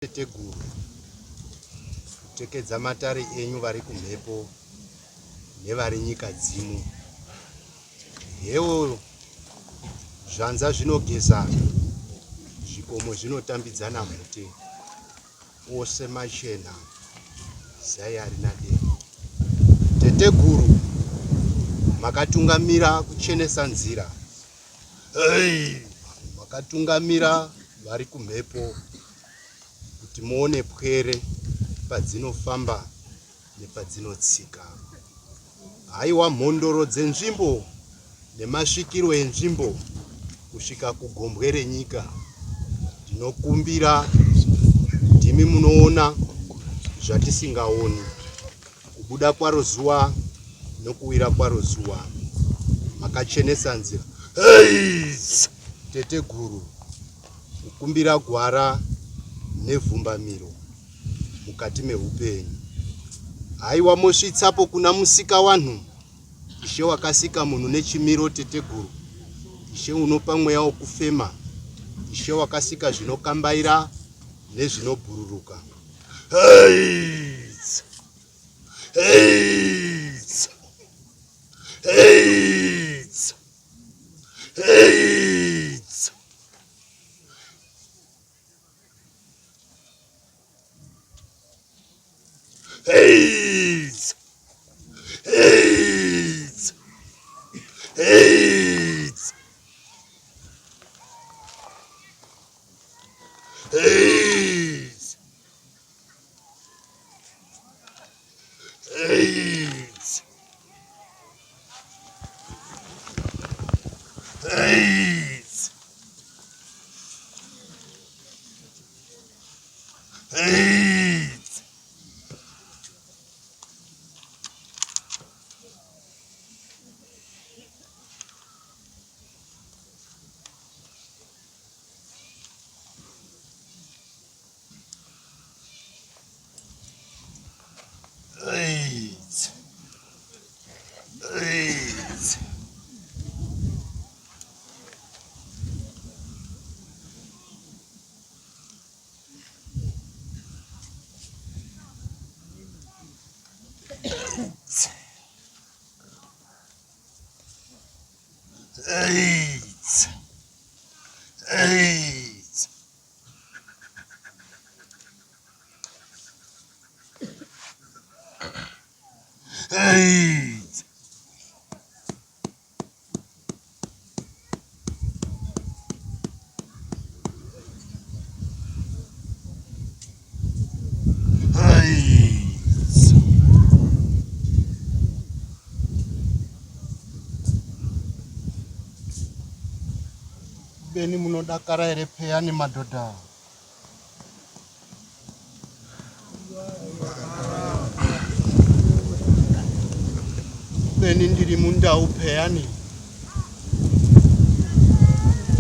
Teteguru, kutekedza matare enyu vari kumhepo nevari nyika dzimu. Hewo zvanza zvinogezana, zvikomo zvinotambidzana mhute, ose machena, zai harina demo. Teteguru, makatungamira kuchenesa nzira. Hey, makatungamira vari kumhepo kuti muone pwere padzinofamba nepadzinotsika. Haiwa mhondoro dzenzvimbo nemasvikiro enzvimbo kusvika kugombwe renyika. Ndinokumbira ndimi munoona zvatisingaoni. Kubuda kwaro zuva nokuwira kwaro zuva makachenesa nzira. Hey! Teteguru kukumbira gwara nevhumbamiro mukati mehupenyu. Haiwa mosvitsapo kuna musika wanhu Ishe wakasika munhu nechimiro teteguru Ishe unopa mweya wokufema Ishe wakasika zvinokambaira nezvinobhururuka. Hey! Hey! Hey! Hey! Hey! Hey! Hey! Hey! Hey! Hey! Hey! Eight. Eight. Eight. Eight. Eight. Beni munodakara here peyani madhodha? Beni ndiri mundau peyani.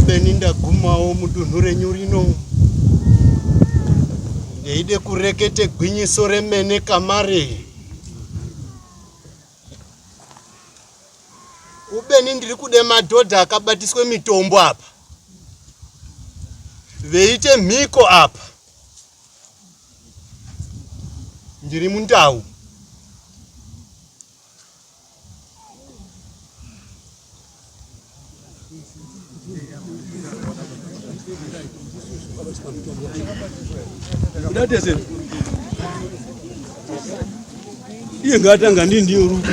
Beni ndagumawo mudunhu renyu rino. Ndeide kurekete gwinyiso remene kamare. Ubeni ndiri kude madhodha akabatiswe mitombo apa veite mhiko apa ndiri mundau Kudatese. Iye ngaatanga ndi ndiyo ruku.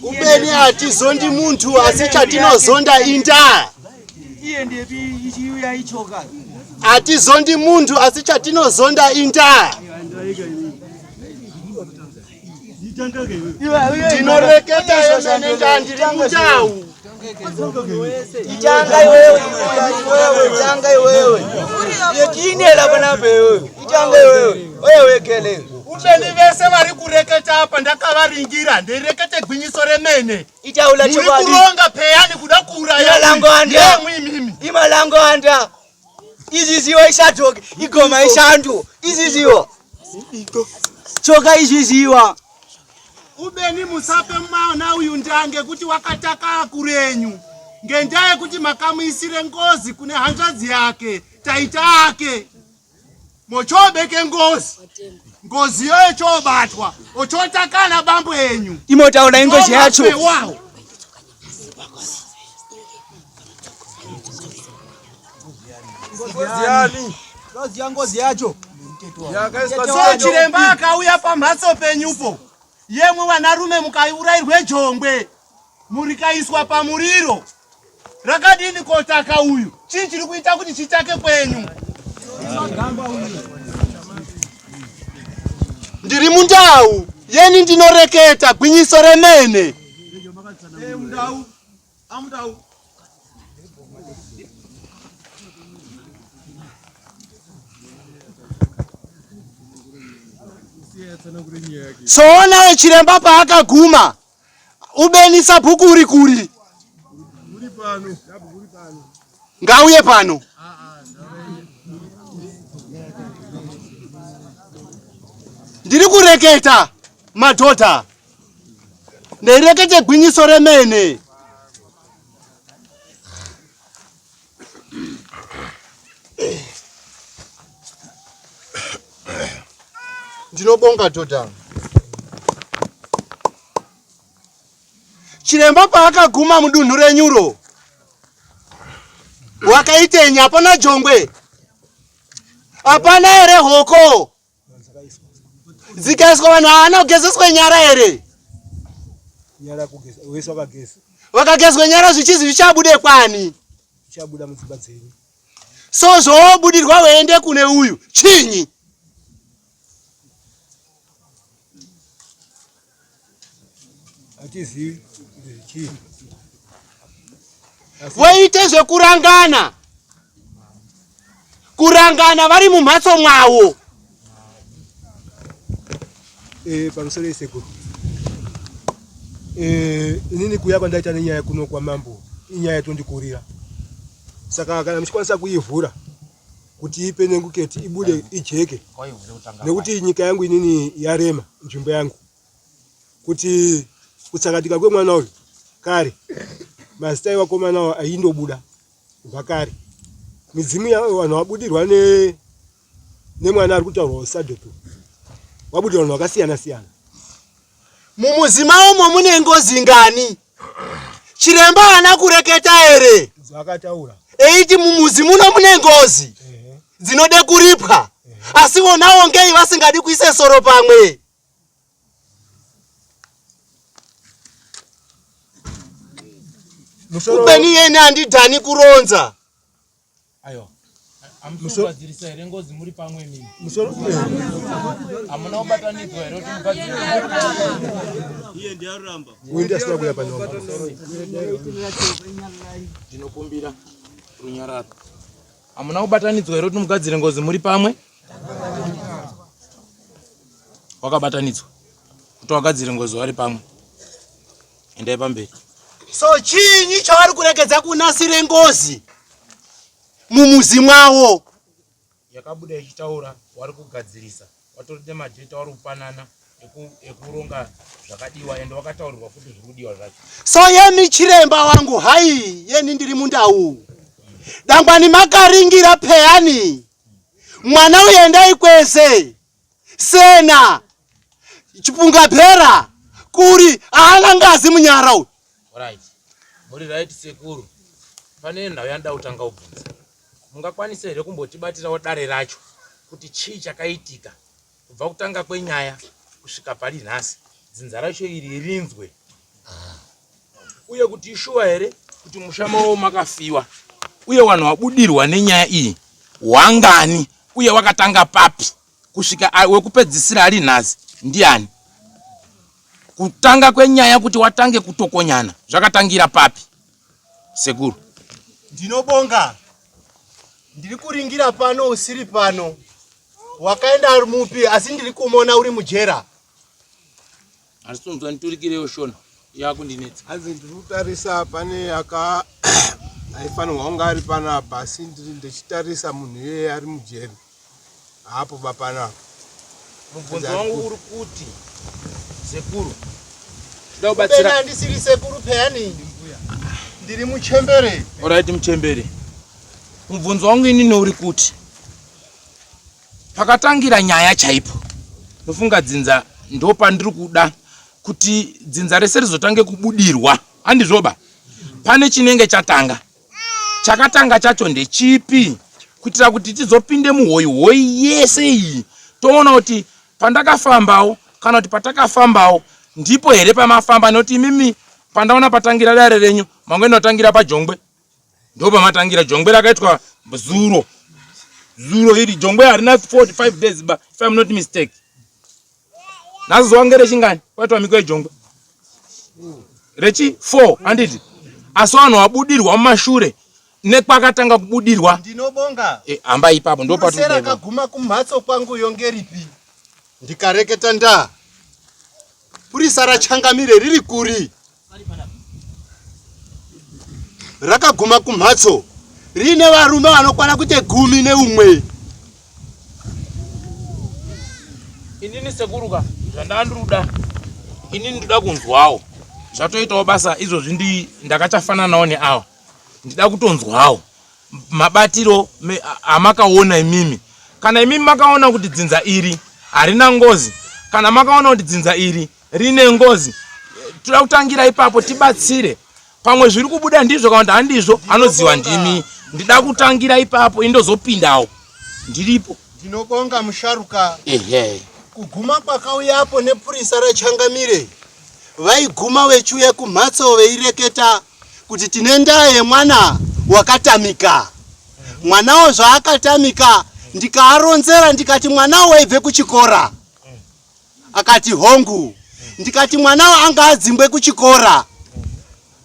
Ubeni hatizondi muntu asi chatinozonda indaa. Hatizondi muntu asi chatinozonda indaa. Ndinoreketa yemene ndaa ndiri mundau. Itanga iwewe, iwewe, itanga iwewe. Yekinela panapa iwewe. Itanga iwewe. Oye wekele. Ubeni vese vari kureketa apa ndakavaringira ndeirekete gwinyiso remene. Itaula Muri chokwadi. kuronga peyani kuda kuuraya Imalango anda. Yemwi imimi. Imalango anda. Iziziwa ishajoke igoma ishandu. Iziziwa. Choka iziziwa. Ubeni musape mwana uyu ndaa ngekuti wakataka akuru enyu ngendaa yekuti makamuisire ngozi kune hanzvadzi yake taita ake mochobeke ngozi ngozi yoyo chobatwa ochotakana bambo enyu imotaura ingozi yacho wawo. Ngozi ngozi yacho. So chiremba akauya pamhatso penyupo yemwe vanarume mukaurairwe jongwe murikaiswa pamuriro rakadini kotaka uyu chii chiri kuita kuti chitake kwenyu ndiri mundau yeni ndinoreketa gwinyiso remene Soonawo chiremba paakaguma ubeni sabhuku uri kuri ngauye pano ndiri kureketa madhodha ndeirekete gwinyiso remene Ndinobonga dhodha. Chiremba paakaguma mudunhu renyuro wakaitenyi? Hapana jongwe, hapana here hoko dzikaiswa vanhu haana kugezeswa nyara here? Nyara kugeza, wese wakageza. Vakagezwa nyara zvichizi zvichabude kwani? Zvichabuda mudzimba dzenyu. So zvoobudirwa weende kune uyu chinyi? Hatizivi kuti zvichii. Voite zvekurangana kurangana vari mumhatso mwawo. Eh, pamusoro yesekuru. Eh, inini kuuya kwandaita nenyaya kuno kwamambo inyaya yatondikurira. Saka kana muchikwanisa kuivhura kuti ipenenguketi ibude ijeke nekuti nyika yangu inini yarema nzvimbo yangu kuti kutsakatika kwemwana uyu kare mazita evakomana awo aindobuda kubva kare midzimu vanhu vabudirwa ne nemwana ari kutaurwa usadoto wabudirwa vanhu vakasiyana siyana Mumuzi maomo mune ngozi ngani? Chiremba haana kureketa here? Zvakataura. Eiti mumuzi muno mune ngozi dzinode kuripwa. Asi vonawo ngei vasingadi kuise soro pamwe? Kubeni yeni handidhani kuronza. Aiwa. Amusogadzirisa here ngozi muri pamwe imimi? Musoro Hamuna kubatanidzwa here kuti mugadzire? Iye ndiye aramba. Uyu ndiye asina kuuya pano. Ndinokumbira runyararo. Hamuna kubatanidzwa here kuti mugadzire ngozi muri pamwe? Wakabatanidzwa kuti wagadzire ngozi wari pamwe. Endai pamberi. So chinyi chavari kuregedza kunasire ngozi mumuzi mwawo? Yakabuda ichitaura wari kugadzirisa watori nemadheta wari kupanana ekuronga zvakadiwa ende wakataurirwa futi zviri kudiwa zvacho. So yemi chiremba wangu hai yeni ndiri mundau dangwani makaringira peyani mwana uyu endai kwese Sena Chipungabhera kuri haana ngazi munyara uyu. Right. Muri right sekuru. Pane nhau yandida kutanga kubvunza. Mungakwanisa here kumbotibatirawo dare racho kuti chii chakaitika kubva kutanga kwenyaya kusvika pari nhasi dzinza racho iri rinzwe uye kuti ishuwa here kuti musha mavo makafiwa uye vanhu vabudirwa nenyaya iyi wangani uye wakatanga papi kusvika wekupedzisira ari nhasi ndiani kutanga kwenyaya kuti watange kutokonyana zvakatangira papi sekuru ndinobonga ndiri kuringira pano usiri pano wakaenda ari mupi asi ndiri kumona uri mujera Handisonzwa nditurikirewo shona yakundinetsa. Hanzi ndiri kutarisa pane aka aifanirwa kunge ari panapa asi ndiri ndichitarisa munhu iyeye ari mujeri haapo ba panapa. Mubvunzo wangu uri kuti sekuru Kubatsira. Andisiri sekuru peyani. Ndiri muchembere. Alright muchembere. Mubvunzo wangu inini uri kuti pakatangira nyaya chaipo ndofunga dzinza ndopandiri kuda kuti dzinza rese rizotange kubudirwa handizvoba pane chinenge chatanga chakatanga chacho ndechipi kuitira kuti tizopinde muhoyi hoyi yese iyi toona kuti pandakafambawo kana kuti patakafambawo ndipo here pamafamba nekuti imimi pandaona patangira dare renyu mangoenda kutangira pajongwe ndopamatangira jongwe rakaitwa zuro zuro iri jongwe harina 45 days ba if im not mistake nhasi zuva ngerechingani kwaitwa mhiko yejongwe rechi 4 handiti asi vanhu vabudirwa mumashure nekwakatanga kubudirwa ndinobonga e, hamba ipapo ndoparakaguma kumhatso kwangu yongeripi ndikareketa ndaa purisa rachangamire riri kuri rakaguma kumhatso riine varume vanokwana kuite gumi neumwe. Inini sekuruka zvandandiruda inini ndoda kunzwawo zvatoitawo basa izvozvi ndi ndakachafananawo neawa ndida kutonzwawo mabatiro amakaona imimi kana imimi makaona kuti dzinza iri harina ngozi kana makaona kuti dzinza iri rine ngozi toda kutangira ipapo tibatsire pamwe zviri kubuda ndizvo kana kuti handizvo anoziva ndimi ndida kutangira ipapo indozopindawo ndiripo ndinobonga musharuka ehe kuguma kwakauyapo nepurisa rachangamire vaiguma vechiuya kumhatso veireketa kuti tine ndaa yemwana wakatamika mwanawo zvaakatamika ndikaaronzera ndikati mwanawo waibve kuchikora Akati hongu. Ndikati mwanawo anga adzingwe kuchikora.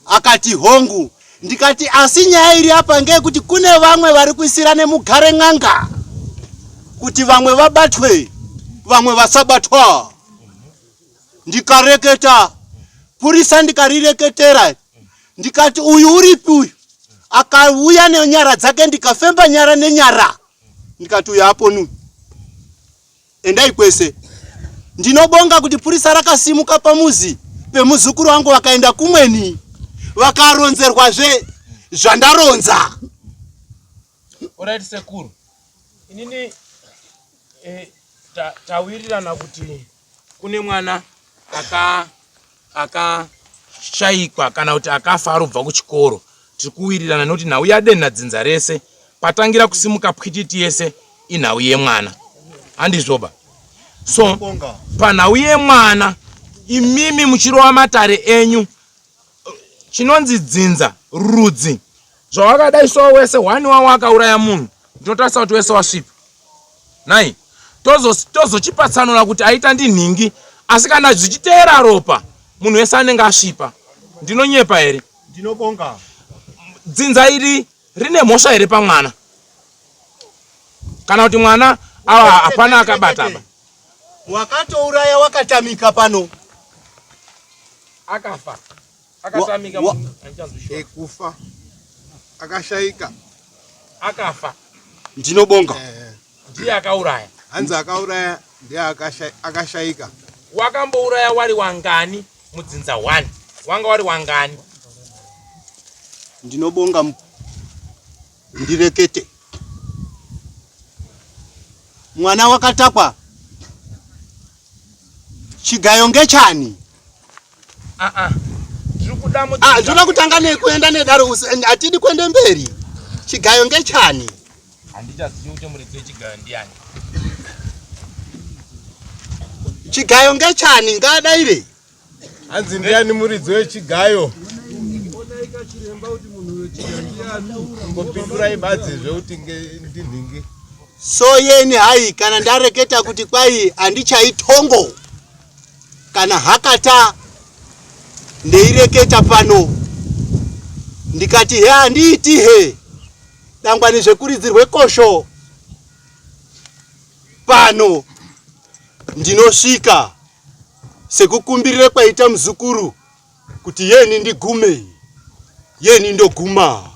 Akati hongu. Ndikati asi nyaya iri apa ngeyekuti kune vamwe vari kuisira nemugare n'anga kuti vamwe vabatwe vamwe vasabatwa. Ndikareketa purisa ndikarireketera ndikati uyu uripi uyu akauya nenyara dzake ndikafemba nyara nenyara ndikati uyu aponi Endai kwese. Ndinobonga kuti purisa rakasimuka pamuzi pemuzukuru wangu vakaenda kumweni vakaronzerwazve zvandaronza. Alright sekuru. Inini eh, tawirirana ta kuti kune mwana aka akashaikwa kana kuti akafa arobva kuchikoro tiri kuwirirana nekuti nhau yadenha dzinza rese patangira kusimuka pwititi yese inhau yemwana handizvoba so panhau yemwana imimi muchirova matare enyu chinonzi dzinza rudzi zvawakadaisawo wese hwani wawo akauraya munhu ndinotarisa kuti wese wasvipa nhai tozochipatsanura tozo kuti aita ndinhingi asi kana zvichiteera ropa munhu wese anenge asvipa ndinonyepa here ndinobonga dzinza iri rine mhosva here pamwana kana kuti mwana awa hapana akabata ba wakatouraya wakatamika pano akafa akatamika ekufa akashaika akafa ndinobonga eh. ndiye akauraya hanzi akauraya ndiye akashaika wakambouraya wari wangani mudzinza 1 wanga wari wangani ndinobonga ndirekete mwana wakatakwa chigayo ngechani ah, ah. Ah, ndinoda kutanga nekuenda nedaro hatidi kuende mberi chigayo ngechani handichazivi kuti muridzi wechigayo ndiani chigayo ngechani ngaadaire Hanzi ndiani muridzi wechigayo? Ngopindurai badzi zvekuti ndinhingi. So yeni hayi kana ndareketa kuti kwai handichaitongo kana hakata ndeireketa pano ndikati he handiiti he dangwani zvekuridzirwe kosho pano ndinosvika sekukumbirira kwaita muzukuru kuti yeni ndigume yeni ndoguma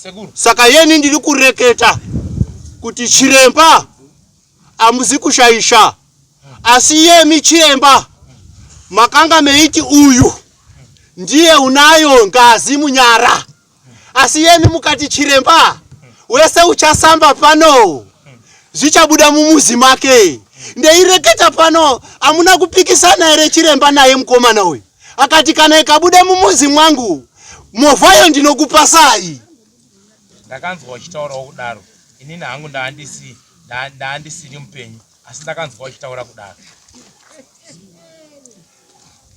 Sekuru. Saka yeni ndiri kureketa kuti chiremba amuzi kushaisha asi yemi chiremba Makanga meiti uyu ndiye unayo ngazi munyara, asi yemi mukati chiremba wese uchasamba pano zvichabuda mumuzi make. Ndeireketa pano, amuna kupikisana here chiremba naye mukomana uyu? Akati kana ikabuda mumuzi mwangu movhayo ndinokupasai. Ndakanzwa uchitaurawo kudaro. Inini hangu ndaandisi ndaandisiri mupenyu asi ndakanzwa uchitaura kudaro.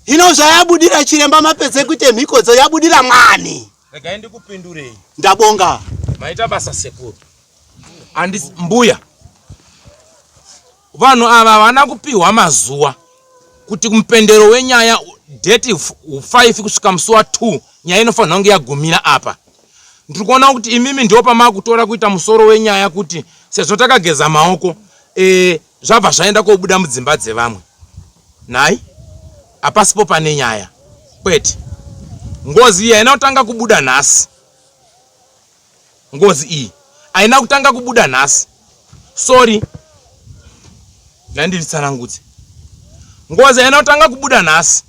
Hino zvayabudira chiremba mapedze kuite mhikodzo yabudira mwani. Regai ndikupindurei. Ndabonga. Maita basa sekuru. Andisi mbuya. Vanhu ava havana kupihwa mazuva kuti mupendero wenyaya date 5 kusvika musi wa 2 nyaya inofanira kunge yagumira apa. Ndiri kuona kuti imimi ndipo pamakutora kuita musoro wenyaya kuti sezvo takageza maoko e, zvabva zvaenda kobuda mudzimba dzevamwe. Nhai hapasipo pane nyaya kwete. Ngozi iyi haina kutanga kubuda nhasi. Ngozi iyi haina kutanga kubuda nhasi. Sorry. Nganditsanangudze. Ngozi haina kutanga kubuda nhasi.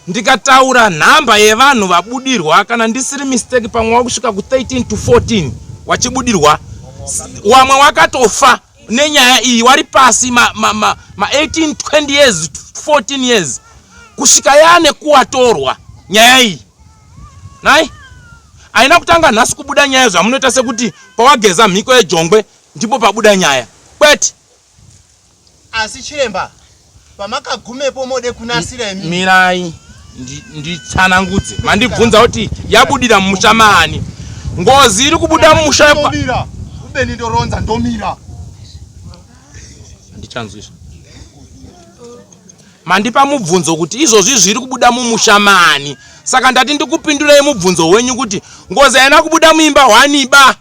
Ndikataura nhamba yevanhu vabudirwa kana ndisiri mistake pamwe wakusvika ku 13 to 14 wachibudirwa wamwe wakatofa nenyaya iyi wari pasi ma, ma, ma, ma 18 20 years 14 years kusvika yane kuwatorwa nyaya iyi nai haina kutanga nhasi kubuda nyaya zvamunoita sekuti pawageza mhiko yejongwe ndipo pabuda nyaya kwete Asi chiremba pamakagumepo mode kunasira imi. Mirai nditsanangudze. Mandibvunza kuti yabudira mumusha maani. Ngozi iri kubuda mumusha ndomira. Ubeni ndoronza ndomira. Ndichanzwiswa. Mandipa mubvunzo kuti izvozvi zviri kubuda mumusha maani. Saka ndati ndikupindurei mubvunzo wenyu kuti ngozi haina kubuda muimba hwaniba.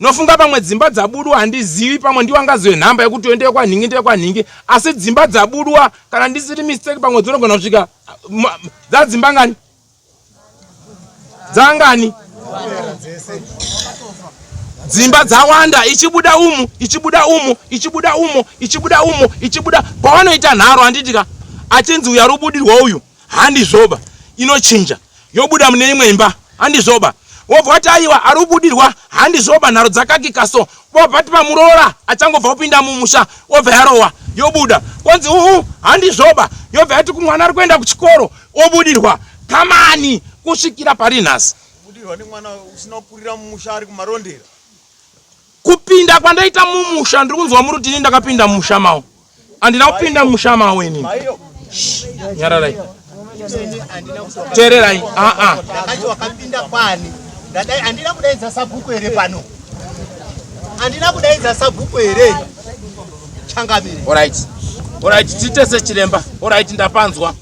Nofunga pamwe dzimba dzabudwa handizivi pamwe ndiwo angazive nhamba yekuti uyo ndeyekwanhingi ndeyekwanhingi asi dzimba dzabudwa kana ndisiri mistake pamwe dzinogona kusvika dzadzimba ngani dzangani dzimba dzawanda ichibuda umu ichibuda umu ichibuda umu ichibuda umu ichibuda pawanoita nharo handiti ka achinzi uyu ari kubudirwa uyu handizvoba inochinja yobuda mune imwe imba handizvoba wobva wati aiwa ari kubudirwa handizvoba nharo dzakakika so wobva ti pamuroora achangobva kupinda mumusha wobva yarowa yobuda konzi uhu handizvoba yobva yati kumwana ari kuenda kuchikoro obudirwa kamani kusvikira pari nhasi kubudirwa nemwana usina kukurira mumusha ari kumarondera Kupinda kwandaita mumusha ndiri kunzwa muri kuti ini ndakapinda mumusha mawo. Handina kupinda mumusha mawo inini. Nyararai. Teererai. Ah ah. Ndakati wakapinda kwani? Ndadai handina kudaidza sabhuku here pano? Handina kudaidza sabhuku here? Changamire. Alright. Alright, tiite sechiremba. Alright, ndapanzwa.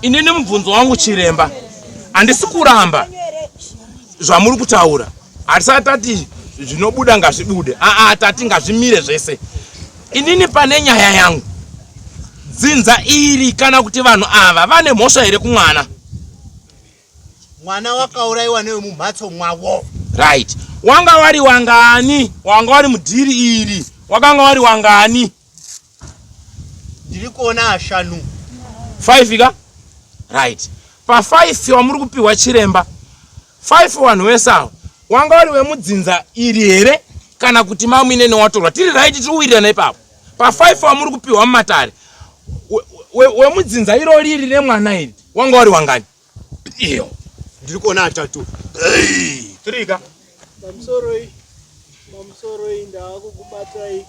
Inini mubvunzo wangu chiremba. Handisi kuramba zvamuri kutaura. Hatisati tati zvinobuda ngazvibude, aa tati ngazvimire zvese. Inini pane nyaya yangu, dzinza iri kana kuti vanhu ava vane mhosva here kumwana? Mwana wakauraiwa newemumhatso mwavo. Right, wanga wari wangani? Wanga wari mudhiri iri wakanga wari wangani? Ndiri kuona ashanu. 5 ka? Right. Pa 5 wamuri kupiwa chiremba. 5 vanhu vese ava wanga wari wemudzinza iri here kana kuti mamuine newatorwa? Tiri right, tiri kuwirirana ipapo. Pa 5 wamuri kupiwa mumatare wemudzinza irori iri remwana iri wanga wari wangani? Iyo. Ndiri kuona atatu. Three ka? Pamusoroi, pamusoroi ndaakukubatai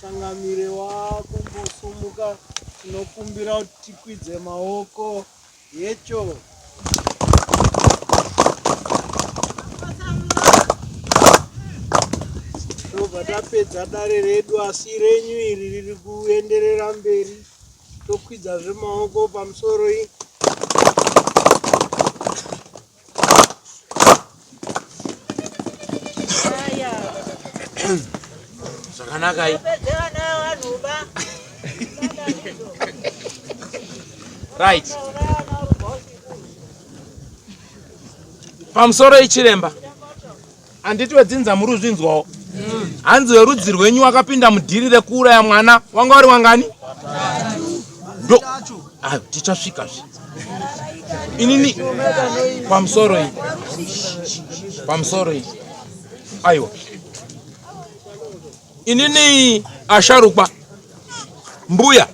changamire wakumbosumuka tinokumbira kuti tikwidze maoko yecho. Tobva tapedza dare redu asi renyu iri riri kuenderera mberi. Tokwidzazve maoko pamusoroi. Zvakanakai. Right. Pamusoro ichiremba. Handiti wedzinza muri kuzvinzwawo. Hanzi werudzi rwenyu wakapinda mudhiri rekuuraya mwana wanga wari wangani? Ndo ayo tichasvika zve. Inini pamusoro iyi. Pamusoro iyi. Aiwa. Inini asharukwa mbuya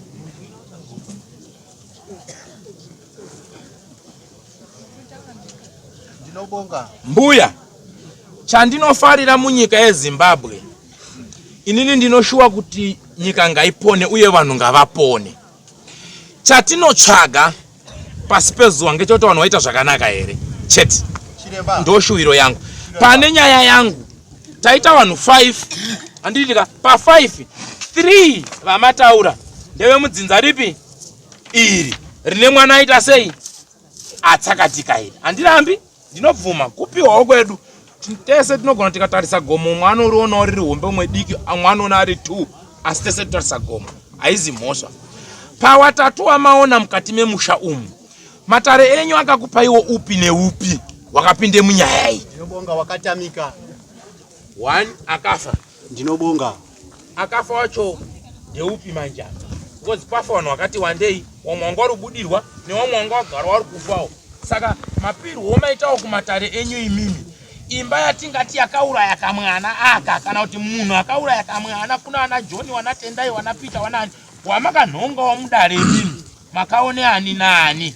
Ndinobonga. Mbuya, chandinofarira munyika yeZimbabwe, inini ndinoshuwa kuti nyika ngaipone uye vanhu ngavapone. Chatinotsvaga pasi pezuva ngechekuti vanhu vaita zvakanaka here chete, ndoshuwiro yangu. Pane nyaya yangu taita vanhu 5 handiti ka pa 5 3 vamataura ndevemudzinza ripi iri rine mwana aita sei atsakatika iri handirambi ndinobvuma kupiwawo kwedu tese tinogona tikatarisa gomo umwe anorionawo riri hombe umwe diki amwe anoona ari two asi tese totarisa gomo haizi mhosva pawatatu wamaona mukati memusha umu matare enyu akakupaiwo upi neupi wakapinde munyaya iyi ndinobonga wakatamika one akafa ndinobonga akafa wacho ndeupi manje apa because pafa vanhu vakati wandei wamwe wanga wari kubudirwa newamwe wanga wagara wari kufawo saka mapirwo maitawo kumatare enyu imimi imba yatingati yakauraya kamwana aka kana kuti munhu akauraya kamwana kuna ana johni wana tendai wana peter wanaani wamakanhongawo mudare imimi makaone ani naani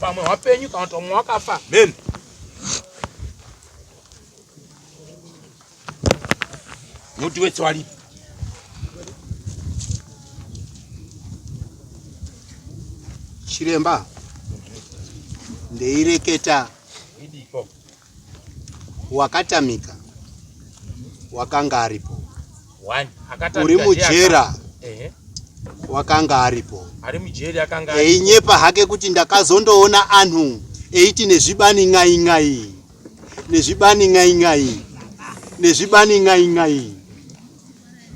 pamwe wapenyu kana kuti wamwe wakafa mheni Muti wetse walipo. Chiremba ndeireketa wakatamika wakanga aripo uri mujera wakanga aripo einyepa hake kuti ndakazondoona anhu eiti nezvibani n'ai n'ai nezvibani n'ai n'ai nezvibani n'ai n'ai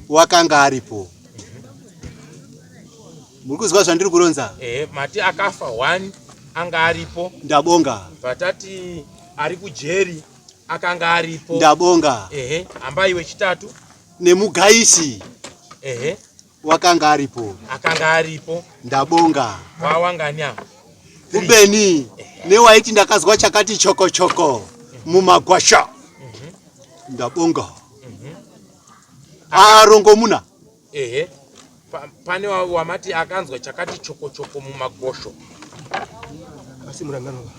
wakanga aripo muri kuzwa zvandiri kuronza eh, mati akafa one anga aripo ndabonga vatati ari kujeri akanga aripo ndabonga ehe ambai wechitatu nemugaisi ehe wakanga aripo akanga aripo ndabonga wawangani apa kubeni newaiti ndakazwa chakati choko choko mumagwasha ndabonga arongomuna ehe pane wamati akanzwa chakati choko choko mumagosho asi murangano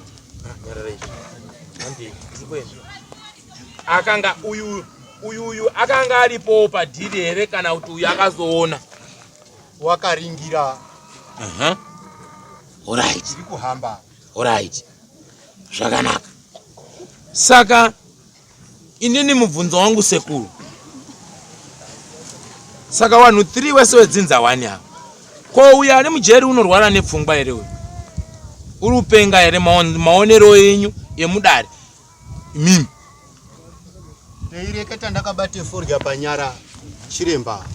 ah, akanga uyu uyu uyu akanga aripowo padhiri here kana kuti uyu akazoona wakaringira Alright. Tiri kuhamba. Alright. Zvakanaka. Saka inini mubvunzo wangu sekuru. Saka vanhu 3 wese wedzinza wani ava. Ko uyo ari mujeri unorwara nepfungwa here uyu? Uri upenga here maonero enyu emudare? Imimi. Ndeireketa ndakabate forya panyara chiremba.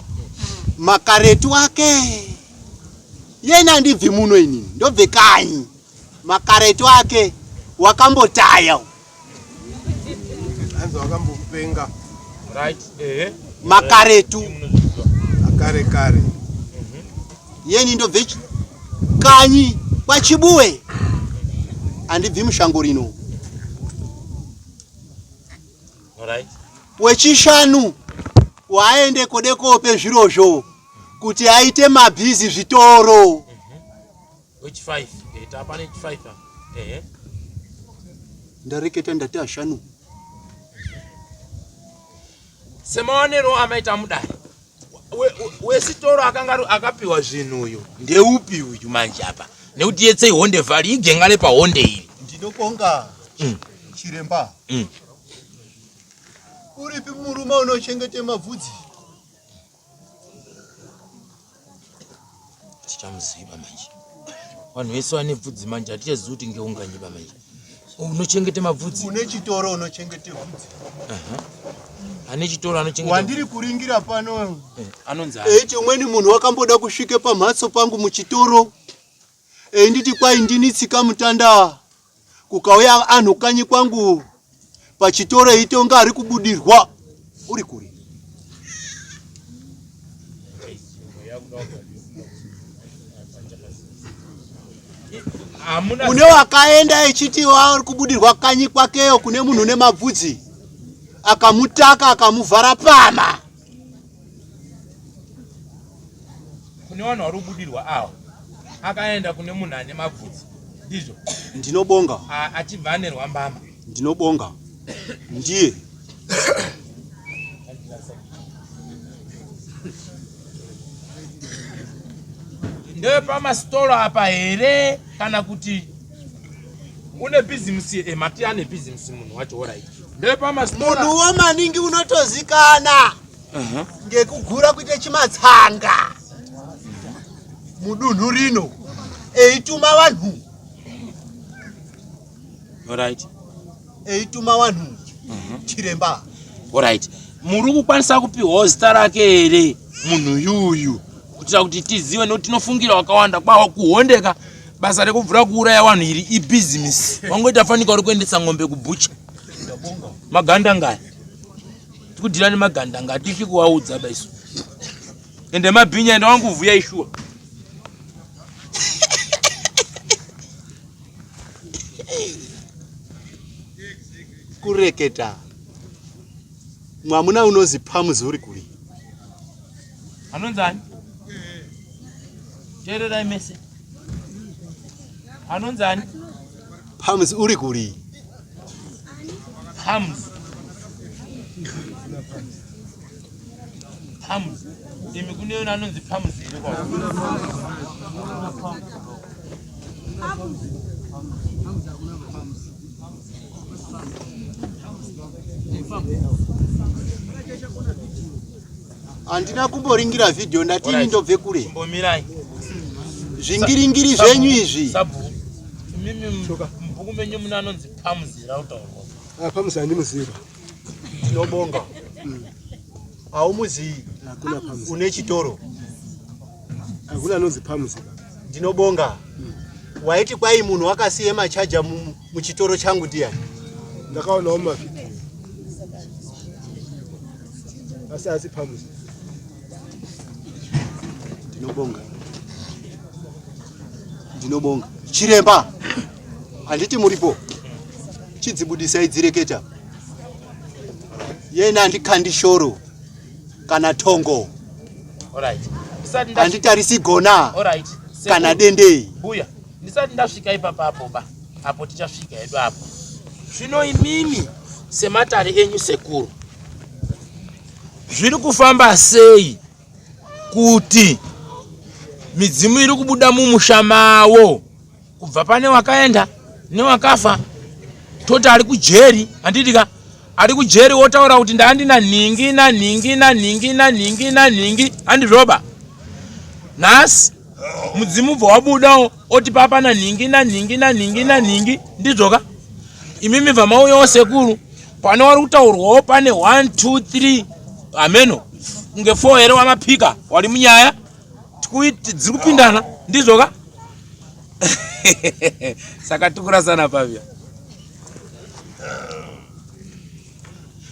Makaretu ake. Yena andibvi muno inini, ndobve kanyi. Makaretu ake wakambotaya. Hanzi wakambopenga. Right, eh. Makaretu. Akare kare. Yeni ndobve kanyi kwaChibuwe. Andibvi mushango rino. Alright. Wechishanu waaende kode kope zvirozvo kuti aite mabhizi zvitoro. Wechi 5. Eh, tapane 5 apa. Eh. Ndareketa ndati ashanu. Semaonero amaita mudare. Wesitoro akanga akapiwa zvinhu uyu ndeupi uyu manje apa nekuti yetse ihonde vhari igenga repahonde iri. Ndinokonga chiremba. Uripi murume unochengete mabvudzi? Tichamuziva manje. Vanhu vese vane bvudzi manje hatichazivi kuti ngeunganyiba manje. Unochengete mabvudzi? Une chitoro unochengete bvudzi. Ane chitoro anochengeta. Wandiri kuringira pano. Eh, anonzi ani? Eiti umweni munhu wakamboda kusvike pamhatso pangu muchitoro. Einditi kwai ndini tsika mutanda. Kukauya anhu kanyi kwangu pachitoro eitonga ari kubudirwa. Uri kuri? Kune wakaenda echiti waari kubudirwa kanyi kwakeyo kune munhu une mabvudzi akamutaka akamuvhara pama. Kune vanhu vari kubudirwa awa akaenda kune munhu ane mabvudzi ndizvo. Ndinobonga. Achibva anerwa mbama. Ndinobonga. Ndiye. Ndepamasitoro apa here kana kuti une bhizimusi eh, mati ane bhizimusi munhu wacho orit ndepamasitoro munhuwo maningi unotozikana ngekugura kuite chimatsanga mudunhu rino eituma vanhu orit eituma vanhu chiremba. Alright. Muri kukwanisa kupihwawo zita rake here munhu yuyu kuitira kuti tizive nekuti tinofungira wakawanda kwawa kuhondeka basa rekubvura kuuraya vanhu iri ibhizinesi wangoita fanika uri kuendesa ng'ombe kubhucha magandangaya tikudhira nemagandanga hatityi kuvaudza baisu ende mabhinya ende wanguvhuya ishuwa Kureketa mwamuna unozi Pamuzi uri kuri? Anonzani? Teererai mese. Anonzani? Pamuzi uri kuri? Pamuzi. Pamuzi. Imi kune anonzi Pamuzi here kwa? Handina kumboringira vhidhiyo ndati ini ndobve kure. Chimbomirai. Zvingiringiri zvenyu izvi. Sabhuku. Imimi mubhuku menyu mune anonzi Pamuzi rautaurwa. Ah, Pamuzi handimuziva. Tinobonga. Haumuzivi. Hakuna Pamuzi. Une chitoro. Hakuna anonzi Pamuzi. Ndinobonga. Waiti kwai munhu wakasiye machaja muchitoro changu ndiyani? Ndakaonawo mumavhidhiyo. Asi asi Pamuzi. Ndinobonga. Ndinobonga. Chiremba. Handiti muripo. Chidzibudisai dzireketa. Yena handikandi shoro. kana tongo. Alright. Handitarisi gona. Alright. Kana dende. Mbuya, ndisati ndasvika ipapa apo ba. Apo tichasvika hedu apo. Zvino imimi sematare enyu sekuru. Zviri kufamba sei kuti midzimu iri kubuda mumusha mawo kubva pane wakaenda newakafa toti ari kujeri handiti ka ari kujeri wotaura kuti ndaandina nhingi nanhingi nanhingi nanhingi nanhingi handizvoba nhasi mudzimu bva wabudawo oti papa nanhingi nanhingi nanhingi nanhingi ndizvoka imimi bva mauyawo sekuru pane wari kutaurwawo pane 1 2 3 hameno kunge 4 here wamapika wari munyaya dziri kupindana ndizvo ka saka tikurasana pavia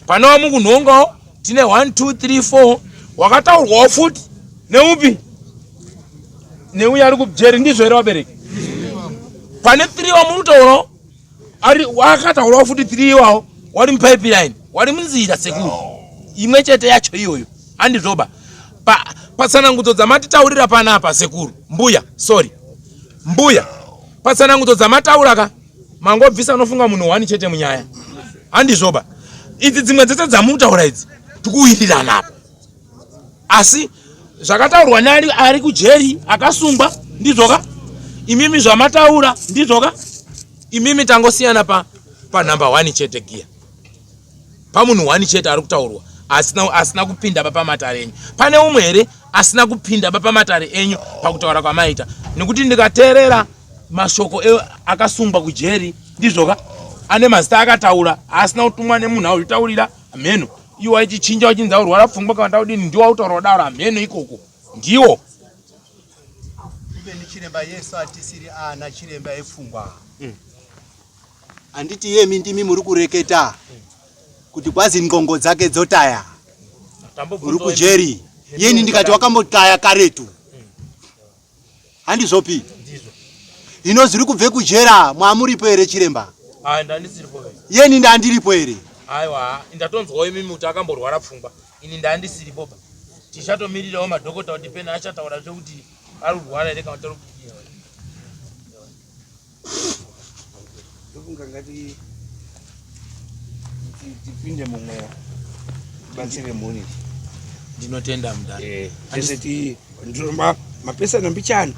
pane wamukunhongawo tine 1 2 3 4 wakataurwawo futi neupi neuyo ari kujeri ndizvo here vabereki pane 3 wamuri kutaurawo ari wakataurawo futi 3 iwawo wari mupipeline wari munzira sekuru imwe chete yacho iyoyo handizvoba patsanangudzo dzamatitaurira panapa sekuru mbuya sorry mbuya patsanangudzo dzamataura ka mangobvisa anofunga munhu wani chete munyaya handizvoba idzi dzimwe dzese dzamutaura idzi tikuwirirana apa asi zvakataurwa neari ari kujeri akasungwa ndizvoka imimi zvamataura ndizvoka imimi tangosiyana pa panumber one chete giya pamunhu one chete ari kutaurwa asina, asina kupinda papamatare enyu pane umwe here asina kupinda papamatare enyu pakutaura kwamaita nekuti ndikateerera mashoko e, akasungwa kujeri ndizvoka ane mazita akataura asina kutumwa nemunhu auzvitaurira mheno iwo aichichinja uchinzi aurwara pfungwa kana taudini ndiwo autaura kudaro hamheno ikoko ndiwo Kubeni chiremba yesu atisiri ana chiremba epfungwa handiti yemi ndimi muri kureketa kuti kwazi nqongo dzake dzotaya uri kujeri yeni ndikati wakambotaya karetu. Handizvopi? Hino zviri kubve kujera mwamuripo here chiremba? Ayi ndandisiripo. Yeni ndandiripo here? Aiwa, ndatonzwawo imimi kuti akamborwara pfungwa. Ini ndandisiripo ba. Tichatomirirawo madhokota kuti pena achataura zvekuti ari kurwara here kana kuti ari kudii. Ndofunga ngati tipinde mumweya tibatsire mhuri. Ndinotenda mudhara. Eh, tese ti ndiro mapesana mbichana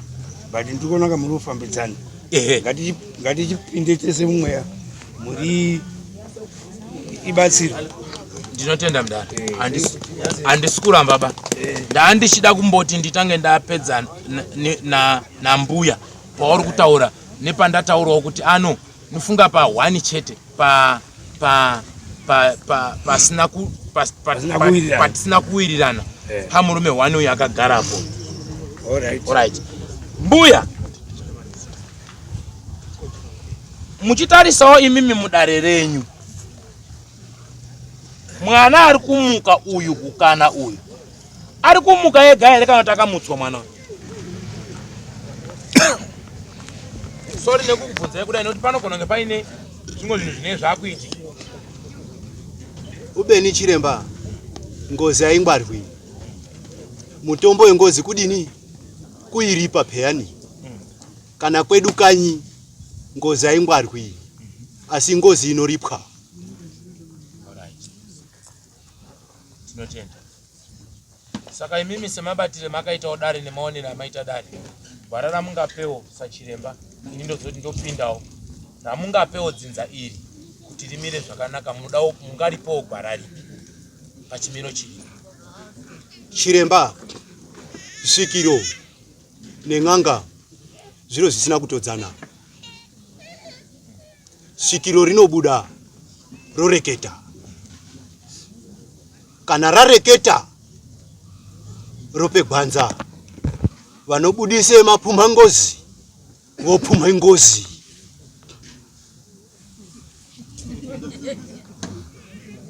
but ndiri kuona nga muri kufambidzana. Ehe. Ngati ngatichipinde tese mumweya mhuri ibatsire. Ndinotenda mudhara. Handisi handisi kuramba ba. Ndandichida kumboti nditange ndapedza na nambuya pauri kutaura nepandataurawo kuti ano nofunga pa one chete pa pa pa pa pasina ku pas, pa, Pasina pa, kuwirirana. patisina kuwirirana Eh. pamurume one uyu akagarapo Alright. Alright. Mbuya muchitarisawo imimi mudare renyu mwana ari kumuka uyu kukana uyu ari kumuka ega here kana kuti akamutswa mwana uyu sorry nekukubvunzai kudai nekuti panogona kunge paine zvimwe zvinhu zvinenge zvakuitika Ubeni chiremba ngozi haingwarwi. Mutombo wengozi kudini? Kuiripa peyani. Kana kwedu kanyi ngozi haingwarwi asi ngozi inoripwa. Tinotenda. Saka imimi semabatire makaitawo dare nemaonero amaita dare, gwara ramungapewo sachiremba, ini ndozoti ndopindawo, ramungapewo dzinza iri kuti rimire zvakanaka, munodawo mungaripewo gwara ripi pachimiro chiripo? Chiremba, svikiro nen'anga zviro zvisina kutodzana. Svikiro rinobuda roreketa. Kana rareketa rope gwanza, vanobudise mapumha ngozi vopumha ngozi.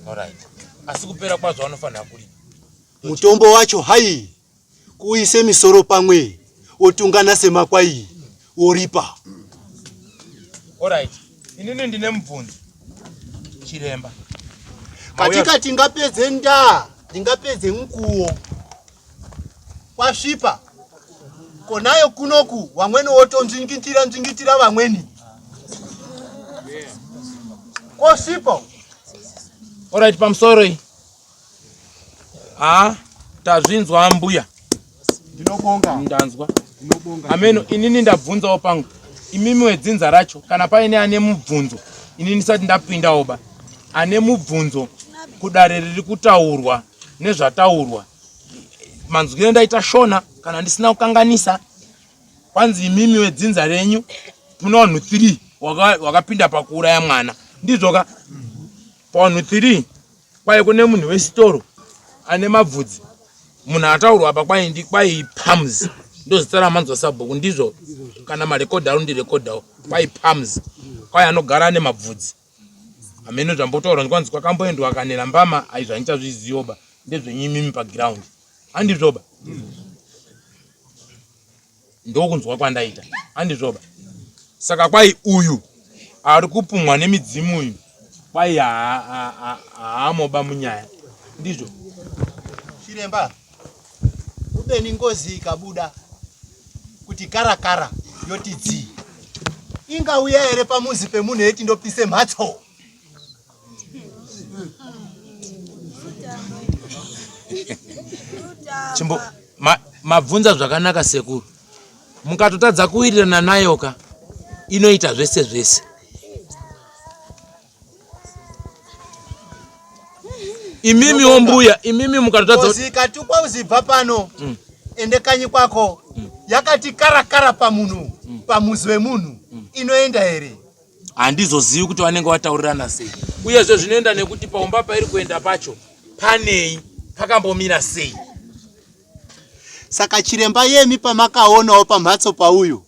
Alright. Asi kupera kwazvo vanofanira kuripa. Mutombo wacho hai kuise misoro pamwe wotungana semakwai woripa. Alright. Inini ndine mubvunzo. Chiremba. Katika tingapedze ndaa, ndingapedze mukuwo. Kwasvipa. Konayo kunoku vamweni wotonzvingitira nzvingitira vamweni. Kwosvipa. Alright, pamusoro iyi. Ah, tazvinzwa mbuya. Ndinobonga. Ndanzwa. Ndinobonga. Ameno inini ndabvunzawo pangu. Imimi wedzinza racho kana paine ane mubvunzo inini ndisati ndapindawo ba. Ane mubvunzo kudare riri kutaurwa nezvataurwa. Manzwire ndaita Shona kana ndisina kukanganisa kwanzi imimi wedzinza renyu mune vanhu 3 wakapinda pakuuraya mwana. Ndizvo ka? Pavanhu 3 Kwai kune munhu wesitoro ane mabvudzi munhu ataurwa apa kwai ndi kwai pams ndozita ramanzwa sabhuku ndizvo kana marekodha ari ndirekodhawo kwai pams kwai anogara ane mabvudzi hameno zvambotaurwa kwanzi kwakamboendwa akanera mbama aizvo handichazvizivoba ndezvenyu imimi pagiraundi handizvoba ndokunzwa kwandaita handizvoba saka kwai uyu ari kupumwa nemidzimu uyu kwai haamoba munyaya ndizvo chiremba ubeni ngozi ikabuda kuti kara kara yoti dzii ingauya here pamuzi pemunhu yeti ndopise mhatso Chimbo mabvunza zvakanaka sekuru. Mukatotadza kuwirirana nayo ka inoita zvese zvese. Imimiwo mbuya, imimi mukatotadza Ngozi ikatukwa uzibva pano mm. ende kanyi kwako mm. yakati kara kara pamunhu mm. pamuzi wemunhu mm. inoenda here? Handizozivi kuti vanenge vataurirana sei uyezve zvinoenda nekuti paumba pairi kuenda pacho panei pakambomira sei. Saka chiremba yemi pamakaonawo pamhatso pauyu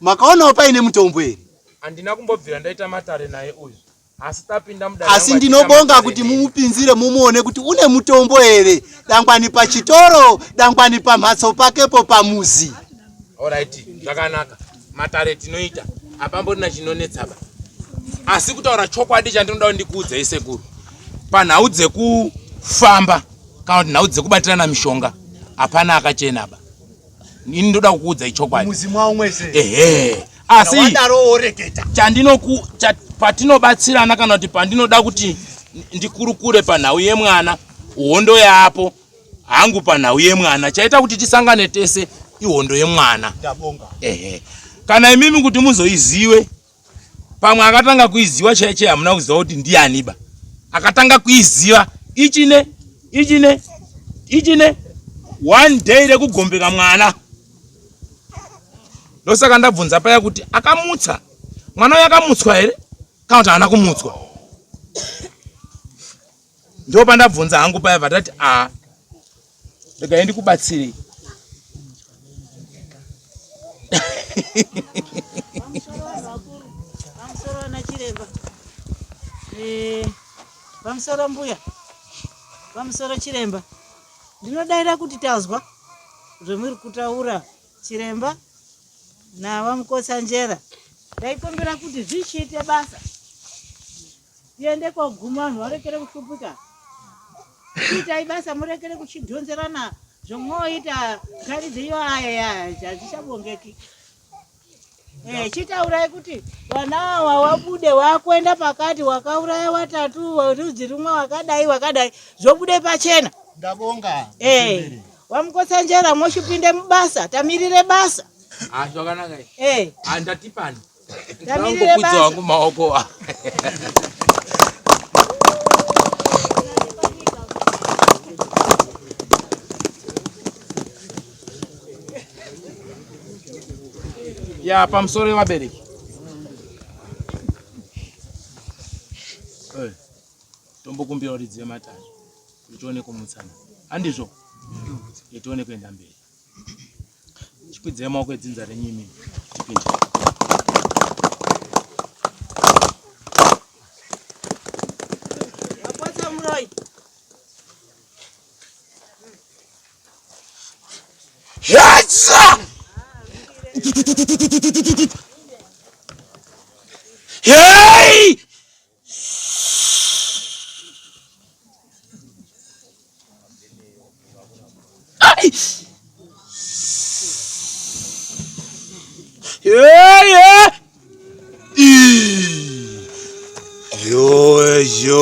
makaonawo paine mutombo here? Handina kumbobvira ndaita matare naye uyu asi tapinda mudare Asi ndinobonga kuti mumupinzire mumuone kuti une mutombo here dangwani pachitoro dangwani pamhatso pakepo pamuzi. Alright, zvakanaka. Matare tinoita hapamborina chinonetsaba. Asi kutaura chokwadi chandinoda kuti ndikuudzei sekuru, panhau dzekufamba kana kuti nhau dzekubatirana mishonga hapana akachenaba. Ini ndoda kukuudzai chokwadi. Muzi mwawo mwese. Ehe. Asi chandinoku patinobatsirana kana kuti pandinoda kuti ndikurukure panhau yemwana hondo yaapo hangu panhau yemwana chaita kuti tisangane tese ihondo yemwana. Ndabonga. Ehe. Kana imimi kuti muzoiziwe pamwe akatanga kuiziva chaiye chaiye hamuna kuziva kuti ndiani ba akatanga kuiziva ichine ichine ichine one day rekugombeka mwana ndosaka ndabvunza paya kuti akamutsa mwana uyo akamutswa here kana kuti haana kumutswa Ndipo pandabvunza hangu paya vatati a regai ndikubatsirei. Pamusoro ana chiremba. Eh, pamusoro mbuya. Pamusoro chiremba. Ndinodaira kuti tazwa zvemuri kutaura chiremba naVaMukotsanjera. Ndaikumbira kuti zvichiite basa. Tiende koguma vanhu varekere kushupika. Chiitai basa murekere kuchidhonzerana zvomwoita ngari dzenyu aya hazvichabongeki. Eh, chitaurai kuti vana awa wabude wakuenda pakati wakauraya watatu werudzi rumwe wakadai wakadai zvobude pachena. Ndabonga. Eh, wamukotsanjera mochipinde mubasa tamirire basa. Ah, zvakanaka. Eh. Ah, ndatipani. Tamirire basa. wangu maoko. Ya pamusoro yevabereki. Eh, tombokumbira kuti dzive matare kuti tione kumutsana. Handizvo? Tione kuenda mberi. Chikwidzai maoko edzinza renyu imimi tipinde. Wapotsa muroyi. Yatsa! Hey! Ai! Hey, hey! Yo, yo.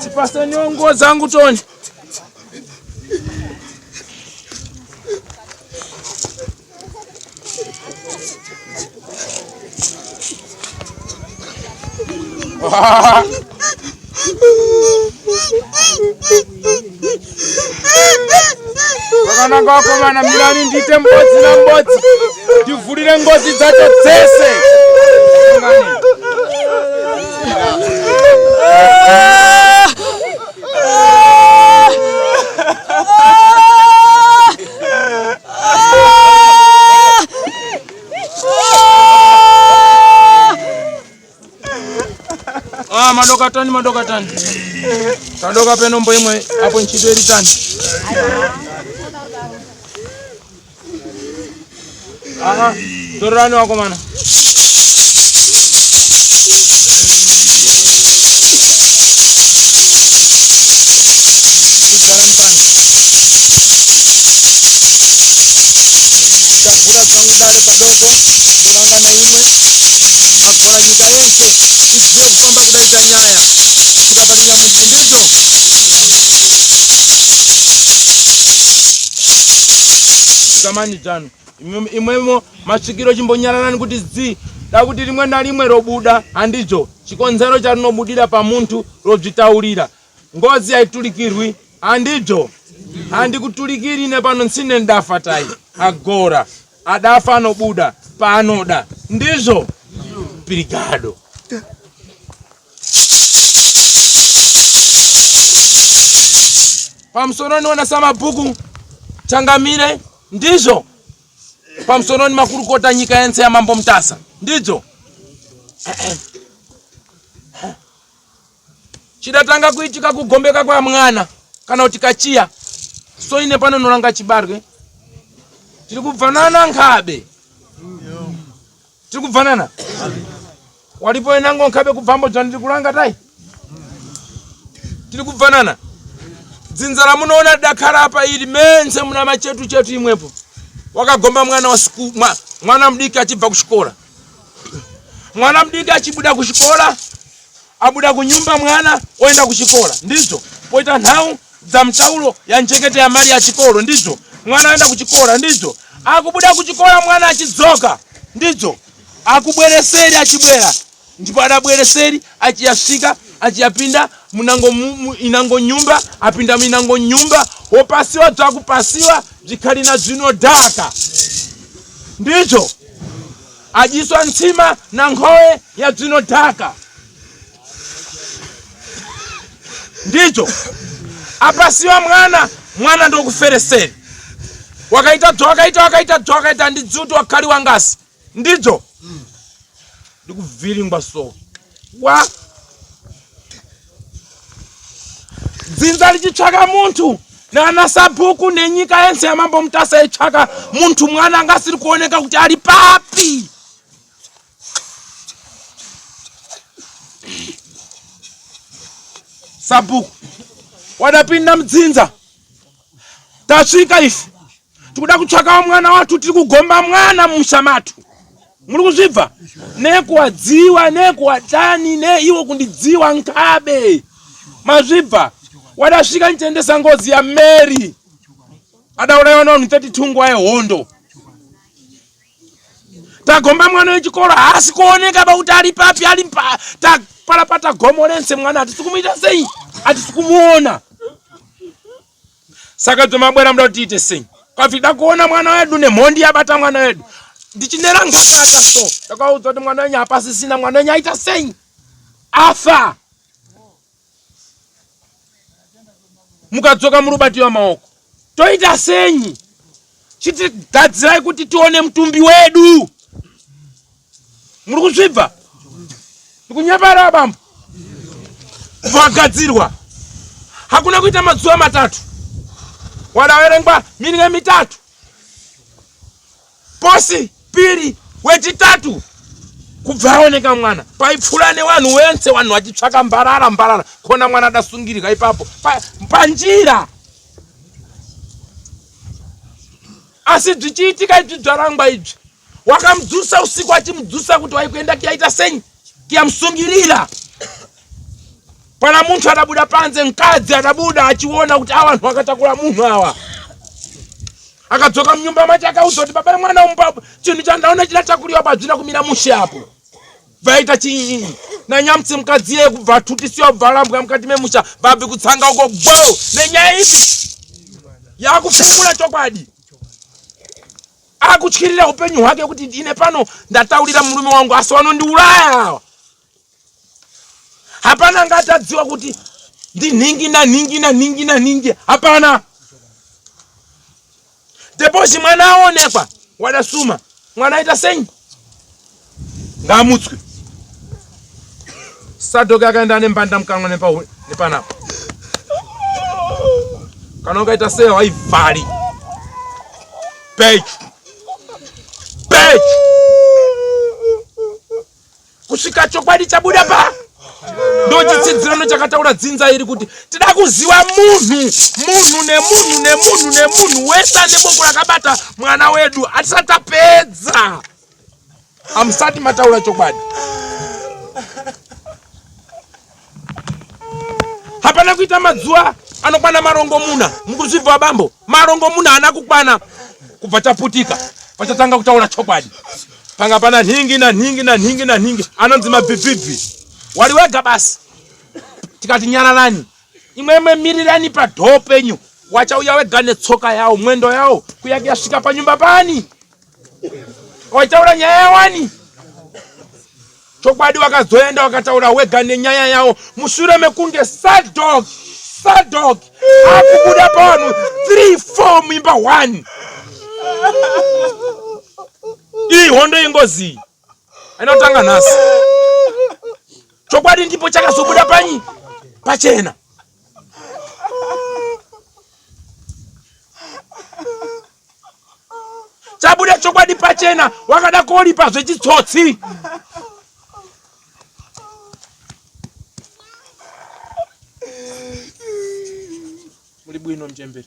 Chipaseniwo nguo dzangu Tony. Vakananga vakomana mirani ndiite mbodzi nambodzi ndivhurire ngozi dzacho dzese. Ah, madoka tani madoka tani kadoka penombo imwe apo nchito iri tani aha torerani wakomana Ndavhura zvangu dare padoko ndorangana imwe magora nyika yese izive kufamba kudaita nyaya kusvika pachinyamunhu ndizvo Kamani dzanu. Imwemo masvikiro chimbonyararani kuti zii da kuti rimwe narimwe robuda handizvo chikonzero charinobudira pamuntu rodzvitaurira. Ngozi haitulikirwi handizvo handikutulikiri nepano ntsine ndafa tai agora adafa anobuda paanoda ndizvo pirigado. Pamusoro niona samabhuku changamire ndizvo pamusoro ni makurukota nyika yense yamambo Mutasa ndizvo chidatanga kuitika kugombeka kwa mwana kana kuti kachiya soine pano noranga chibarwe tiri kubvanana nkabe tiri kubvanana walipo enango nkhabe kubvambo dzva ndiri kulanga tai tiri kubvanana dzinza ramunoona dakara apa iri mense muna machetu chetu imwepo wakagomba mwana wasiku mwa, mwana mudiki achibva kuchikora mwana mudiki achibuda kuchikora abuda kunyumba mwana oenda kuchikora ndizvo poita nhau dzamutauro yanjekete yamari yachikoro ndizvo mwana aenda kuchikora ndizvo akubuda kuchikora mwana achidzoka ndizvo akubwereseri achibwera ndipo adabwereseri achiyasvika achiyapinda munango inango nyumba apinda muinango nyumba wopasiwa dzakupasiwa zvikhalina zvinodhaka ndizvo adyiswa ntsima na nkhowe ya bzinodhaka ndicho apasiwa mwana mwana ndokufereseri wakaita bzo wakaita wakaita bzo wakaita ndidziuti wakhaliwa ngasi ndidzo ndikuvhiringwa so wa dzinza richitsvaka muntu nana sabhuku nenyika yense yamambo Mutasa itsvaka muntu mwana anga asiri kuoneka kuti ari papi. Sabhuku wadapinda mudzinza tasvika ife tikuda kutsvakawo mwana watu tiri kugomba mwana mumusha matu muri kuzvibva nekuwadziwa nekuwatani neiwo kundidziwa nkabe mazvibva wadasvika nitendesa ngozi yamary adauraiwa navanhu 32 nguva yehondo tagomba mwana wechikoro haasi kuoneka pakuti ari papi ari tapalapata gomo rense mwana hatisi kumuita sei hatisi kumuona saka dzomabwera muda kuti tiite sei kwafida kuona mwana wedu nemhondi yabata mwana wedu ndichinera ngakata so ndakaudza kuti mwana wenyu hapasisina mwana wenyu aita sei afa mukadzoka murubatiwa maoko toita senyi chitigadzirai kuti tione mutumbi wedu muri kuzvibva ndikunyepera bambo vagadzirwa hakuna kuita mazuva matatu wadaverengwa minwe mitatu posi piri wechitatu kubva aoneka mwana paipfura nevanhu wense vanhu vachitsvaka mbarara mbarara kona mwana adasungirika ipapo panjira asi zvichiitika izvi zvarangwa izvi wakamudzusa usiku achimudzusa kuti waikuenda kiyaita senyi kiyamusungirira pana muntu adabuda panze mukadzi adabuda achiona kuti awa vanhu vakatakura munhu awa akadzoka munyumba macho akaudza kuti baba remwana umupa chinhu chandaona chinatakuriwa padzvina kumira mushe apo vaita chii nanyamutsi mukadzi iye kubva atutisiwa kubva arambwa mukati memusha vabvi kutsanga uko go nenyaya ipi yakufumura chokwadi akutyirira upenyu hwake kuti ine pano ndataurira murume wangu asi wanondiuraya awa hapana anga atadziwa kuti ndinhingi nanhingi nanhingi nanhingi hapana deposi mwana aonekwa wadasuma mwana aita sei ngaamutswe sadoki akaenda nembanda mukanwa nepanapa kana ukaita sei haivhari pechu pechu kusvika chokwadi chabuda pa ndochitsidzirano chakataura dzinza iri kuti tida kuziva munhu munhu nemunhu nemunhu nemunhu wese ane boko rakabata mwana wedu hatisati tapedza hamusati mataura chokwadi hapana kuita madzuva anokwana marongomuna mukuzvibva bambo marongomuna haana kukwana kubva chaputika. Vachatanga kutaura chokwadi. Panga pana nhingi nanhingi nanhingi nanhingi anonzi mabvibvibvi. Wari wega basi. Tikati nyararani. Imwemwe mirirani padhoo penyu. Wachauya wega netsoka yawo, mwendo yawo kuya kuyasvika panyumba pani. Waitaura nyaya yawani? Chokwadi wakazoenda wakataura wega nenyaya yawo mushure mekunge Sadog Sadog akubuda pavanhu 3 4 muimba 1. Iyi hondo yengozi inotanga nhasi. Chokwadi ndipo chakazobuda panyi pachena. Chabuda chokwadi pachena, wakada koripa zvechitsotsi. Muri bwino mchembere.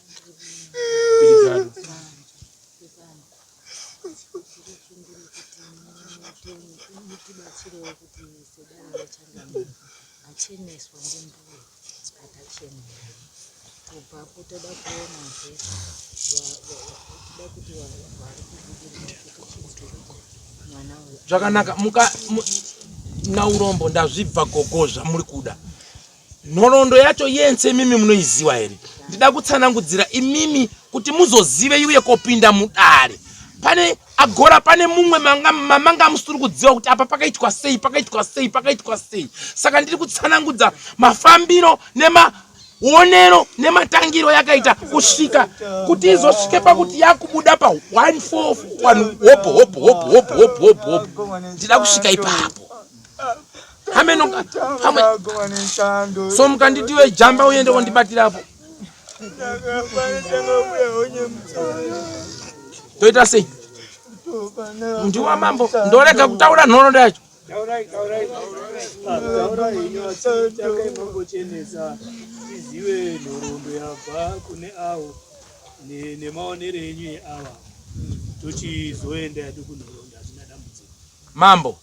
Obrigado. Acheneswa ndimbuya akachenura kubvapo toda kuonazve toda kuti vari kubudirira kuti chinzwe kuti mwana uyu Zvakanaka muka naurombo ndazvibva gogo zvamuri kuda. Nhoroondo yacho yense imimi munoiziwa here? Ndida kutsanangudzira imimi kuti muzozive uye kopinda mudare. Pane agora pane mumwe manga mamanga musiri kudziwa kuti apa pakaitwa sei pakaitwa sei pakaitwa sei. Saka ndiri kutsanangudza mafambiro nemaonero nematangiro yakaita kusvika kuti izosvike pakuti yakubuda pa 141 hopo hopo hopo hopo hopo hopo hopo. Ndida kusvika ipapo. Hameno pamwe so mukanditiwe jamba uende kondibatirapo toita sei ndiwa mambo ndorega kutaura nhoroondo yacho tizive nhoroondo yabva kune avo nemaonero enyu eava tochizoenda yadu kunhoroondo hazvina dambudziko mambo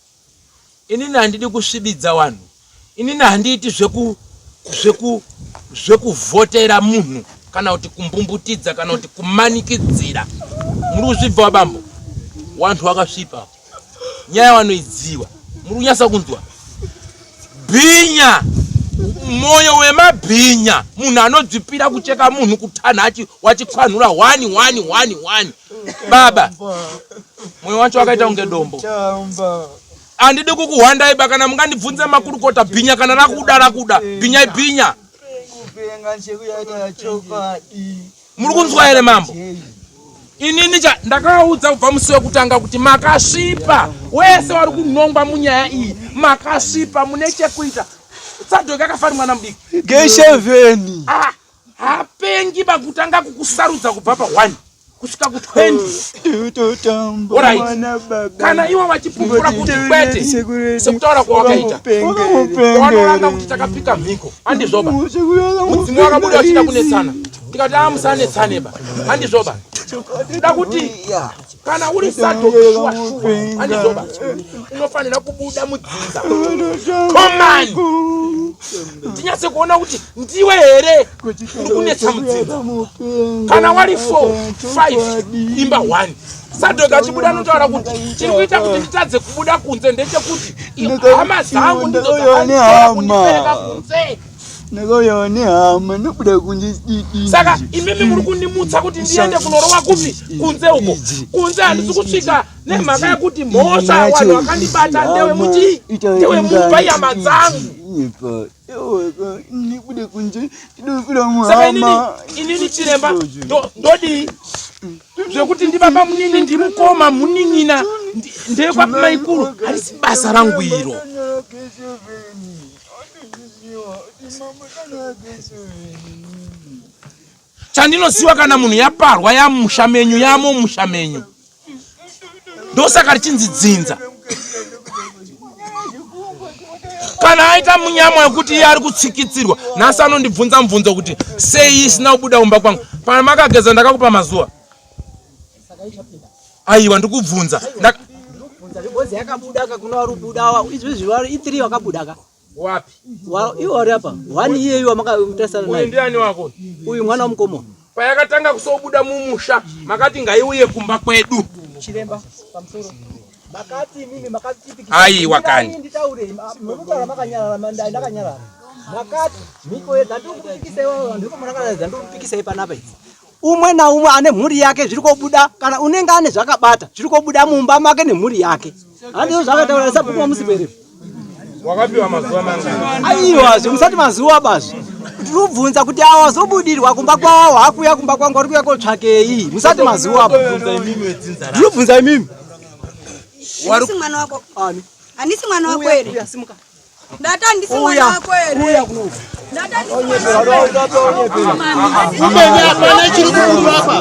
Inini handidi kusvibidza wanhu. Inini handiiti zveku zveku zvekuvhotera munhu kana kuti kumbumbutidza kana kuti kumanikidzira. Muri kuzvibva wabambo? Wanhu wakasvipa. Nyaya wanoidziwa. Muri kunyasa kunzwa? Bhinya! Moyo wemabhinya. Munhu anodzvipira kucheka munhu kutanha achi wachikwanhura 1 1 1 1. Baba. Moyo wacho wakaita kunge dombo. Handidi kukuhwandai ba kana mungandibvunze makurukota bhinya kana rakuda rakuda bhinya ibhinya. Muri kunzwa here mambo? Inini cha ndakavaudza kubva musi wekutanga kuti makasvipa wese wari kunongwa munyaya iyi makasvipa mune chekuita. Sadoki akafari mwana mudiki. Gesheveni. Ah, hapengi bakutanga kukusarudza kubva pa 1 kusvika ku 20 Alright. Kana iwo vachipupura kuti kwete sekutaura kwawakaita wanoranga kuti takapika mhiko handizvoba mudzimu wakabuda wachida kunetsana tikati a musanetsaneba handizvoba da kuti kana uri sato shuwa shuwa handizvoba unofanira kubuda mudzinza komani tinyatse kuona kuti ndiwe here uri kunetsa mudzinza kana wari 4 5 imba 1 Sadok achibuda anotaura kuti chiri kuita kuti nditadze kubuda kunze ndechekuti hama dzangu ndidzo dzakandipereka kunze ndakauyawo nehama ndobuda kunze saka imimi muri kundimutsa kuti ndiende kunorova kupi kunze uko kunze handisi kusvika nemhaka yekuti mhosva vanhu vakandibata ndewe muchii ndewe mumba ihama dzangu Saka inini inini chiremba ndodii zvekuti ndibaba munini ndimukoma munin'ina ndeyekwapi maikuru harisi basa rangu iro. Chandinoziwa kana munhu yaparwa yamusha menyu yamo musha menyu ndosaka richinzi dzinza kana aita munyama wekuti iye ari kutsikitsirwa nhasi anondibvunza mubvunzo kuti sei isina kubuda kumba kwangu pana makageza ndakakupa mazuva aiwa ndikubvunza yakabuda ka kuna vari izvizvi vari i3 wakabuda ka Wapi? Wa iwo ari apa. One iyeyu wamakatasana naye. Uyu ndiani wako? Uyu mwana wamukoma. Payakatanga kusobuda mumusha makati ngaiuye kumba kwedu. Chiremba pamusoro. Makati imimi makatipikisa. Aiwa kani. Nditaure munotaura makanyarara mandai ndakanyarara. Makati mhiko yedzandiri kupikisa iwawo vanhu vepamurangaradza dzandiri kupikisa panapa idzi. Umwe naumwe ane mhuri yake zviri kobuda kana unenge ane zvakabata zviri kobuda mumba make nemhuri yake. Handizvo zvakataura sabhuku wamusipere. Wakapiwa mazuva mangani? Aiwa zve musati mazuva bazvi. Tirikubvunza kuti awa wazobudirwa kumba kwawo hakuya kumba kwangu ari kuya kotsvakei. Musati mazuva apa. Ndirikubvunza imimi. Handisi mwana wako. Ani? Handisi mwana wako here? Uya simuka. Ndati handisi mwana wako here? Uya kuno. Ndati handisi mwana wako here? Kumene hapana chiri kuburwa apa.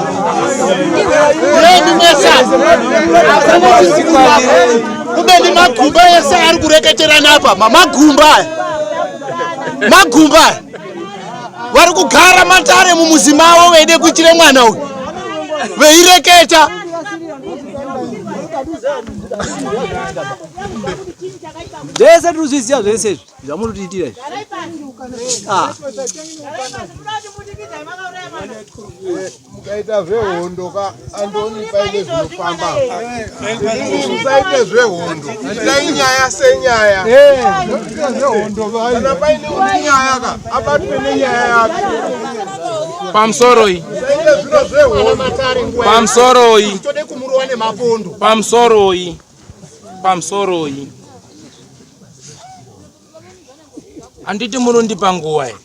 Yeni mese hapana chiri kuburwa apa. Kumene magumba ese ari kureketerana apa. Magumba aya. Magumba aya. Vari kugara matare mumuzi mavo veide kuitire mwana uyu. Veireketa. Zvese tiri kuzviziva zvese izvi zvamuri kutiitira izvi. Ah. Mukaita zvehondo ka andioni paine zvinofamba. Musaite zvehondo. Itai nyaya senyaya. Kana paine une nyaya ka abatwe nenyaya yake. Pamusoroi. Musaite zviro zvehondo. Pamusoroi. Tode kumurowa nemapondo. Pamusoroi. Pamusoroi. Handiti munondipa nguva here?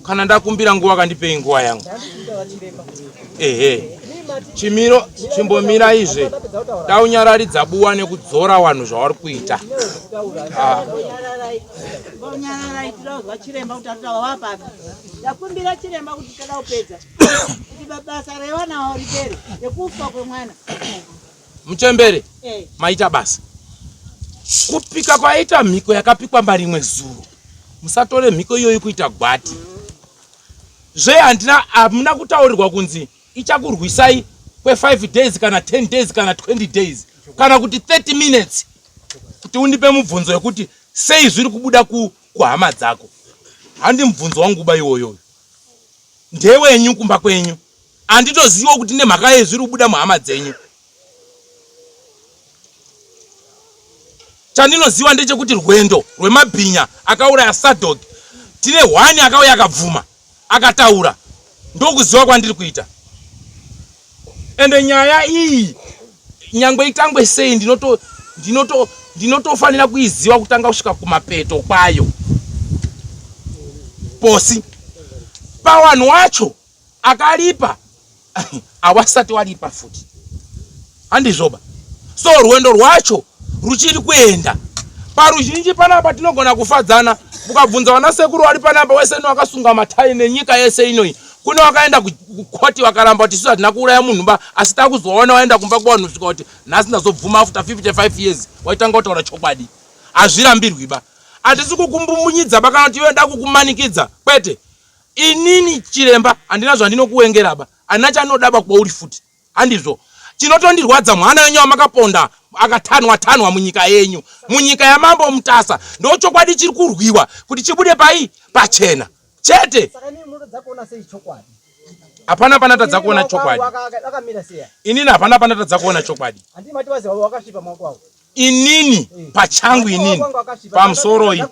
Kana ndakumbira nguva kandipei nguva yangu. Ehe. Chimiro chimbomira izve. Daunyararidza buwa nekudzora wanhu zvauri kuita. Ah. Nyararai tinouzwa chiremba kuti atotaura wapapi. Ndakumbira chiremba kuti toda kupedza. Kuti basa revanawo ripere rekufa kwemwana. Muchembere Eh. maita basa. Kupika kwaita mhiko yakapikwa marimwe zuro. Musatore mhiko iyoyi kuita gwati. Zve handina hamuna kutaurirwa kunzi ichakurwisai kwe 5 days kana 10 days kana 20 days kana kuti 30 minutes kuti undipe mubvunzo wekuti sei zviri kubuda ku, kuhama dzako. Handi mubvunzo wangu ba iwoyoyo. Ndewenyu kumba kwenyu. Handitoziviwo kuti nemhaka yei zviri kubuda muhama dzenyu. Chandinoziva ndechekuti rwendo rwemabhinya akauraya Sadog tine hwani akauya akabvuma akataura ndokuziva kwandiri kuita. Ende nyaya iyi nyangwe itangwe sei ndinoto ndinoto ndinotofanira kuiziva kutanga kusvika kumapeto kwayo. Posi pawanhu wacho akaripa awasati waripa futi handizvoba so rwendo rwacho ruchiri kuenda paruzhinji panapa tinogona kufadzana ukabvunza vana sekuru vari panapa wese ino wakasunga matai nenyika yese inoyi kune wakaenda kukoti wakaramba kuti isu hatina kuuraya munhu ba asi takuzoona waenda kumba kwavanhu svika kuti nhasi ndazobvuma after 55 years waitanga kutaura chokwadi hazvirambirwi ba hatisi kukumbumbunyidza ba kana kuti iwe ndakukumanikidza kwete Inini chiremba handina zvandinokuwengera ba, handina chandinoda ba kwauri futi. Handizvo. Chinotondirwadza mwana wenyu wamakaponda akatanwa tanwa munyika yenyu. Munyika yamambo Mutasa. Ndochokwadi chiri kurwiwa kuti chibude pai pachena. Chete. Saka inini munotadza kuona sei chokwadi? Hapana panatadza kuona chokwadi. Akamira sei? Inini hapana panatadza kuona chokwadi. Handii mati wazi wakasvipa maoko ako. Inini pachangu inini pamusoroi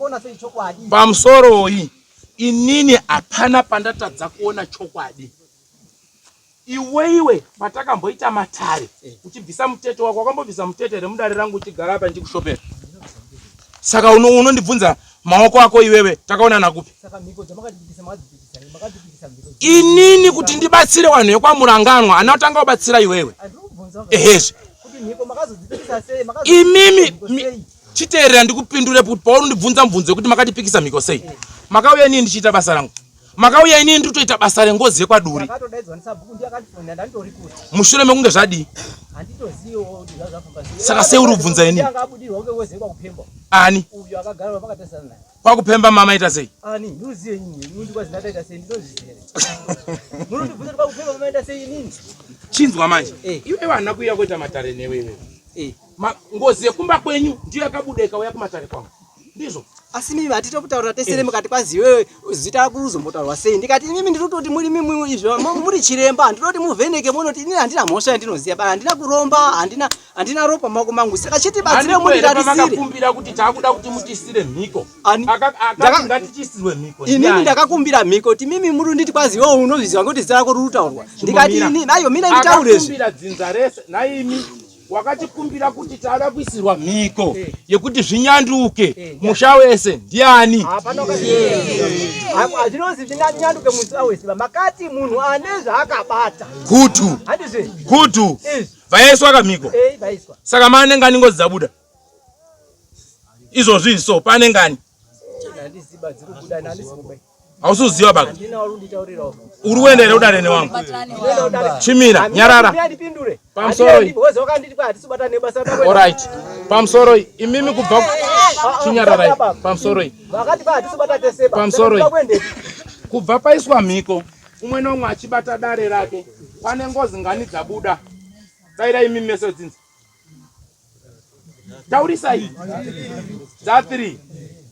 pamusoroi inini hapana pandatadza kuona chokwadi. Iweiwe patakamboita matare uchibvisa mutete wako wakambobvisa mutete here mudare rangu uchigara apa ndichikushopera saka unondibvunza maoko ako iwewe takaonana kupi inini kuti ndibatsire vanhu vekwamuranganwa ana kutanga kubatsira iwewe ehezve imimi chiteerera ndikupindure kuti pauri ndibvunza mubvunzo wekuti makatipikisa mhiko sei makauya inini ndichiita basa rangu makauya inini ndikutoita basa rengozi yekwaduri mushure mekunge zvadii saka sei uri kubvunza inini ani kwakupemba mama ita sei ani nduziye ini ndikwazi ndataita sei ndinozviziva munondibvunza kuti kwakupemba mama ita sei inini chinzwa manje eh. iwe vana kuuya kuita matare newe iwewe eh. ngozi yekumba kwenyu ndiyo yakabuda ikauya kumatare kwangu ndizvo Asi mimi hatito kutaura tesere mukati kwazi iwewe zita rako ruzombotaurwa sei? Ndikati imimi ndiri kutoti muri mimi izvo muri chiremba handina kuti muvheneke muone inini handina mhosva yandinoziva bana handina kuromba handina handina ropa mumaoko mangu saka chitibatsire munditarisire. Makakumbira kuti takuda kuti mutisire mhiko. Ani? Akati ngatichisirwe mhiko. Inini ndakakumbira mhiko kuti mimi muri nditi kwazi iwewe unozviziva ngekuti zita rako riri kutaurwa. Ndikati ini ayo mina nditaure izvi. Akakumbira dzinza rese naimi wakatikumbira kuti tada kuisirwa mhiko eh. yekuti zvinyanduke eh, musha wese ndiani hazvinozi zvinyanduke musha wese makati munhu ane zvaakabata kutu kutu vaiswa kamhiko eh, saka mane ngani ngozi dzabuda izvozvi so pane ngani hausi kuziva baka uri kuenda here kudare newangu chimira nyarara pamusoroi orit pamusoroi imimi kubva chinyararai pamusoroi pamusoroi kubva paiswa mhiko umwe neumwe achibata dare rake pane ngozi ngani dzabuda dairai imimi mese dzinza taurisai dza 3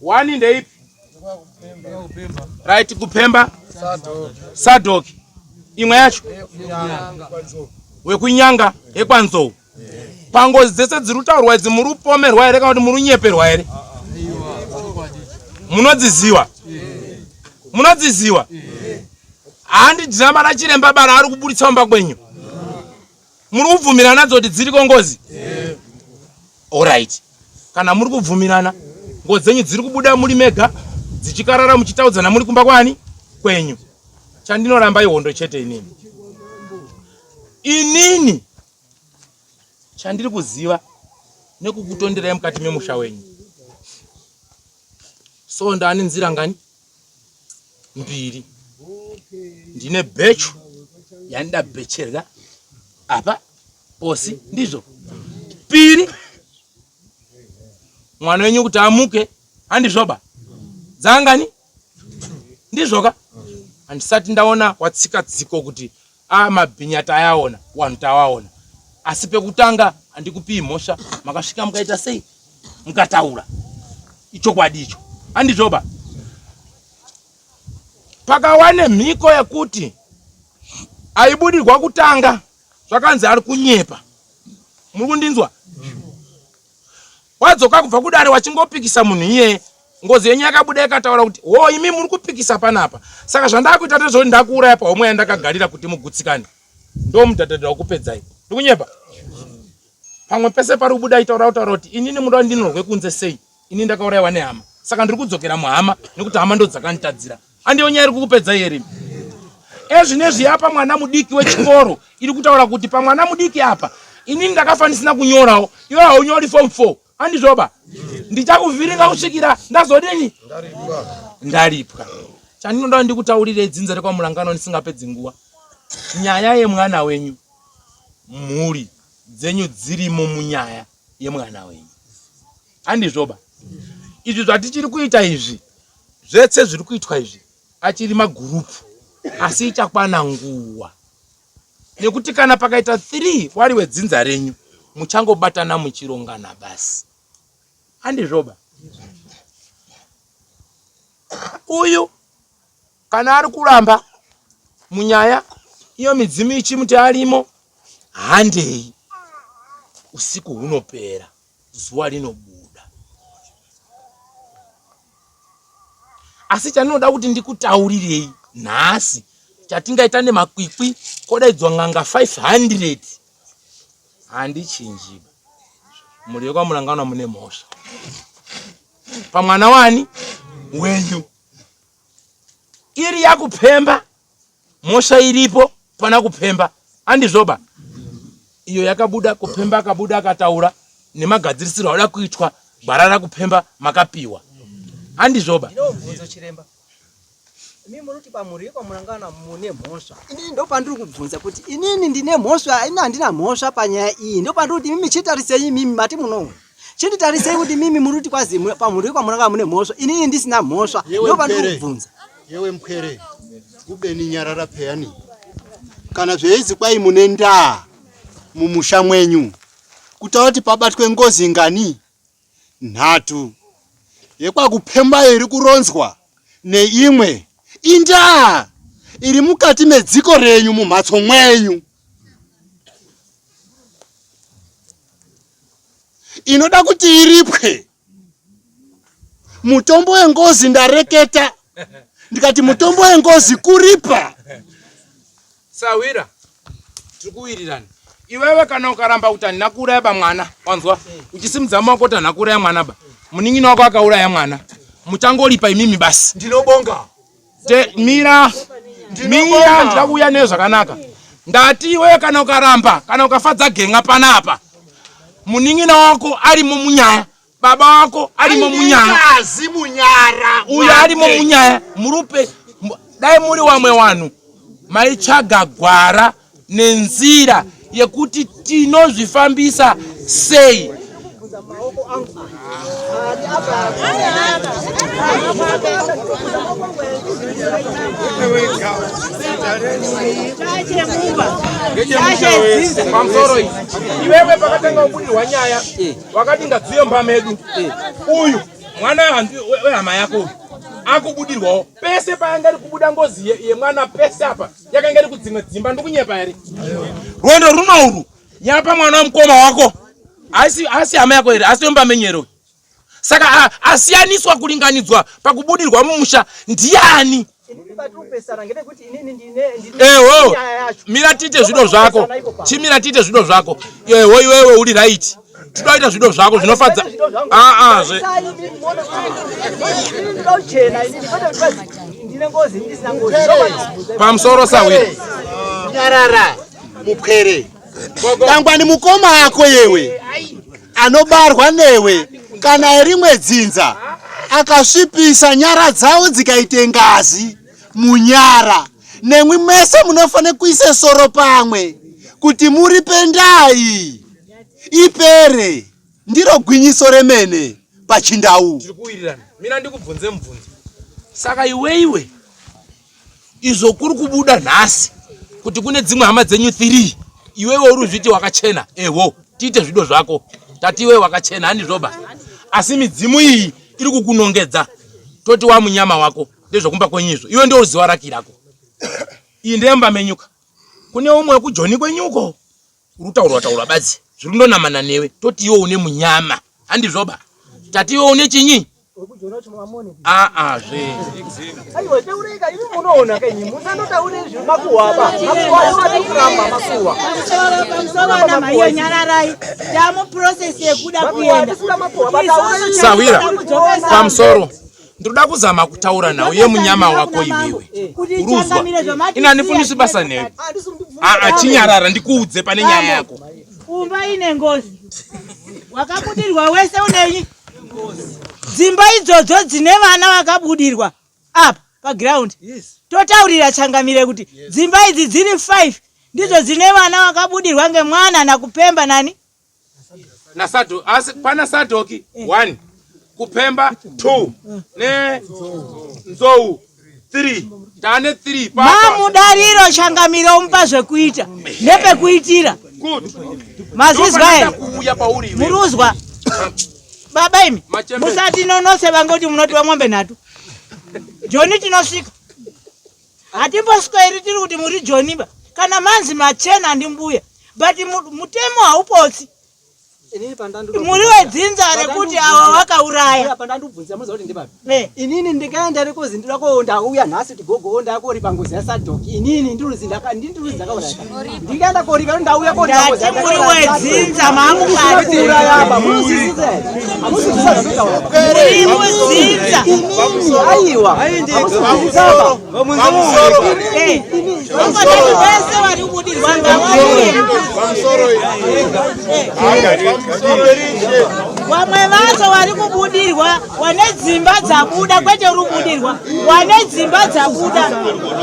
1 ndeipi right kupemba sadoki imwe yacho wekunyanga yekwanzou pangozi dzese dziri kutaurwa idzi muri kupomerwa here kana kuti muri kunyeperwa here munodziziwa munodziziwa handi dhirama rachiremba bara ari kuburitsa mumba kwenyu muri kubvumirana nadzo kuti dziriko ngozi orit kana muri kubvumirana ngozi dzenyu dziri kubuda muri mega dzichikarara muchitaudzana muri kumba kwani kwenyu chandinoramba ihondo chete inini inini chandiri kuziva nekukutonderai mukati memusha wenyu so ndani nzira ngani mbiri ndine bhechu yandida bhecherwa apa posi ndizvo piri mwana wenyu kuti amuke handizvoba dzangani ndizvoka handisati ndaona watsika tsiko kuti a mabhinya tayaona wanhu tawaona asi pekutanga handikupii mhosva makasvika mukaita sei mukataura ichokwadi icho handizvoba pakawane mhiko yekuti aibudirwa kutanga zvakanzi ari kunyepa muri kundinzwa wadzoka kubva kudare wachingopikisa munhu iyeye ngozi yenyu yakabuda ikataura kuti ho imi muri kupikisa panapa saka zvandakuita ndezvekuti ndakuuraya pahomwe yandakagarira kuti mugutsikane ndomudhadhadha wakupedzai ndikunyepa pamwe pese pari kubuda itaura kutaura kuti inini muda ndinorwe kunze sei ini ndakaurayiwa nehama saka ndiri kudzokera muhama nekuti hama ndodzakanditadzira andiyo nyaya iri kukupedza here ezvinezvi apa mwana mudiki wechikoro iri kutaura kuti pamwana mudiki apa inini ndakafa ndisina kunyorawo iwe haunyori form 4 andizvoba ndichakuvhiringa kusvikira ndazodini ndaripwa chandinoda ndikutaurire dzinza rekwamurangano ndisingapedzi nguva nyaya yemwana wenyu mhuri dzenyu dzirimo munyaya yemwana wenyu handizvoba izvi zvatichiri kuita izvi zvetse zviri kuitwa izvi achiri magurupu asi ichakwana nguva nekuti kana pakaita 3 wari wedzinza renyu muchangobatana muchirongana basi handizvoba uyu Kana ari kuramba munyaya iyo midzimu ichimuti arimo, handei. Usiku hunopera, zuva rinobuda. Asi chandinoda kuti ndikutaurirei nhasi chatingaita nemakwikwi kodaidzwa n'anga 500 handichinjiba. Mhuri yekwaMuranganwa mune mhosva pamwana wani wenyu. iri yakupemba mhosva iripo pana kupemba andizvoba iyo yakabuda kupemba akabuda akataura nemagadzirisiro auda kuitwa gwara rakupemba makapiwa andizvoba Imi muri pamhuri yekwamurangana mune mhosva. Inini ndopandiri kubvunza kuti inini ndine mhosva, ini handina mhosva panyaya iyi. Ndopandiri kuti imimi chitarisei imimi mati munoona. Chinditarisei kuti mimi muri kuti kwazi pamhuri yekwamuranga mune mhosva inini ndisina mhosva ndopandiri kubvunza. Yewe mpwere kubeni nyarara peyani kana zveizi kwai mune ndaa mumusha mwenyu kutaura kuti pabatwe ngozi ngani nhatu. Yekwakupemba iri kuronzwa neimwe indaa iri mukati medziko renyu mumhatso mwenyu inoda kuti iripwe. Mutombo wengozi ndareketa ndikati mutombo wengozi kuripa. Sahwira, tiri kuwirirana. Iwewe kana ukaramba kuti handina kuuraya ba mwana, wanzwa? Uchisimudza maoko kuti handina kuuraya mwana ba. Munin'ina wako akauraya mwana. Muchangoripa imimi basi. Ndinobonga. Te, mira. Mira, ndida kuuya neyo zvakanaka. Ndati iwewe kana ukaramba, kana ukafadza gen'a panapa. Munin'ina wako arimo munyaya. Baba wako arimo munyaya. Azi munyara. Uyo arimo munyaya. Murupe dai muri wamwe wanhu maitsvaga gwara nenzira yekuti tinozvifambisa sei. Pamusoro iwewe pakatanga kubudirwa nyaya wakati ngadziye mumba medu eh. uyu mwana wehama yako uyu akubudirwawo pese paanga ri kubuda ngozi yemwana pese apa yakanga iri kudzimwe dzimba ndikunyepa here rwendo runo urwu yapa mwana wemukoma wako asi hama yako here asi wemba menyu here saka asiyaniswa kuringanidzwa pakubudirwa mumusha ndiani Eho, mira tiite zvido zvako. Chimira tiite zvido zvako. Eho, iwewe uri right. Tinoita zvido zvako zvinofadza. Ah ah zve. Pamusoro sahwira. Nyarara mupwere. Dangwani mukoma ako yewe anobarwa newe kana erimwe dzinza akasvipisa nyara dzavo dzikaite ngazi munyara nemwi mese munofanira kuise soro pamwe kuti muripe ndaa iyi ipere ndiro gwinyiso remene pachindau. Tiri kuwirirana. Mira ndikubvunze mubvunzo. Saka iweiwe izvo kuri kubuda nhasi kuti kune dzimwe hama dzenyu 3 iwewe uri uzviti wakachena eho tiite zvido zvako tati iwewe wakachena handizvoba asi midzimu iyi iri kukunongedza toti wamunyama wako ndezvekumba kwenyu izvo iwe ndio uziwa raki rako iyi ndeyemba menyuka kune umwe wekujoni kwenyuko uri kutaurwa taurwa badzi zviri kundonamana newe toti iwe une munyama handizvoba tati iwe une chinyi aa zve Aiwa taureka imi munoona kenyi musandotaure zvemakuhwa apa makuhwa ayo ari kuramba makuhwa pamusoro ana maiyo nyararai tamu process yekuda kuenda sahwira pamusoro ndinoda kuzama kutaura nhau yemunyama wako iwewe uruzwa ini handifunisi basa newe aa chinyarara ndikuudze pane nyaya yako umba ine ngozi wakabudirwa wese unenyi dzimba idzodzo dzine vana vakabudirwa apa paground totaurira changamire kuti dzimba idzi dziri 5 ndidzo dzine vana vakabudirwa ngemwana nakupemba nani nasado asi pana sadoki 1 kupemba 2 ne nzou 3 tane 3 mamudariro changamire omupa zvekuita nepekuitira mazvizwa here muruzwa baba imi musatinonose vangoti munotiwa mombe nhatu joni tinosvika hatimbosweri tiri kuti muri joni ba kana manzi machena ndimbuya but mutemo haupotsi muri wedzinza rekuti awa wakauraya pandandibvunzira munoziva kuti ndepapi eh. inini ndikaenda rekozi ndoda ko ndauya nhasi kuti gogo ndakoripa ngozi yasadoki inini ndiruzi ndindiruzi ndakauraya ndikaenda koripa ndauya koripa ngozi muri wedzinza mamukauraya munozwisisa hamusizwisisa zvinotaura muri mudzinza aiwa hamusizwisisa vese vari kubudirwa ngavauye vamwe vacho vari kubudirwa wane dzimba dzabuda kwete uri kubudirwa wane dzimba dzabuda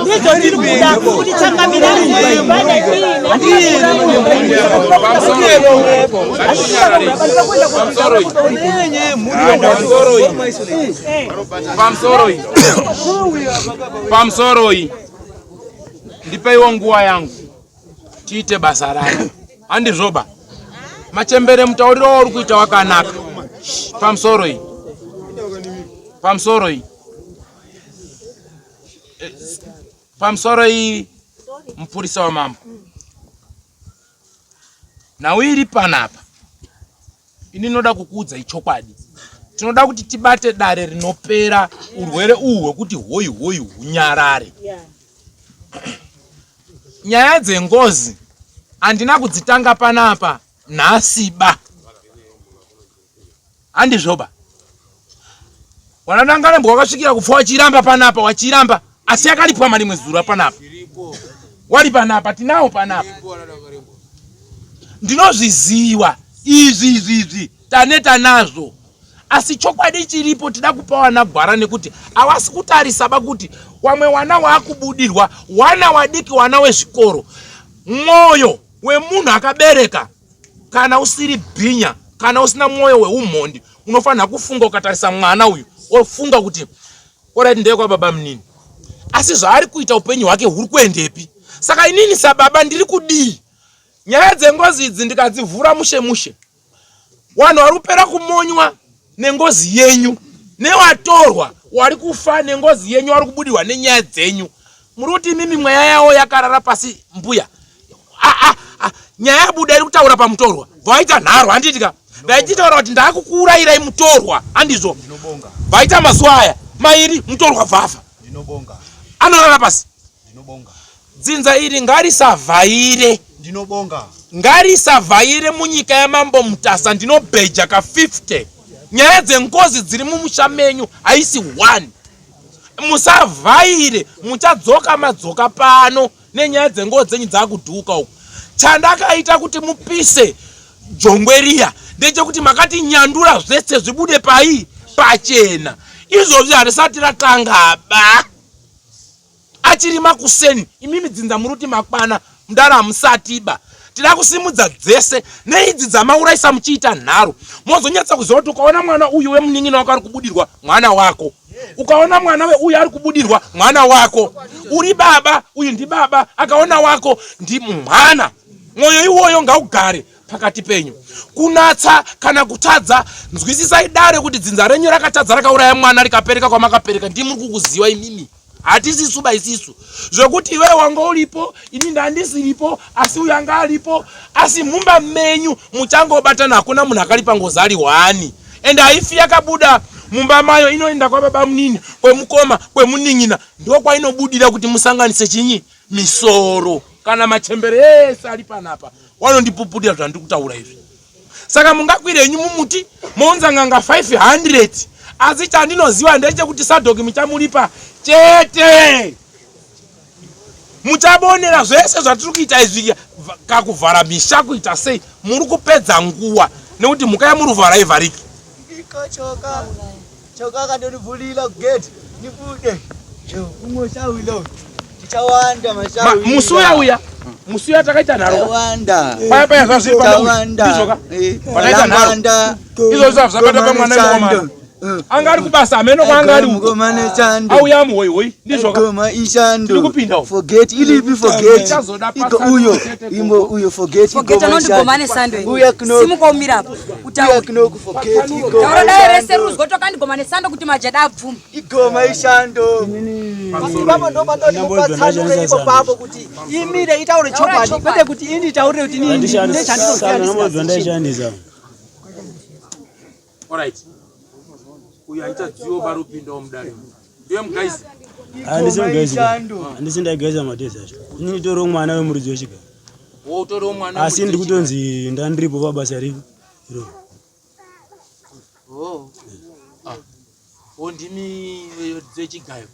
ndidzo tiri kuda kuti changamira dzimba Pamusoroi. Pamusoroi. Ndipeiwo nguwa yangu. Tiite basa rangu. Handizvoba. Machembere mutauriro wauri kuita wakanaka. Pamusoroi. Pamusoro iyi. Eh, pamusoro iyi mupurisa wamambo. Nhau iri panapa ini ndinoda kukuudzai chokwadi. Tinoda kuti tibate dare rinopera urwere uhu hwekuti hoyi hoyi hunyarare. Nyaya dzengozi handina kudzitanga panapa nhasi ba. Handizvoba. Wanadangarembwa wakasvikira kufa wachiramba panapa wachiramba asi yakalipwa marimwe zura panapa. Wari panapa tinawo panapa. Ndinozviziwa izvi izvi izvi taneta nazvo. Asi chokwadi chiripo tida kupa wana gwara nekuti awasi kutarisa ba kuti wamwe wana waakubudirwa wana wadiki wana wezvikoro. Mwoyo wemunhu akabereka Kana usiri bhinya, kana usina mwoyo weumhondi, unofanira kufunga ukatarisa mwana uyu wofunga kuti orit ndeye baba munini, asi zvaari kuita upenyu hwake huri kuendepi? Saka inini sababa ndiri kudii? Nyaya dzengozi idzi ndikadzivhura mushe mushe, wanhu wari kupera kumonywa nengozi yenyu newatorwa wari kufa nengozi yenyu wari kubudirwa nenyaya dzenyu muri kuti imimi mweya yawo yakarara pasi mbuya ah, ah, ah. Nyaya yabuda iri kutaura pamutorwa vaita nharo handiti ka ndaichitaura kuti ndakukuurayirai mutorwa handizvo vaita mazuva aya mairi mutorwa vafa anorara pasi Dzinza iri ngarisavhaire. Ndinobonga. Ngarisavhaire munyika yamambo Mutasa ndinobheja ka 50. Nyaya dzengozi dziri mumusha menyu haisi one. Musavhaire muchadzoka madzoka pano nenyaya dzengozi dzenyu dzakudhuka uku. Chandakaita kuti mupise jongwe riya ndechekuti makati nyandura zvese zvibude pai pachena. Izvozvi harisati ratanga ba. Achiri makuseni imimi dzinza muruti makwana mdara hamusatiba tida kusimudza dzese neidzi dzamauraisa muchiita nharo mozonyatsa kuziva kuti ukaona mwana uyu wemunin'ina wako ari kubudirwa mwana wako ukaona mwana weuyu ari kubudirwa mwana wako uri baba uyu ndibaba akaona wako ndi mwana mwoyo iwoyo ngaugare pakati penyu kunatsa kana kutadza nzwisisai dare kuti dzinza renyu rakatadza rakauraya mwana rikapereka kwamakapereka ndimuri kukuziva imimi hatisisu ba isisu zvekuti iwewe wanga uripo ini ndandisiripo asi uyu anga aripo asi mumba menyu muchangobatana hakuna munhu akaripa ngozi ari hwani and haifi yakabuda mumba mayo inoenda kwababa munini kwemukoma kwemunin'ina ndokwainobudira kuti musanganise chinyi misoro kana machembere ese ari panapa wanondipuputira zvandiri kutaura izvi saka mungakwire henyu mumuti mounza n'anga 500 asi chandinoziva ndechekuti sadhoki muchamulipa chete muchabonera zvese zvatiri kuita izvi kakuvhara misha kuita sei muri kupedza nguwa nekuti mhuka yamuruvhara haivhariki Choka, choka akandonivhurira gate nibude. Umwe shawilo. Tichawanda mashawi. Musi uya uya. Musi uya takaita nharo. Tawanda. Paya paya zvazviri Tawanda. Ndizvoka. Eh, Pataita nharo. Izvo zvabata pamwana wemukomana. Eh. Anga ari kubasa hameno kwaanga ari uko. Auya muhoi hoi ndizvoka. Goma ishando. Tiri kupinda uko. Forget ilipi forget. Iko uyo imbo uyo forget forget anonzi goma nesando. Uya kuno. Simuka umira apo. Utaure. Kuno ku forget iko. Taura dai rese ruzwa tokandigoma nesando kuti majada abvume. Igoma ishando. Ipapo ndo pandoti mupatsanure ipo papo kuti imire itaure chokwadi kwete kuti ini itaurire kuti ini ndechandinoziva ndaishandisa. Alright. Uyu aita dziwo barupinda mudare. Ndiye mugaisi. Handisi mugaisi. Handisi ndaigaisa madhezi acho. Ini nditoriwo mwana wemuridzi wechiga. Wo utoriwo mwana. Asi ndiri kutonzi ndandiripo pabasa ripi. Iro. Oh. Ah. Wo ndimi vechigayo.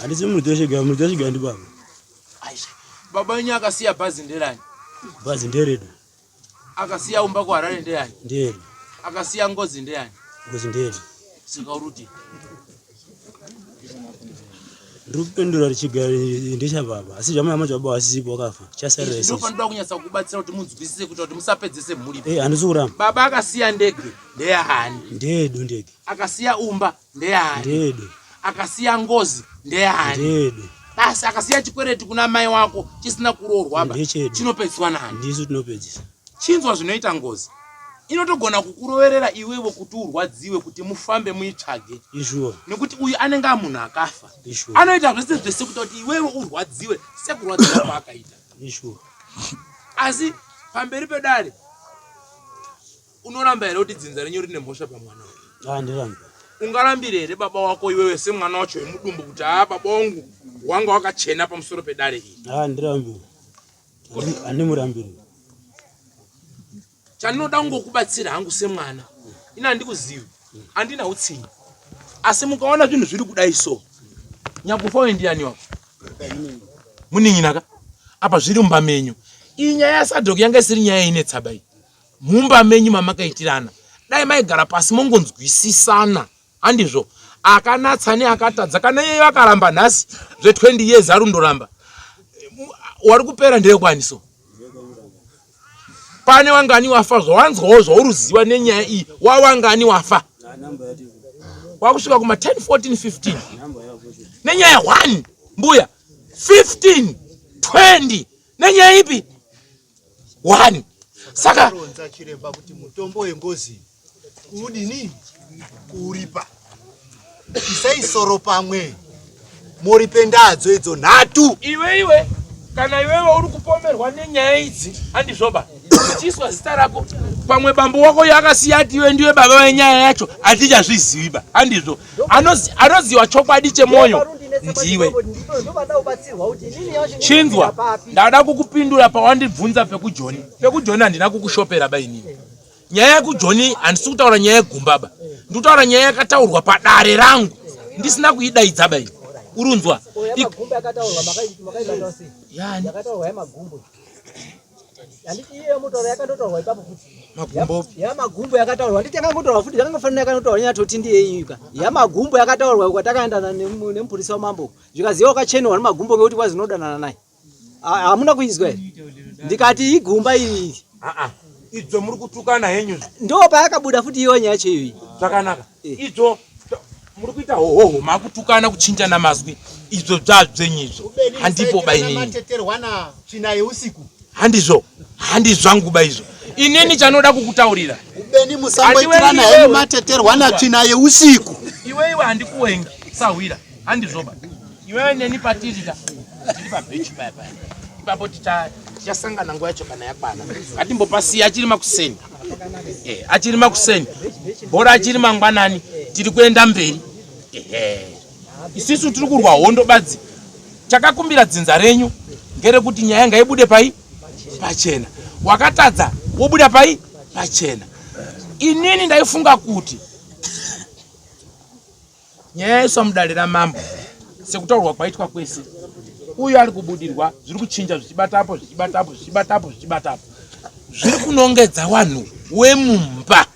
Handisi muridzi wechigayo, muridzi wechigayo ndibaba. Aisha. Baba wenyu akasiya bhazi nderani? Bhazi nderedu. Akasiya umba kuHarare ndeyani? Ndeyedu. Akasiya ngozi ndeyani? Ngozi ndeyedu. Saka uruti. Ndiri kupindura chigayo ndechababa asi zvamai amacho baba vasisipo wakafa chasarira isisi. Ndinofanira kunyatsa kubatsira kuti munzwisise kuita kuti musapedzese mhuri. Eh handisi kuramba. Baba akasiya ndege ndeyani? Ndeyedu ndege. Akasiya umba ndeyani? Ndeyedu. Akasiya ngozi ndeyani? Ndeyedu. Basi akasiya chikwereti kuna mai wako chisina kuroorwa ba. Chinopedziswa nani? Ndisu tinopedzisa. Chinzwa zvinoita ngozi. Inotogona kukuroverera iwewe kuti urwadziwe kuti mufambe muitsvage. Ishuwa. Nekuti uyu anenge amunhu akafa. Ishuwa. Anoita zvese zvese kuita kuti iwewe urwadziwe sekurwadziwa kwaakaita. Ishuwa. Asi pamberi pedare unoramba here kuti dzinza renyu rine mhosva pamwana uyu? Handirambi. Ungarambire here baba wako iwewe semwana wacho wemudumbu kuti haa baba wangu wanga wakachena pamusoro pedare iri? Handirambi. Handimurambiri. Chandinoda kungokubatsira hangu semwana ini handikuzivi handina utsinye asi mukaona zvinhu zviri kudai so nyakufa uyu ndiyani wako munin'ina ka apa zviri mumba menyu iyi nyaya yasadhoki yanga isiri nyaya inetsaba iyi mumba menyu mamakaitirana dai maigara pasi mongonzwisisana handizvo akanatsa neakatadza kana iyeyo akaramba nhasi zve 20 years arundoramba wari kupera ndeyekwani so pane wangani wafa zvawanzwawo zvauruziwa nenyaya iyi wawangani wafa wakusvika kuma 10 14 15 nenyaya 1 mbuya 15 20 nenyaya ipi 1 saka ronza chiremba kuti mutombo wengozi kuudini kuuripa isai soro pamwe moripe ndadzo idzo nhatu iwe iwe kana iwewe uri kupomerwa nenyaya idzi handizvoba uchiiswa zita rako pamwe bambo wako yakasiya ati iwe ndiwe baba venyaya yacho hatichazvizivi ba handizvo anoziva chokwadi chemwoyo ndiwe chinzwa ndada kukupindura pawandibvunza pekujoni pekujoni handina kukushopera ba inini nyaya yekujoni handisi kutaura nyaya yegumba ba ndikutaura nyaya yakataurwa padare rangu ndisina kuidaidza ba ini urunzwa Magumbo yamagumbo yakataurwa handiti yakangotaurwa futi yakangofanana yakanotaurwa nyatoti ndiye iyika yamagumbo yakataurwa uko takaendana nemupurisa wamambo zvikaziva wakachenwa nemagumbo ngekuti kwazi unodanana naye hamuna kuizwa here ndikati igumba iri idzo muri kutukana henyu ndo payakabuda futi iyo nyaya yacho iyoyi zvakanaka eh. idzo muri kuita hohoho makutukana kuchinjana mazwi izvo zvazvenyu izvo handipo bainini tsvina yeusiku handizvo handizvangu ba izvo inini chanoda kukutaurira ubeni musamboitirana henyu mateterwana tsvina yeusiku iwe iwe handikuwengi sahwira handizvoba iwewe neni patiri ka tiri pabhechi paya paya ipapo tichasangana nguva yacho kana yakwana ngatimbopasiya achiri makuseni eh, achiri makuseni bhora achiri mangwanani tiri kuenda mberi ehe isisu tiri kurwa hondo badzi Chakakumbira dzinza renyu ngerekuti nyaya ngaibude pai pachena. Wakatadza wobuda pai pachena. Inini ndaifunga kuti nyaya yaiswa mudare ramambo sekutaurwa kwaitwa kwese uyu ari kubudirwa zviri kuchinja zvichibatapo zvichibatapo zvichibatapo zvichibatapo zviri kunongedza wanhu wemumba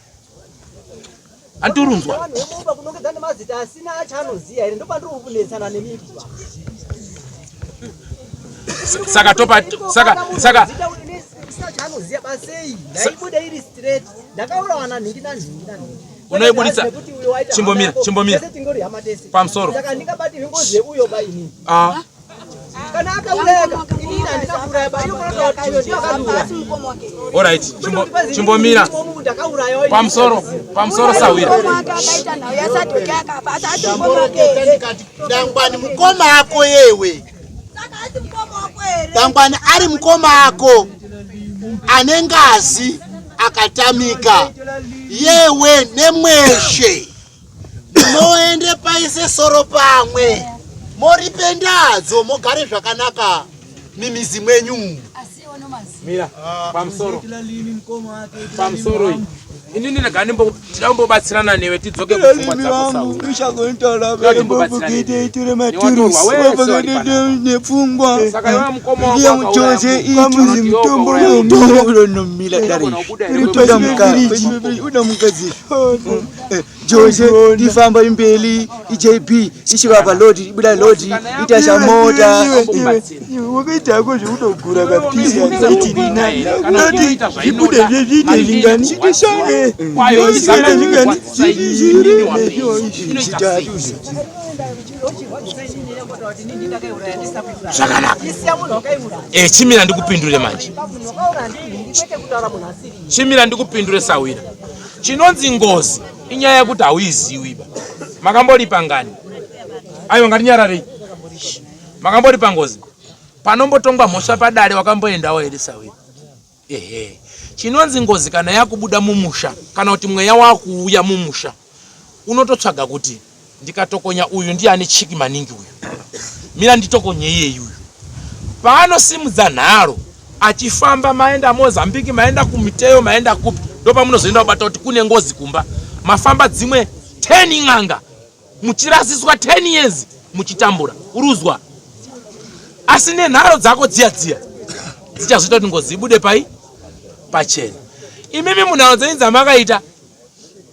Andiurunzwa. Vanhu vemumba kunongedza nemazita asina achanoziva here ndopandiri kunetsana nemi Saka topa saka saka isina chaanoziva basei ndaibuda iri straight ndakaurawa nanhingi nanhingi nanhingi unoibuditsa chimbomira chimbomira pamusoro saka ndingabatirwe ngozi yeuyo ba inini ah kana akauraya inini handina kuuraya ba iyo munotaura kuti ndiyo akandiuraya Alright, chimbomira. Pamusoro, pamusoro sahwira. Dangwani mukoma ako yewe. Dangwani ari mukoma ako ane ngazi akatamika yewe nemweshe Moende paise soro pamwe moripe ndadzo mogare zvakanaka mimizi mwenyu. Mira pamusoro pamusoro iyi inini ndega ndambobatsirana newe tidzoke kupfungwa dzako saunepfungwa iya muchose ituzi mutombo unomira dare uda mukadzi Jose ndifamba imbeli iJB ichivapa lodi ibuda lodi itasha mota wakaita hako zvekutogura kapisa itirina lodi zvibude zvezviite zvingani zviite zvingani zvitatu. Zvakanaka. Eh, chimira ndikupindure manje. Chimira ndikupindure sahwira. Chinonzi ngozi inyaya yekuti hauiziwi ba. Makamboripa ngani? Aiwa ngatinyararei. Makamboripa ngozi? Panombotongwa mhosva padare wakamboendawo here sahwira? Ehe. Chinonzi ngozi kana yakubuda mumusha kana kuti mweya wakuuya mumusha unototsvaga kuti ndikatokonya uyu ndiye ane chiki maningi uyu. Mira nditokonye iyeyi uyu. Paanosimudza nharo achifamba maenda Mozambique maenda kumiteyo maenda kupi ndopamunozoenda kubata kuti kune ngozi kumba. Mafamba dzimwe 10 n'anga muchirasiswa 10 years muchitambura uruzwa asi nenharo dzako dziya dziya dzichazoita kuti ngozi ibude pai pachena imimi munharo dzenyu dzamakaita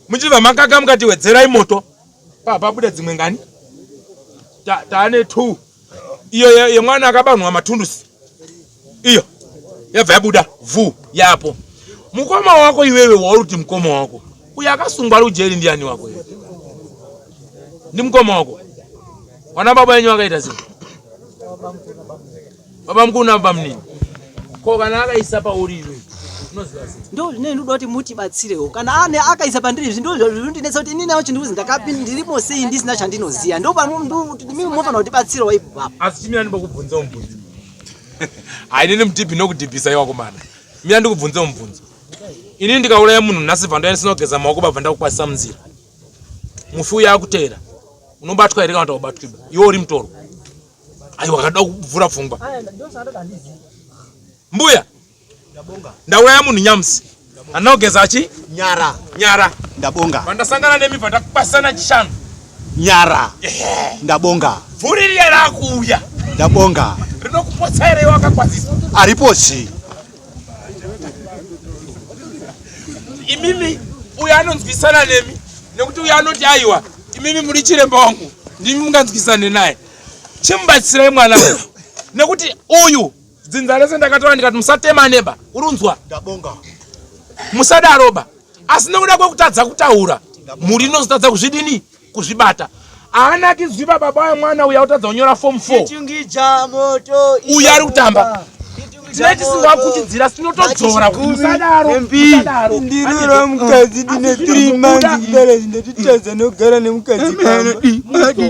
muchibva makaka mukati wedzerai moto pabuda dzimwe ngani taane ta iyo yemwana akabanhwa matundusi iyo yabva yabuda vhu yapo mukoma wako iwewe wauri kuti mukoma wako uyo akasungwa ari kujeri ndiani wako iwe ndi mukoma wako wana baba yenyu akaita sei baba mukuru nababa munini ko kana akaisa pauri iwe unoziva sei ndo zvine ndinoda kuti mutibatsirewo kana ane akaisa pandiri izvi ndo zvinondinetsa kuti inini acho ndikuzi ndakapi ndirimo sei ndisina chandinoziva ndo pamimi mofanira kutibatsirawo ipo papo asi chimira ndibokubvunza mubvunzo hainini mudhibhi nokudhibhisa iwakomana mira ndikubvunze mubvunzo inini ndikauraya munhu nhasi bva ndauya ndisina kugeza maoko babva ndakukwazisa munzira mufi uyo akuteera unobatwa here kana kuti aubatwiba iwe uri mutoro aiwa akada kuvhura pfungwa mbuya ndauraya munhu nyamusi handina kugeza achi nyara nyara ndabonga vandasangana nemi bva chishanu nyara ndabonga bvuri riya rakuuya ndabonga rinokupotsa here wakakwaziswa aripozi imimi uyo anonzwisana nemi nekuti uyo anoti aiwa imimi muri chiremba wangu ndimi munganzwisane naye chimubatsirai mwana uyu nekuti uyu dzinza rese ndakatora ndikati musatema neba urunzwa musadaroba asi nekuda kwekutadza kutaura mhuri inozotadza kuzvidini kuzvibata haanakidzwi baba baba mwana uyo akutadza kunyora form 4 uyo ari kutamba tine tisingakuchidzira tinotodzora kuti musadaro musadaro ndirura mukadzi ndine 3 months kudara ndinotitadza nokugara nemukadzi pamba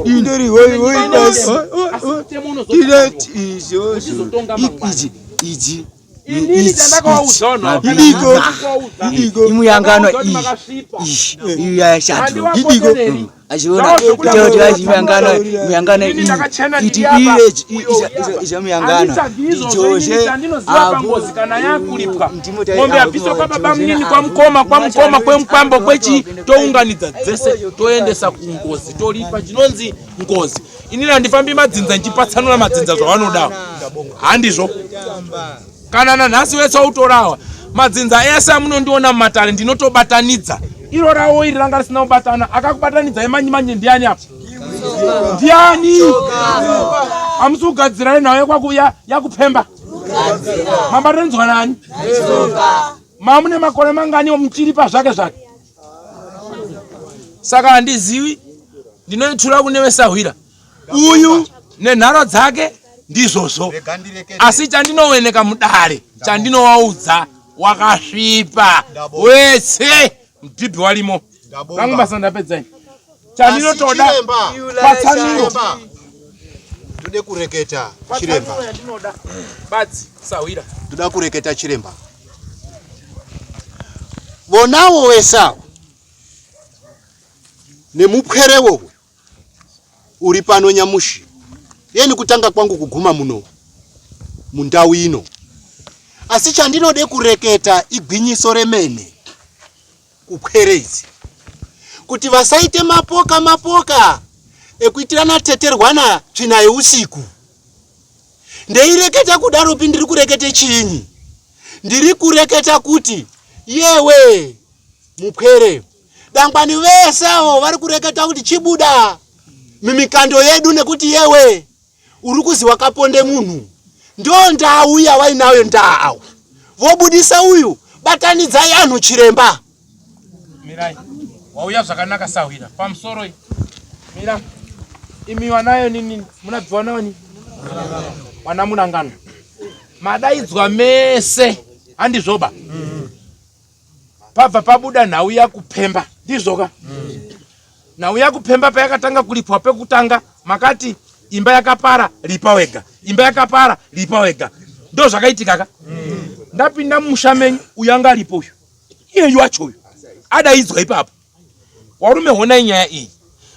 ndori hoi hoi basi ndinoti izvozvo ichi ichi inini chandakawaudza vanhu idiko idiko imuyangano iyi iyi yashatu idiko achiona kuti vachimuyangano muyangano iyi iti iye izvo muyangano ichozve pangozi kana yakuripwa mombe yabviswa kwababa munini kwamukoma kwamukoma kwemukwambo kwechi tounganidza dzese toendesa kungozi toripa chinonzi ngozi inini handifambi madzinza ndichipatsanura madzinza zvavanodawo handizvo kana nanhasi wese wautorawa madzinza ese amunondiona mumatare ndinotobatanidza iro rawo iri ranga risina kubatana akakubatanidzai manyi manye ndiani apa ndiani hamusi kugadzirai nhau yekwakuya yakupemba mabatanidzwa nani mamune makore mangani muchiri pazvake zvake saka handizivi ndinoitura kune vesahwira uyu nenharo dzake ndizvozvo asi chandinoweneka mudare chandinowaudza wakasvipa wese mudhibhi walimo rangu basa ndapedzai chandinotoda patsaniro tode kureketa chiremba badzi sahwira toda kureketa chiremba vonawo wesawo nemupwerewo uyu uri pano nyamushi yeni kutanga kwangu kuguma muno mundau ino asi chandinode kureketa igwinyiso remene kupwere idzi kuti vasaite mapoka mapoka ekuitirana teterwana tsvina yeusiku ndeireketa kudaropi ndiri kurekete chiinyi ndiri kureketa kuti yewe mupwere dangwani vese avo vari kureketa kuti chibuda mimikando yedu nekuti yewe uri kuzi wakaponde munhu ndo ndau yawainayo ndau vobudisa uyu batanidzai anhu chiremba mirai wauya zvakanaka sahwira pamusoroi mira. Imi wanayo nini munabviwa nayo ni wana munangano madaidzwa mese handizvoba pabva pabuda nhau yakupemba ndizvoka nhau yakupemba payakatanga kulipwa pekutanga makati imba yakapara lipa wega imba yakapara lipa wega ndo zvakaitika ka ndapinda mumusha menyu uyu anga aripo uyu iyeyu wacho uyu adaidzwa ipapo Warume honai nyaya iyi.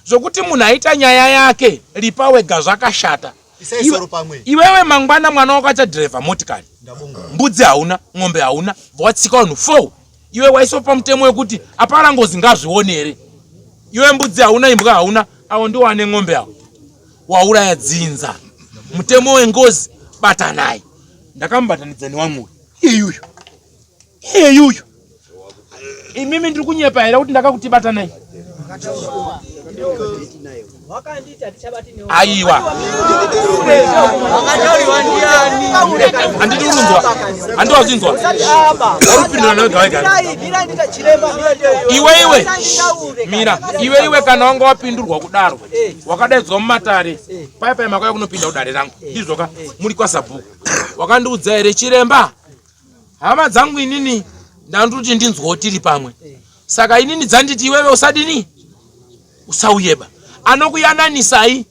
Zvokuti munhu aita nyaya yake ripa wega zvakashata. Iwewe mangwana mwana wako achadhiraivha motikari. Mbudzi hauna, ng'ombe hauna, watsika vanhu 4. Iwe waisopa mutemo wekuti apara ngozi ngazvionere. Iwe mbudzi hauna, imbwa hauna, awo ndiwo ane ng'ombe awo. Wauraya dzinza. Mutemo wengozi batanai. Ndakamubatanidza newamwe uyu. Iyuyu. Iyeyuyu. Imimi ndiri kunyepa here kuti ndakakuti batanai? Aiwa. Handiti urunzwa. Handiti wazvinzwa. Warupindura nawe wega wega. Iwe iwe. Mira, iwe iwe kana wanga wapindurwa kudaro. Wakadaidzwa mumatare. Paya paya makauya kunopinda kudare rangu. Ndizvoka muri kwasabhuku. Wakandiudza here chiremba? Hama dzangu inini ndandoti ndinzwawo tiri pamwe. Saka inini dzanditi iwewe usadini? Usauyeba. Anokuyananisai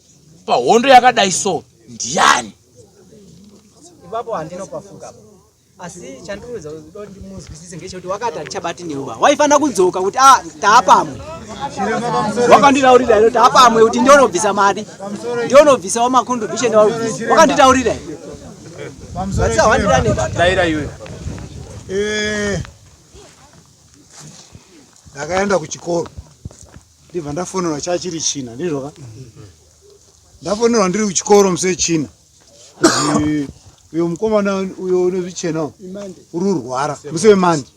pahondo yakadai so ndiyani? Ipapo handinopafunga apa. Asi chandinoedza kuda kuti ndimuzwisise ngechekuti wakati handichabati newe ba. Waifanira kudzoka kuti ah taapamwe. Wakanditaurira here taapamwe kuti ndionobvisa mari. Ndionobvisawo macontribution aurikubvisa. Wakanditaurira here? Daira iwe. Eh, ndakaenda kuchikoro ndibva ndafonerwa chachiri china ndizvo ka ndafonerwa ndiri kuchikoro musi wechina uyo mukomana uyo une zvichena uri urwara musi wemandi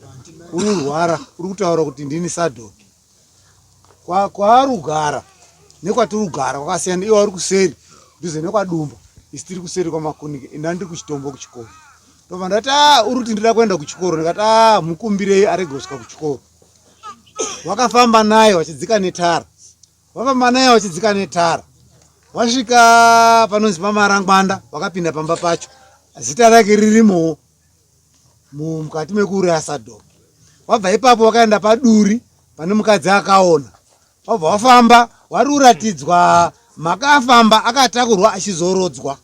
uri urwara uri kutaura kuti ndini sadhoki kwaari kugara nekwatiri kugara kwakasiyana iwo ari kuseri dhuze nekwadumba isi tiri kuseri kwamakunike inda ndiri kuchitombo kuchikoro ndobva ndati a uri kuti ndida kuenda kuchikoro ndikati a mukumbirei arege kusvika kuchikoro wakafamba naye wachidzika netara wafamba naye wachidzika netara wasvika panonzi pamarangwanda wakapinda pamba pacho zita rake ririmowo mukati mekuuraya Sadhoki. Wabva ipapo wakaenda paduri pane mukadzi akaona, wabva wafamba wari uratidzwa makafamba akatakurwa achizorodzwa.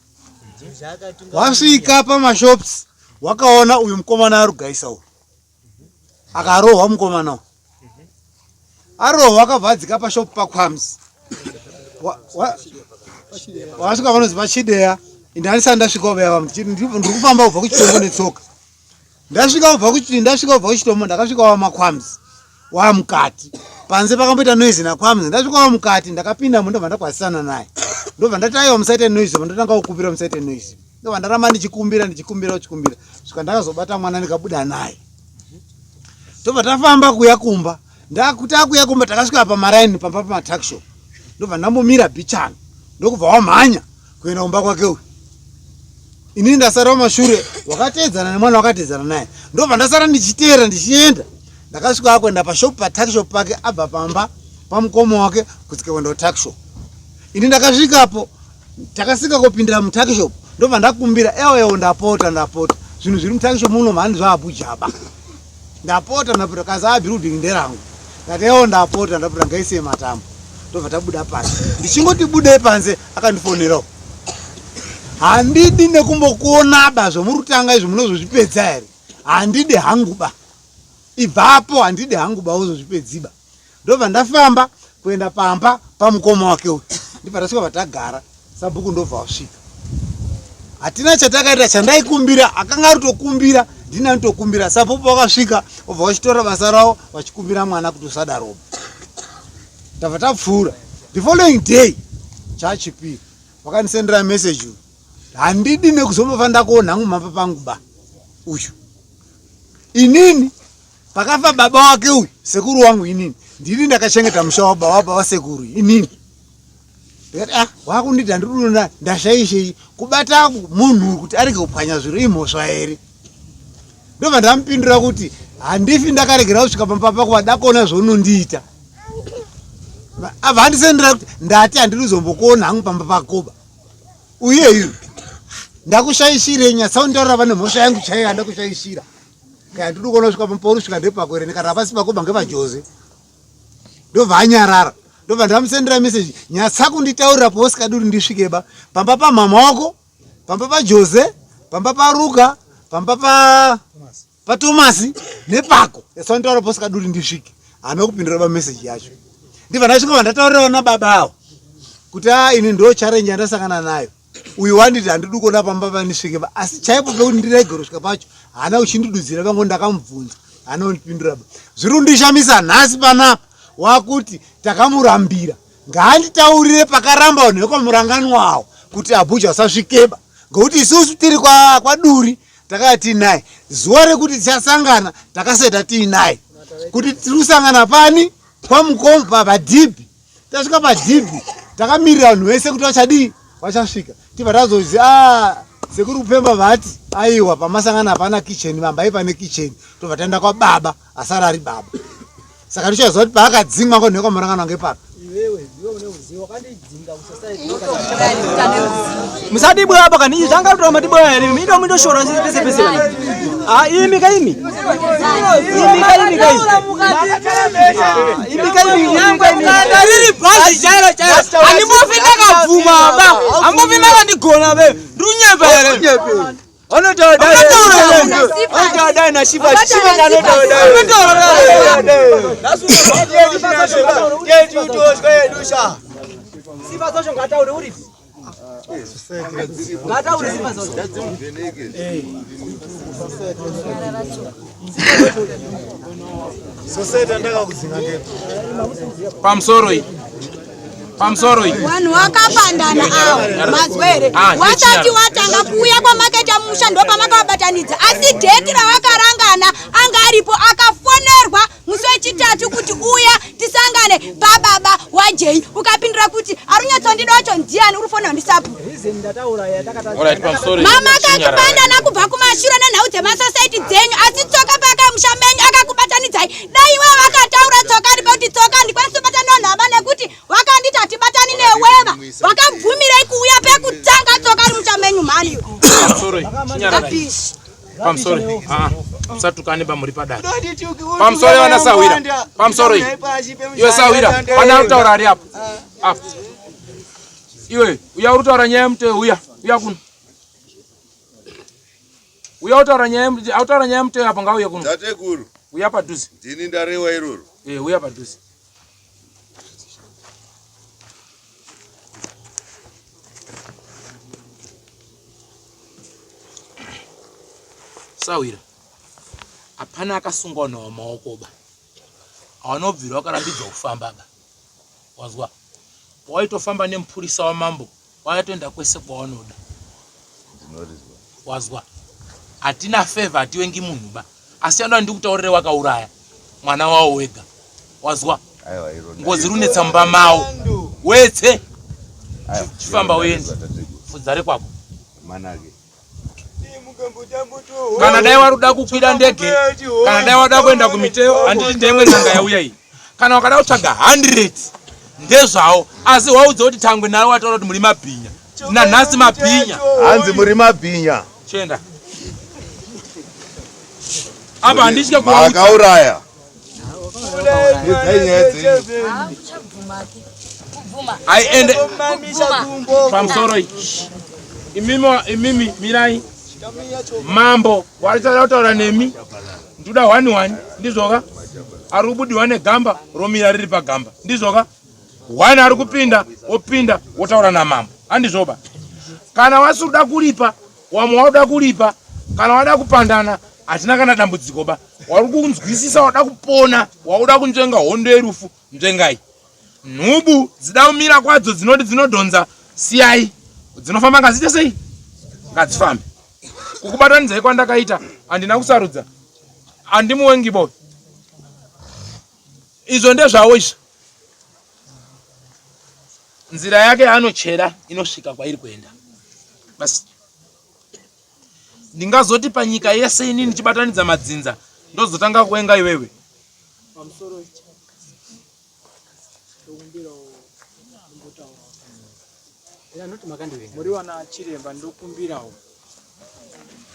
Wasvika pamashops wakaona uyu mukomana arugaisa uyu akarohwa mukomana uyu arohwa akabva adzika pashop pakwams wasvika panonzi pachideya ende handisati ndasvika uveava ndiri kufamba kubva kuchitombo netsoka ndasvika kubva ndasvika kubva kuchitombo ndakasvika wamakwams wamukati panze pakamboita noise nakwams ndasvika wamukati ndakapinda mo ndobva ndakwazisana naye ndobva ndati aiwa musaite noise ndotanga kukumbira musaite noise ndobva ndaramba ndichikumbira ndichikumbira uchikumbira svika ndakazobata mwana ndikabuda naye tobva tafamba kuya kumba ndakuya kumba takasvika pamaraini pamba pamataxshop ndobva ndambomira bichana ndokubva wamhanya kuenda kumba kwake uyu inini ndasara kumashure wakateedzana nemwana wakateedzana naye ndobva ndasara ndichiteera ndichienda ndakasvika akuenda pashop pataxshop pake abva pamba pamukoma wake kutsika kuenda kutaxshop ini ndakasvikapo takasika kupindira mutakishop ndobva ndakumbira ewo ewo ndapota ndapota zvinhu zviri mutakishop muno mhani zvaabujaba ndapota ndapota kazi a building nderangu ndati ewo ndapota ndapota ngaisiye matambo ndobva tabuda panze ndichingoti budei panze akandifonerawo handidi nekumbokuonaba zvomuri kutanga izvo munozozvipedza here handidi hangu ba ibvapo handidi hangu ba uzozvipedziba ndobva ndafamba kuenda pamba pamukoma wake uyu ndibva tasvika patagara sabhuku ndobva wasvika hatina chatakaita chandaikumbira akanga aritokumbira ndini anitokumbira sabhuku vakasvika obva vachitora basa ravo vachikumbira mwana kuti usadaroba tabva tapfuura the following day chachipiri vakandisendera message uyu handidi nekuzombofa ndakuona hangu mamba pangu ba uyu inini Pakafa baba wake uyu sekuru wangu inini ndini ndakachengeta musha wababa wasekuru inini ndikati ah wakunditi handiri ndashaishei kubata munhu kuti arege kupwanya zviro imhosva here ndobva ndamupindura kuti handifi ndakaregera kusvika pamba pako vada kuona zvaunondiita. Abva andisendera kuti ndati handidi kuzombokuona hangu pamba pakoba. Uye iwe ndakushaishirei nyatsauntaurira vane mhosva yangu chaiyo yandakushaishira. Kaya handidi kuona kusvika pamba pauri kusvika ndepako here kana hapasi pakoba ngepaJoze. Ndobva anyarara. Ndobva ndamusendera message nyatsa kunditaurira pausikadi kuti ndisvike ba pamba pamhamha wako pamba paJose pamba paRuka pamba pa paTomasi nepako yasantaura pausikadi kuti ndisvike haana kupindura ba message yacho ndibva ndasvika vandataurira vana baba avo kuti a ini ndo challenge yandasangana nayo uyu wanditi handidi kuona pamba pandisvike ba asi chaipo pekuti ndirege kusvika pacho haana kuchindidudzira vangu ndakamubvunza haana kundipindura ba zviri kundishamisa nhasi panapa wakuti takamurambira ngaanditaurire pakaramba vanhu vekwamuranganwawo kuti abuja asasvikeba ngokuti isusu tiri kwaduri takaya tiinaye zuva rekuti tichasangana takaseta tiinaye kuti tiri kusangana pani kwamukomba padhibhi tasvika padhibhi takamirira vanhu vese kuti vachadii vachasvika tibva tazozi a ah, sekuru kupemba vati aiwa pamasangana hapana kitchen vambai pane kitchen tobva taenda kwababa asara ari baba saka tichaziva kuti paakadzingwa ko nhekwa murangano wange papi musadibwa apa kani zvanga kutora matibwa here imi ndo mundoshora pese pese ah imi ka imi imi ka imi ka imi imi ka imi imi ka imi riri bhazi chairo chairo handimbofi ndakabvuma ba handimbofi ndakandigona be ndiri kunyepa here Anotaura dai. Anotaura dai na Shiva. Shiva anotaura dai. Anotaura dai. Yedu toshwa yedu sha. Sifa zacho ngataure uripi? Ngataure sifa zacho. Society andakakudzinga ngepi? Pamusoro iyi. Pamusoro iyi. Vanhu wakapandana awo mazwa here? Ah, Wasati watanga kuuya kwamakaita musha ndopamakavabatanidza asi dheti rawakarangana anga aripo akafonerwa musi wechitatu kuti uya tisangane pababa wajei ukapindura kuti arunyatsondida wacho ndiani uri kufonerwa ndisapu mama akakupandana kubva kumashure nenhau dzemasosaiti dzenyu asi tsoka paakamusha menyu akakubatanidzai dai iwe vakataura tsoka ripa kuti tsoka ndikwanisi kubatana vanhu ava nekuti vakanditi hatibatani neweva vakabvumirei kuuya pekutanga tsoka ri musha menyu mhani pamusoro ah, musatukane pamuri padare pamusoro vana sahwira pamusoro iwe sahwira pane ari kutaura ari apo apo iwe uya uri kutaura nyaya yemuteyo uya uya kuno uya utaura nyaya autaura nyaya yemuteyo apo ngauye kuno tateguru uya padhuze ndini ndarewa iroro eh uya padhuze sawira hapana akasungwa nawo maoko ba awanobvira wakarambidzwa kufamba ba wazwa waitofamba nemupurisa wamambo waitoenda kwese kwawanoda wazwa hatina favor hatiwengi munhu ba asi anoda ndikutaurire wakauraya mwana wawo wega wazwa ngozi runetsa mumba mawo wetse chifamba uende fudza rekwako kana dai waruda kukwira ndege kana dai wada kuenda kumiteyo handiti ndeimwe n'anga yauya iyi kana wakada kutsvaga 100 ndezvawo asi waudza kuti tangwe nawe wataura kuti muri mabhinya nanhasi mabhinya hanzi muri mabhinya chienda apa handitye kuakauraya aiende pamusoro imimi imimi mirai mambo warichada kutaura nemi ndoda one one ndizvoka ari kubudiwa negamba romira riri pagamba ndizvoka one ari kupinda opinda wotaura namambo handizvoba kana wasi uda kuripa wamwe wauda kuripa kana wada kupandana hatina kana dambudziko ba wari kunzwisisa wada kupona wauda kunzvenga hondo yerufu nzvengai nhubu dzida kumira kwadzo dzinoti dzinodhonza siyai dzinofamba ngadziite sei ngadzifambe kukubatanidzai kwandakaita handina kusarudza handimuwengi bo izvo ndezvavo izvo nzira yake yaanochera inosvika kwairi kuenda basi ndingazoti panyika yese ini ndichibatanidza madzinza ndozotanga kuwenga iwewe. Ndokumbirawo ndimbotaurawo. Muri wana chiremba ndokumbirawo.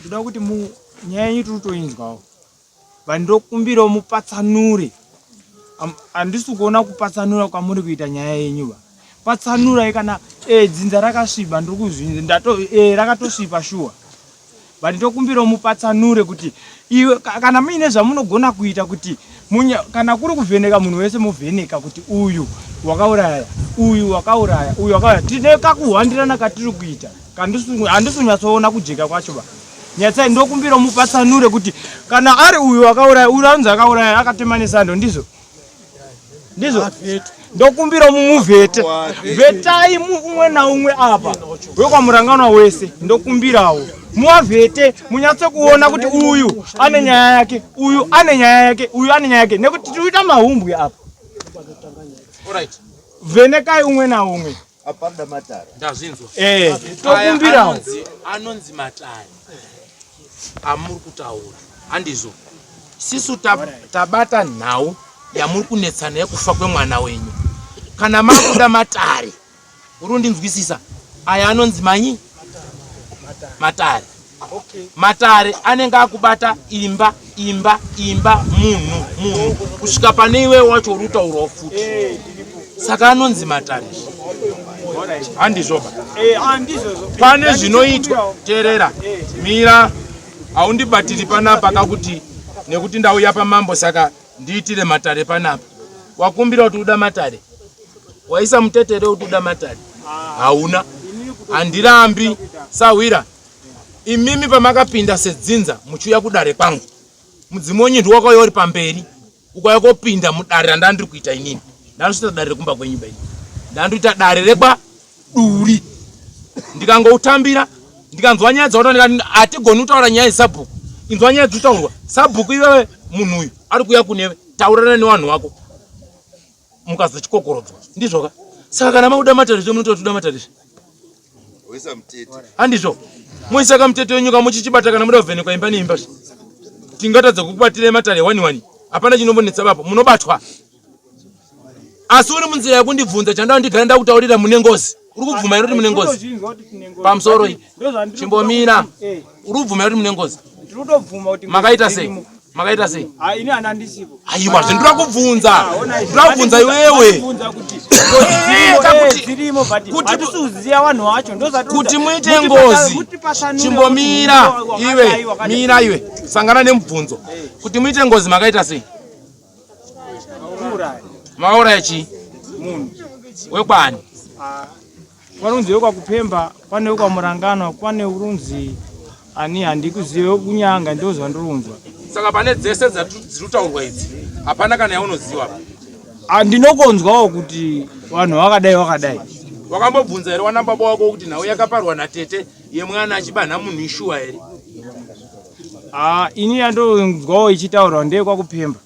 Ndoda kuti mu nyaya yenyu tiri kutoinzwawo. But ndokumbirawo mupatsanure. Handisi kuona kupatsanura kwamuri kuita nyaya yenyu ba. Patsanurai kana eh dzinza rakasviba ndiri kuzvinza ndato eh rakatosvipa shuwa. But ndokumbirawo mupatsanure kuti iwe kana muine zvamunogona kuita kuti munya, kana kuri kuvheneka munhu wese movheneka kuti uyu wakauraya uyu wakauraya uyu wakauraya. Tine kakuhwandirana katiri kuita handisi kunyatsoona kujeka kwacho ba. Nyatsai ndokumbirawo mupatsanure kuti kana ari uyu wakauraya uyu anonzi akauraya akatema nesando ndizvo ndizvo ndokumbira mumuvhete vhetai umwe naumwe apa wekwamuranganwa wese ndokumbirawo muwavhete munyatse kuona kuti uyu ane nyaya yake uyu ane nyaya yake uyu ane nyaya yake nekuti tiri kuita mahumbwe apa vhenekai umwe naumwe Apanda matare. Ndazvinzwa. Eh, tokumbirawo. Anonzi matare amuri kutaura. Handizvo. Sisu tabata nhau yamuri kunetsana yekufa kwemwana wenyu. Kana makuda matare, uri kundinzwisisa? Aya anonzi manyi? Matare. Matare anenge akubata imba imba imba munhu munhu kusvika pane iwe wacho uri kutaurawo futi eh, saka anonzi matare handizvoba eh, pane zvinoitwa teerera eh. mira haundibatiri panapa kakuti nekuti ndauya pamambo saka ndiitire matare panapa wakumbira kuti uda matare waisa mutetere kuti uda matare hauna handirambi sahwira imimi pamakapinda sedzinza muchiuya kudare kwangu mudzimu wenyu ndiwo wakauya uri pamberi ukauya kopinda mudare randandiri kuita inini ndandosvita dare rekumba kwenyu baini ndandoita dare rekwa duri ndikangoutambira ndikanzwa nyaya dzautaura ndikati hatigoni kutaura nyaya yesabhuku inzwa nyaya dzikutaurwa sabhuku iwewe munhu uyu ari kuuya kunewe taurirana newanhu wako mukazochikokorodzwa ndizvoka saka kana makuda matare zve munotoda toda matare zve handizvo moisa kamutete wenyu kamuchichibata kana muda kuvhenekwa imba neimba zve tingatadza kukubatirei matare wani wani hapana chinombonetsa bapo munobatwa asi uri munzira yekundibvunza chandaa ndigara ndakutaurira mune ngozi uri kubvuma here kuti mune ngozi pamusoro iyi chimbomira eh. uri kubvuma here kuti mune ngozi makaita sei makaita sei ah, ini ana ndisipo aiwa zve ndinoda kubvunza ah, ndinoda kubvunza iwewe kuti muite ngozi chimbomira iwe mira iwe sangana nemubvunzo eh. kuti muite ngozi makaita sei Makauraya chii? Munhu. Wekwani? Ah, Kwanonzi wekwaKupemba, pane wekwaMuranganwa, pane urunzi ani handikuzive wekuNyanga ndozvandirunzwa. Saka pane dzese dziri kutaurwa idzi hapana kana yaunoziva apa. Ah, ndinokonzwawo kuti vanhu vakadai vakadai. Wakambobvunza here wana baba wako kuti nhau yakaparwa natete yemwana achibanha munhu ishuwa here? Ah, ini yandonzwawo ichitaurwa ndeyekwakupemba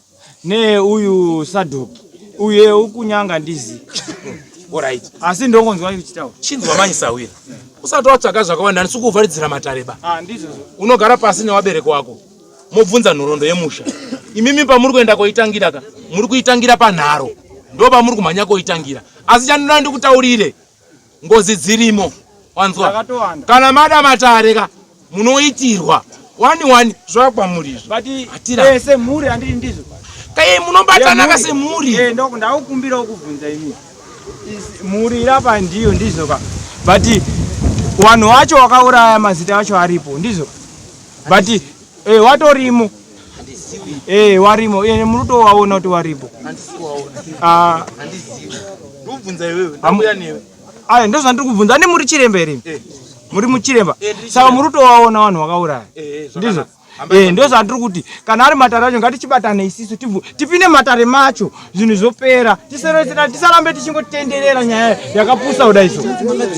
neuyu sadoki uye ukunyanga ndizi Alright. asi ndongonzwa ichitaura Chinzwa manje sahwira. Usati watsvaga zvakawanda handisi kuvharidzira matare ba. Ah, ndizvozvo Unogara pasi newabereki wako mobvunza nhoroondo yemusha. Imimi pamuri kuenda koitangira ka muri kuitangira panharo ndo pamuri kumhanya koitangira. Asi chandinoda ndikutaurire ngozi dzirimo wanzwa kana mada matare ka munoitirwa wani wani zvakwamuri izvo eh, semhuri handiti ndizvo kai munobatana ka semhuri eh, ndakukumbirawo kubvunza imi mhuri irapa ndiyo ndizvo ka but vanhu vacho wakauraya mazita acho aripo ndizvo but eh, watorimo Eh, warimo. Eh, munotowaona kuti waripo. Ah. Ndikubvunza iwewe, ndauya newe. Aya ndozvandiri kubvunza. Ane muri chiremba here? Eh. Muri muchiremba. Eh, ndiri Saka chiremba. muri kutowaona vanhu vakauraya. Eh, eh, Ndizvo. zvakanaka. Hamba Eh, ndozvandiri kuti kana ari matare acho ngatichibatane isisu tibvu tipinde matare macho zvinhu zvopera tisarambe tisarambe tichingotenderera nyaya yakapusa kudai so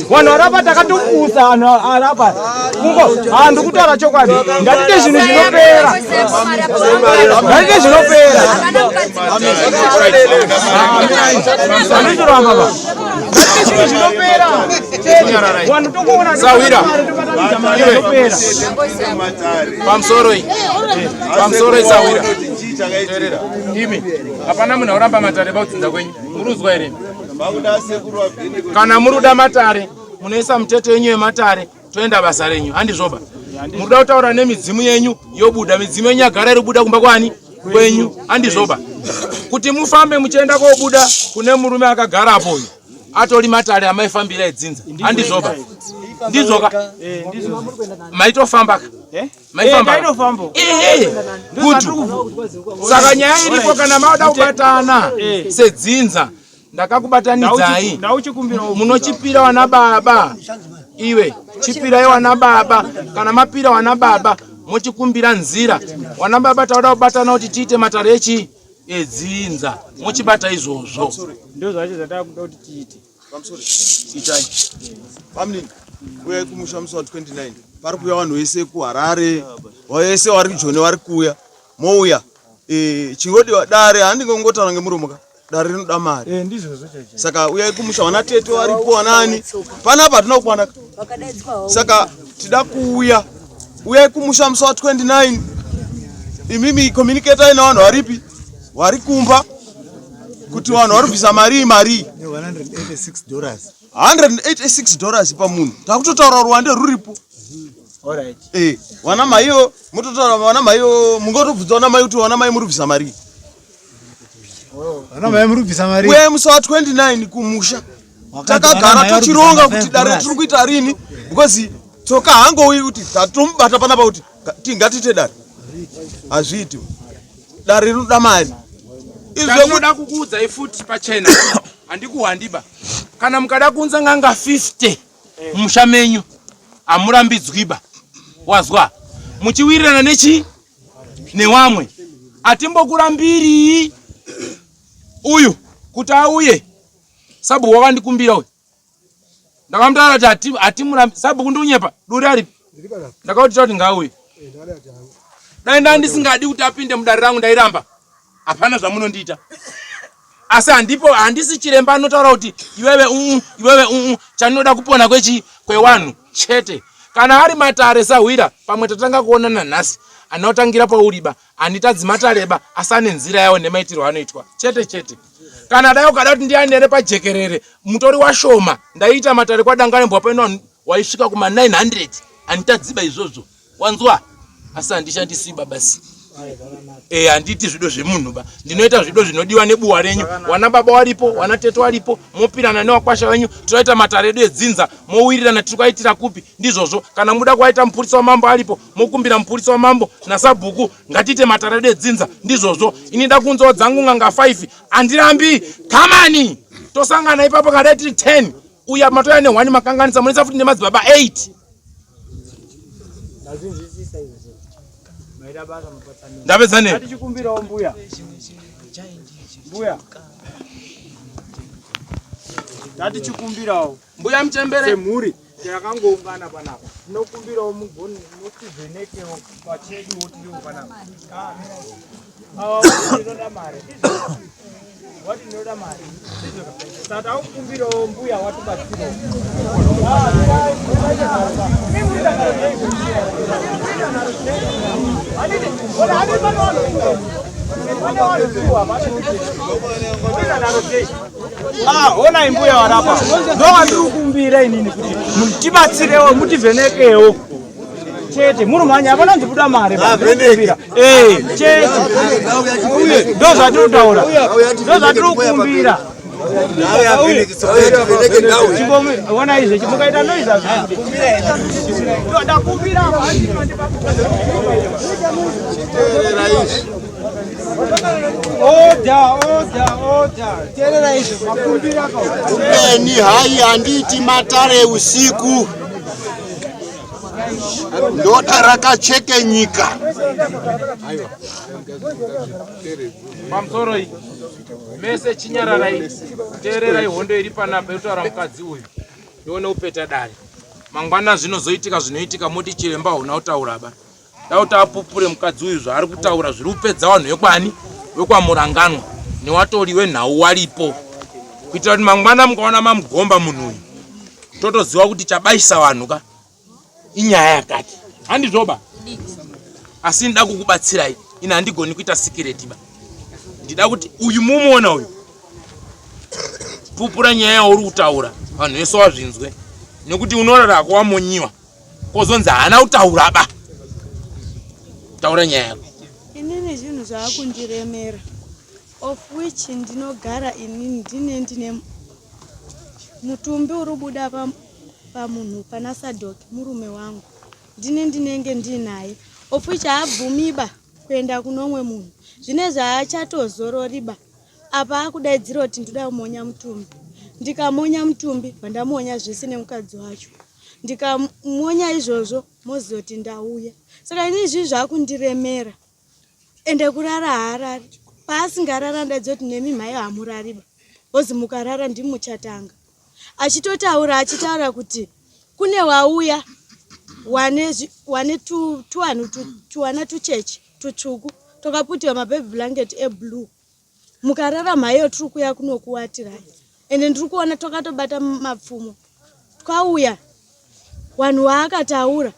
vanhu varapa takatopusa vanhu arapa kungo ha ndikutaura chokwadi ngatite zvinhu zvinopera ngatite zvinopera handizoramba ba ngatite zvinhu zvinopera vanhu tongoona Sahwira. zvinopera Pamusoro iyi. Pamusoro iyi sahwira. Teerera. Imi. Hapana munhu auramba matare pakudzinza kwenyu. Muri kuzwa here? Kana muri kuda matare munoisa miteto yenyu yematare toenda basa renyu handizvoba. Muri kuda kutaura nemidzimu yenyu yobuda midzimu yenyu yagara iri kubuda kumba kwani kwenyu handizvoba. Kuti mufambe muchienda kobuda kune murume akagarapo uyu atori matare amaifambira edzinza handizvoba. Ndizvoka eh, maitofamba ka eh? maifamba eh, kutu saka nyaya iripo kana maoda kubatana sedzinza ndakakubatanidzai munochipira wana baba iwe chipirai wana baba kana mapira wana baba mochikumbira nzira wana baba tauda kubatana kuti tiite matare echii edzinza mochibata izvozvo ndozvacho zvatakuda kuti tiite Pamusoro. Itai. Pamnini. Uyai kumusha musi wa 29. Pari kuuya vanhu vese kuHarare. Vese vari kujoni vari kuuya. Mouya. Eh, chingodiwa dare handingongotaura ngemuromo ka. Dare rinoda mari. Eh, ndizvozvo chaizvo. Saka uyai kumusha vana tete varipo vanani. Panapa hatina kukwana. Saka tida kuuya. Uyai kumusha musi wa 29. Imimi communicator ina vanhu varipi? Vari kumba. Kuti vanhu vari kubvisa marii marii. 186 dollars. 186 dollars pamunhu. Takutotaura ruwande ruripo. Alright. Eh, wana maiyo mutotaura wana maiyo mungotobvunza wana mai kuti wana mai muri kubvisa marii. Vana mai muri kubvisa mari. Uyai musi wa 29 kumusha. Takagara tochironga kuti dare tiri kuita rini because tsoka hangouyi kuti tatomubata panapa kuti ngatite dare. Hazviiti. Dare rinoda mari. Ndinoda kukuudzai futi pachena handikuhwandiba. Kana mukada kuunza n'anga 50 mumusha menyu hamurambidzwiba. Wazwa? Muchiwirirana nechi newamwe atimbokurambirii uyu kuti auye sabhuku wakandikumbira uyu ndakamutaura kuti hatimurambi sabhuku ndiunyepa duri aripi ndakautira kuti ngaauye dai ndaa ndisingadi kuti apinde mudare rangu ndairamba hapana zvamunondiita asi handipo handisi chiremba anotaura kuti iwewe uu iwewe uu chandinoda kupona kwechi kwewanhu chete kana ari matare sahwira pamwe tatanga kuonana nhasi anotangira pauriba handitadzi matareba asi ane nzira yawo nemaitirwo anoitwa chete chete kana dai ukada kuti ndianere pajekerere mutori washoma ndaiita matare kwadangarembwa paino waisvika kuma 900 handitadziba izvozvo wanzwa asi handishandisi baba si eh handiti zvido zvemunhu ba ndinoita zvido zvinodiwa nebuwa renyu wana baba waripo wana tete waripo mopirana newakwasha wenyu tinoita matare edu edzinza mowirirana tiri kwaitira kupi ndizvozvo kana muda kwaita mupurisa wamambo aripo mokumbira mupurisa wamambo nasabhuku ngatiite matare edu edzinza ndizvozvo ini ndakunzawo dzangu n'anga 5 handirambi kamani tosangana ipapo kadai tiri 10 uya matoya nehwani makanganisa munoisa futi nemadzibaba 8 Ndazvinzwisisa izvo. Maita basa mupatsanura. Ndapedza nei? Ngatichikumbirawo mbuya. Mbuya. Ngatichikumbirawo. Mbuya muchembere. Semhuri takangoungana panapa. Tinokumbirawo mugoni mutivhenekewo pacheduwo tiriwo panapa. Ah, Ava vati ndinoda mari. Wati ndinoda mari. Saka takukumbirawo mbuya watibatsirawo. Ah, honai mbuya warapa. Ndowandiri kukumbira inini kuti mutibatsirewo mutivhenekewo. Chete muri mhanya hapana nzibuda mari. Eh, chete. Ndo zvatiri kutaura. Ndo zvatiri kukumbira. Ona izvi mukaita noise hazviiti. Ndakumbira Order, order, order. Teerera izvi makumbira ka. Eni hai handiti matare usiku. Ndoda rakacheke nyika. Pamusoro iyi mese chinyararai teererai hondo iri panapa yotaura mukadzi uyu ndione upeta dare mangwana zvinozoitika zvinoitika moti chiremba huna kutaura ba dauti apupure mukadzi uyu zvaari kutaura zviri kupedza vanhu vekwani vekwamuranganwa newatori wenhau waripo kuitira kuti mangwana mukaona mamugomba munhu uyu totoziva kuti chabaisa vanhu ka inyaya yakati handizvoba asi ndida kukubatsirai ini handigoni kuita sikireti ba ndida kuti uyu mumuona uyu Pupura nyaya yauri kutaura vanhu vese wazvinzwe nekuti unorara hako wamonyiwa kozonzi haana kutaura ba. Taura nyaya yako. Inini zvinhu zvaakundiremera of which ndinogara inini ndine ndine mutumbi uri kubuda pamunhu pana Sadoki murume wangu ndini ndinenge ndinaye of which haabvumiba kuenda kunomwe munhu zvine zvaachatozororiba apa akudaidzira kuti ndoda kumonya mutumbi ndikamonya mutumbi bvandamonya zvese nemukadzi wacho ndikamonya izvozvo mozoti ndauya saka ini izvi zvakundiremera ende kurara haarari paasingarara ndaidzoti kuti nemi mhai hamurariba bcoz mukarara ndimi muchatanga achitotaura achitaura kuti kune wauya wane wane tuwanhu tuwana tucheche tutsvuku twakaputirwa mababy blanket eblue mukarara mhaiyo tiri kuya kunokuwatirai ende ndiri kuona twakatobata mapfumo twauya Wanhu waakataura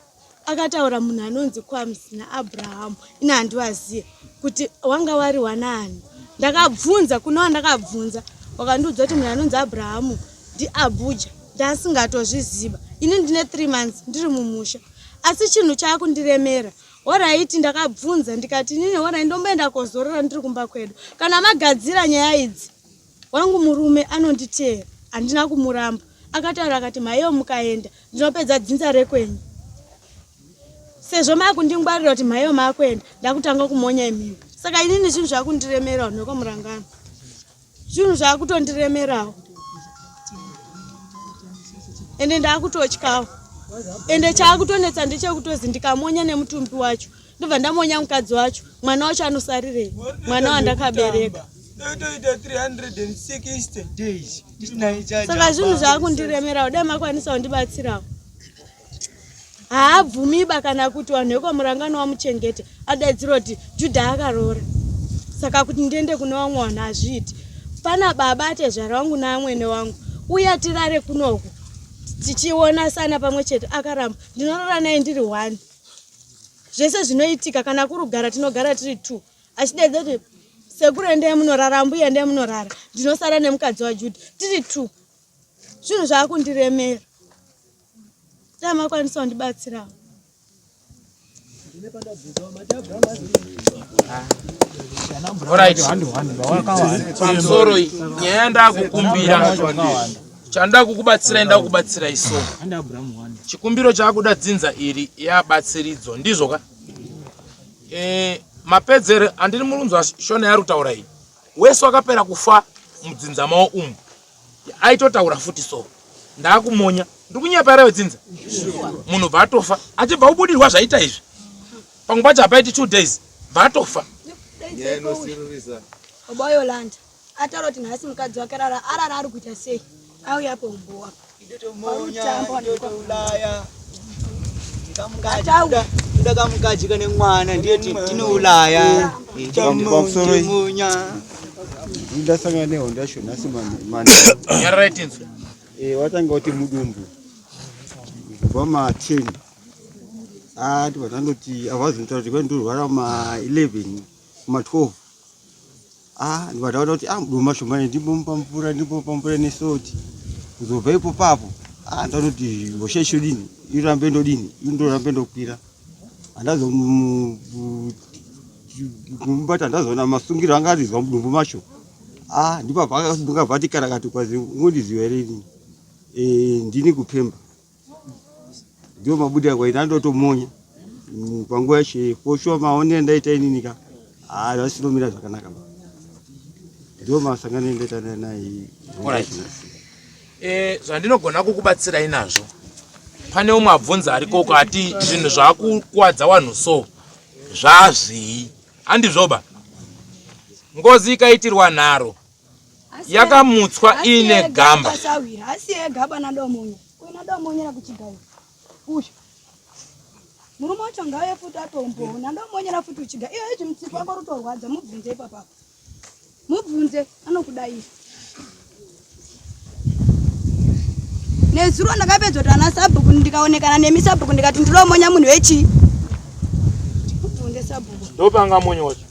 akataura munhu anonzi Kwams naAbraham ini handivazive kuti wanga wari wanaani. Ndakabvunza kuna wandakabvunza wakandiudza kuti munhu anonzi Abrahamu ndiAbuja ndasingatozviziva. Ini ndine 3 months ndiri mumusha asi chinhu chaakundiremera. Horaiti ndakabvunza ndikati inini horai ndomboenda kozorora ndiri kumba kwedu. Kana magadzira nyaya idzi Wangu murume anonditeera handina kumuramba akataura akati mhaiyo mukaenda ndinopedza dzinza rekwenyu sezvo makundingwarira kuti mhaiyo makuenda ndakutanga kumonya imimi saka inini zvinhu zvakundiremerawo nekwamurangano zvinhu zvakutondiremerawo ende ndakutotyawo ende chaakutonetsa ndechekutozi ndikamonya nemutumbi wacho ndobva ndamonya mukadzi wacho mwana wacho anosarirei mwana wandakabereka saka zvinhu zvaakundiremerawo dai makwanisa kundibatsirawo haabvumiba kana kuti vanhu vekwamurangano wamuchengete adaidzira kuti judha akaroora saka kuti ndiende kune vamwe vanhu hazviiti pana baba atezvara wangu naamwene wangu uya tirare kunoku tichiona sana pamwe chete akaramba ndinorara naye ndiri one zvese zvinoitika kana kurugara tinogara tiri two achidaidza kuti sekuru endai munorara ambuya endai munorara ndinosara nemukadzi wajuda tiri two zvinhu zvaakundiremera dai makwanisa kundibatsirawo Pamusoro nyaya ndakukumbira chandaa kukubatsirai ndakubatsirai so chikumbiro chaakuda dzinza iri yabatsiridzo ndizvo ka e, mapedzere andiri murunzwa shona yari kutaura iyi wese wakapera kufa mudzinza mawo umu aitotaura futi so ndaakumonya ndikunyepa here vedzinza munhu bva atofa achibva kubudirwa zvaita izvi pamwe pacho hapaiti two days bva atofa Oboyolanda ataura kuti nhasi mukadzi wake arara arara ari kuita sei auya apo umbowa Toda kamukadzi kane mwana ndiye tinoulaya pamusoro ndasangana nehondo yacho nhasi nyararai tinzwe eh, watanga kuti mudumbu kubva ma 10 ati vatandoti avazi kutaura kuti kwai ma 11 ma 12 ah ndikataura kuti ah mudumbu macho mane ndimbomupa mvura ndimbomupa mvura nesoti kuzobva ipo papo ah ndanoti hosha ichodini irambe ndodini indorambe ndokwira handazomubata handazoona masungiro anga arizwa mudumbu macho ah ndipo apa vati karakati kwazi ungondiziva here ini eh, ndini kupemba ndiwo mabude ako ina ndotomonya mm, panguva yacho for sure maonero ndaita inini ka ah zvasinomira zvakanaka ba ndiwo masangano endaita naye eh, zvandinogona kukubatsirai nazvo pane umwe abvunza arikoko ati zvinhu zvakukwadza wanhu so zvazvii handizvoba ngozi ikaitirwa nharo yakamutswa iine gamba asi ega bana domonya uina domonyera kuchigayo uyu murume wacho ngauye futi atomboona ndomonyera futi uchiga iyo izvi mutsipa wako rutorwadza mubvunze ipapapa mubvunze anokudai nezuro ndakapedza kuti ana sabhuku ndikaonekana nemi sabhuku ndikati ndilomonya munhu wechii mubvunze sabhuku ndopanga monya wacho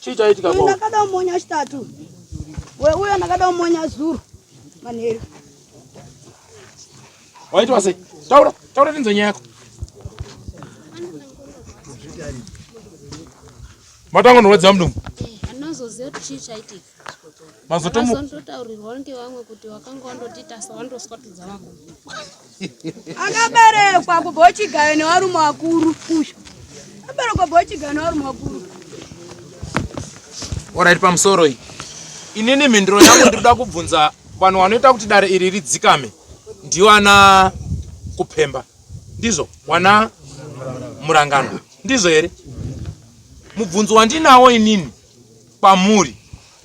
chii chaitika kwa ndakada monya chitatu. Weuyo ndakada kumonya zuro manheru. Waitwa sei? Taura, taura tinzwe nyaya yako. Matanga norwadza mudumbu. Anozoziva kuti chii chaitika. Mazotomu Ndakazondotaurirwa ngevamwe kuti wakanga wandotiita sewandoswatudza vako. Akaberekwa kubva uchigayo nevarume vakuru uyu. Akaberekwa kubva uchigayo nevarume vakuru. Alright, pamusoro iyi. Inini mhinduro yangu ndinoda kubvunza vanhu vanoita kuti dare iri ridzikame ndiwo ana kupemba ndizvo wana murangano ndizvo here mubvunzo wandinawo inini kwamuri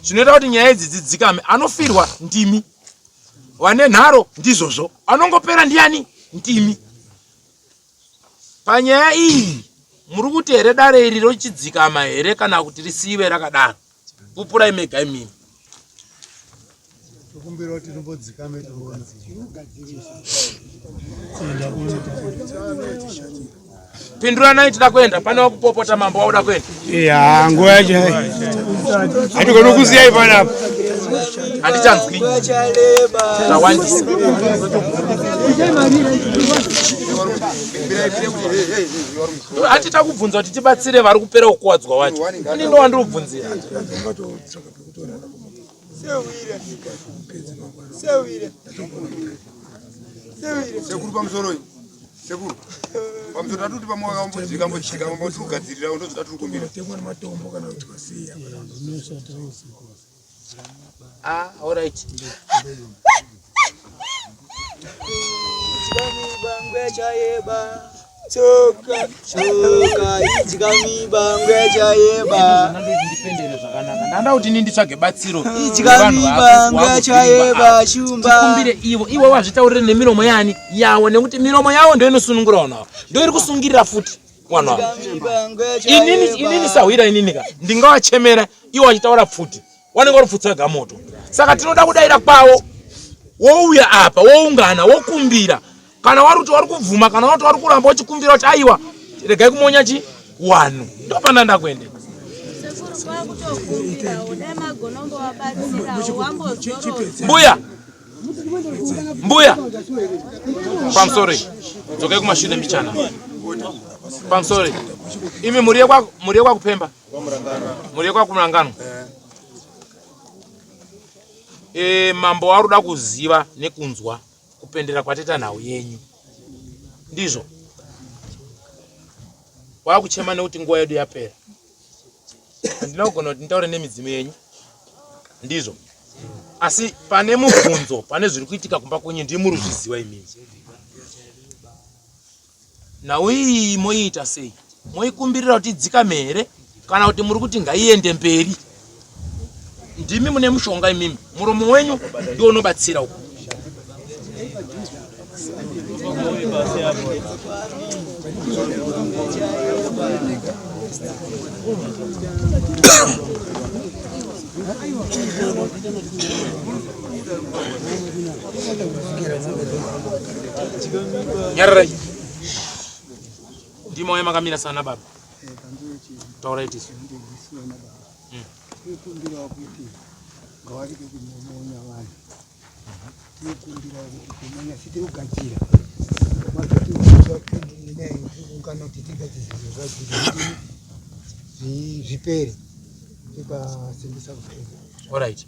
zvinoita kuti nyaya idzi dzidzikame anofirwa ndimi vane nharo ndizvozvo anongopera ndiyani ndimi panyaya iyi muri kuti here dare iri rochidzikama here kana kuti risiyiwe rakadaro pupurai mega imimi Tokumbira kuti timbodzikame tione. Pinduranai tida kuenda pane wakupopota mambo wauda kuenda. Ya nguva yacho hatigoni kusiyai panapa. Handichanzwi. Zvawandisa. Hatita kubvunza kuti tibatsire vari kupera kukuwadzwa wacho. Ini ndowandiri kubvunzira. Sekuru pamusoro iyi. Sekuru. Pamusoro tatuti pamwe wakambodzika mbochika mambo tiri kugadzirira ndozvida tiri kumbira. Ah, all right. Tsoka, tsoka, idya mibango yachayeba. Ndipendere zvakanaka. Ndanda kuti ini nditsvage batsiro. Idya mibango yachayeba shumba. Tikumbire ivo, ivo vazvitaurire nemiromo yani yawo nekuti miromo yawo ndio inosunungura vanhu ava. Ndio iri kusungirira futi vanhu ava. Inini inini sahwira inini ka ndingavachemera ivo vachitaura pfuti. Wanenge uri pfutsaga moto. Saka tinoda kudaira kwavo. Wouya apa, woungana, wokumbira. Kana wari kuti wari kubvuma kana wati wari kuramba uchikumbira kuti aiwa regai kumonya chi wanhu ndopanda ndakuende. Mbuya mbuya pamusoro dzokai kumashure mbichana pamusoro imi mhuri yekwakupemba mhuri yekwakumurangano e, mambo waruda kuziva nekunzwa kupendera kwataita nhau yenyu ndizvo wakuchema nekuti nguva yedu yapera handina kugona kuti nditaure nemidzimu yenyu ndizvo asi pane mubvunzo pane zviri kuitika kumba kwenyu ndii muri kuzviziva imimi Nhau iyi moiita sei? Moikumbirira kuti idzikame here kana kuti muri kuti ngaiende mberi? Ndimi mune mushonga imimi, muromo wenyu ndiwo unobatsira uku. Nyararai. Ndimo waya makamira sana baba. Taurai tisu. Tikumbirawo kuti ngawarege kumomonya vanhu. Tikumbirawo kuti kumonya sitiri kugadzira. Mazoti 29 tiri kuungana kuti tigadzire zvinhu zvacho zvipere. Tikasimbisa kupera. Alright.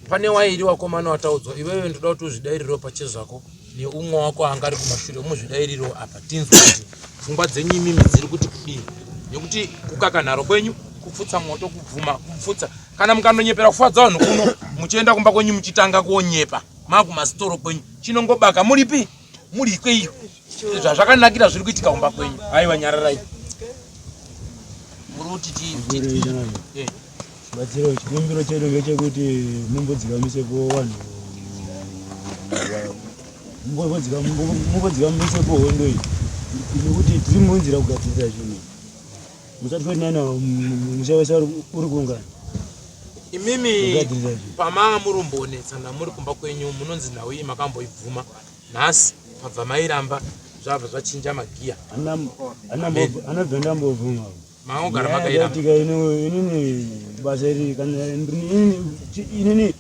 Pane wairi wakomana wataudzwa iwewe ndoda kuti uzvidairirewo pachezvako neumwe wako anga ari kumashure muzvidairirewo apa tinzwe kuti pfungwa dzenyu imimi dziri kuti kudii nekuti kukaka nharo kwenyu kupfutsa moto kubvuma kupfutsa kana mukandonyepera kufadza vanhu kuno muchienda kumba kwenyu muchitanga kuonyepa makumasitoro kwenyu chinongobaka muripi muri ikweyo zvazvakanakira zviri kuitika kumba kwenyu haiwa nyararai muri kuti ti eh. Batsiro chikumbiro chedu ngechekuti mumbodzikamisepo vanhu mumbodzikamisepo hondo iyi nekuti tiri munzira kugadzirisa zvinhu musati 29 musha wese uri kuungana imimi pamanga murumbonetsana muri kumba kwenyu munonzi nhau iyi makamboibvuma nhasi pabva mairamba zvabva zvachinja magiya anabva ndambobvuma. Makangogara makairamba. Yakaitika ino inini basa iri kana inini inini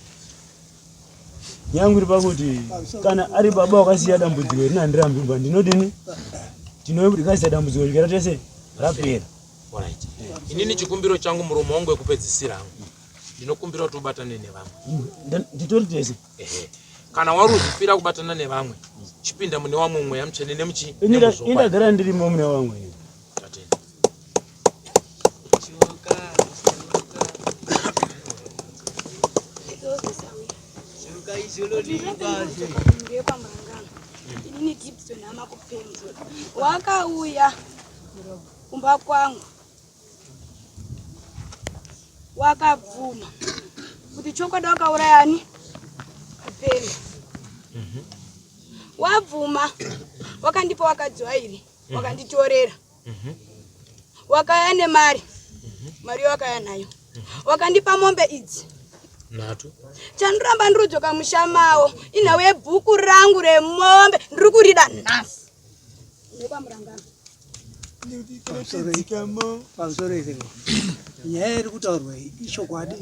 yangu iri pakuti kana ari baba wakasiya dambudziko iri nandirambi kubva ndinodini tinoikasiya dambudziko rikera tese rapera. Alright. Inini chikumbiro changu muromo wangu wekupedzisira hangu. Ndinokumbira kuti ubatane nevamwe. Nditori tese. Ehe. Kana wari uzvipira kubatana nevamwe, chipinda mune wamwe mweya mutsvene nemuchi. Indagara ndirimo mune wamwe. Inini Gibson hama kupemba wakauya kumba kwangu wakabvuma kuti chokwadi wakauraya ani kupemba wabvuma wakandipa wakadzi wairi wakanditorera wakaya nemari mari wakaya nayo wakandipa mombe idzi nhatu chandoramba ndiri kudzoka musha mawo inhau yebhuku rangu remombe ndiri kurida nhasi nekwamurangano Pamusoro izvo nyaya iri kutaurwa iyi ichokwadi.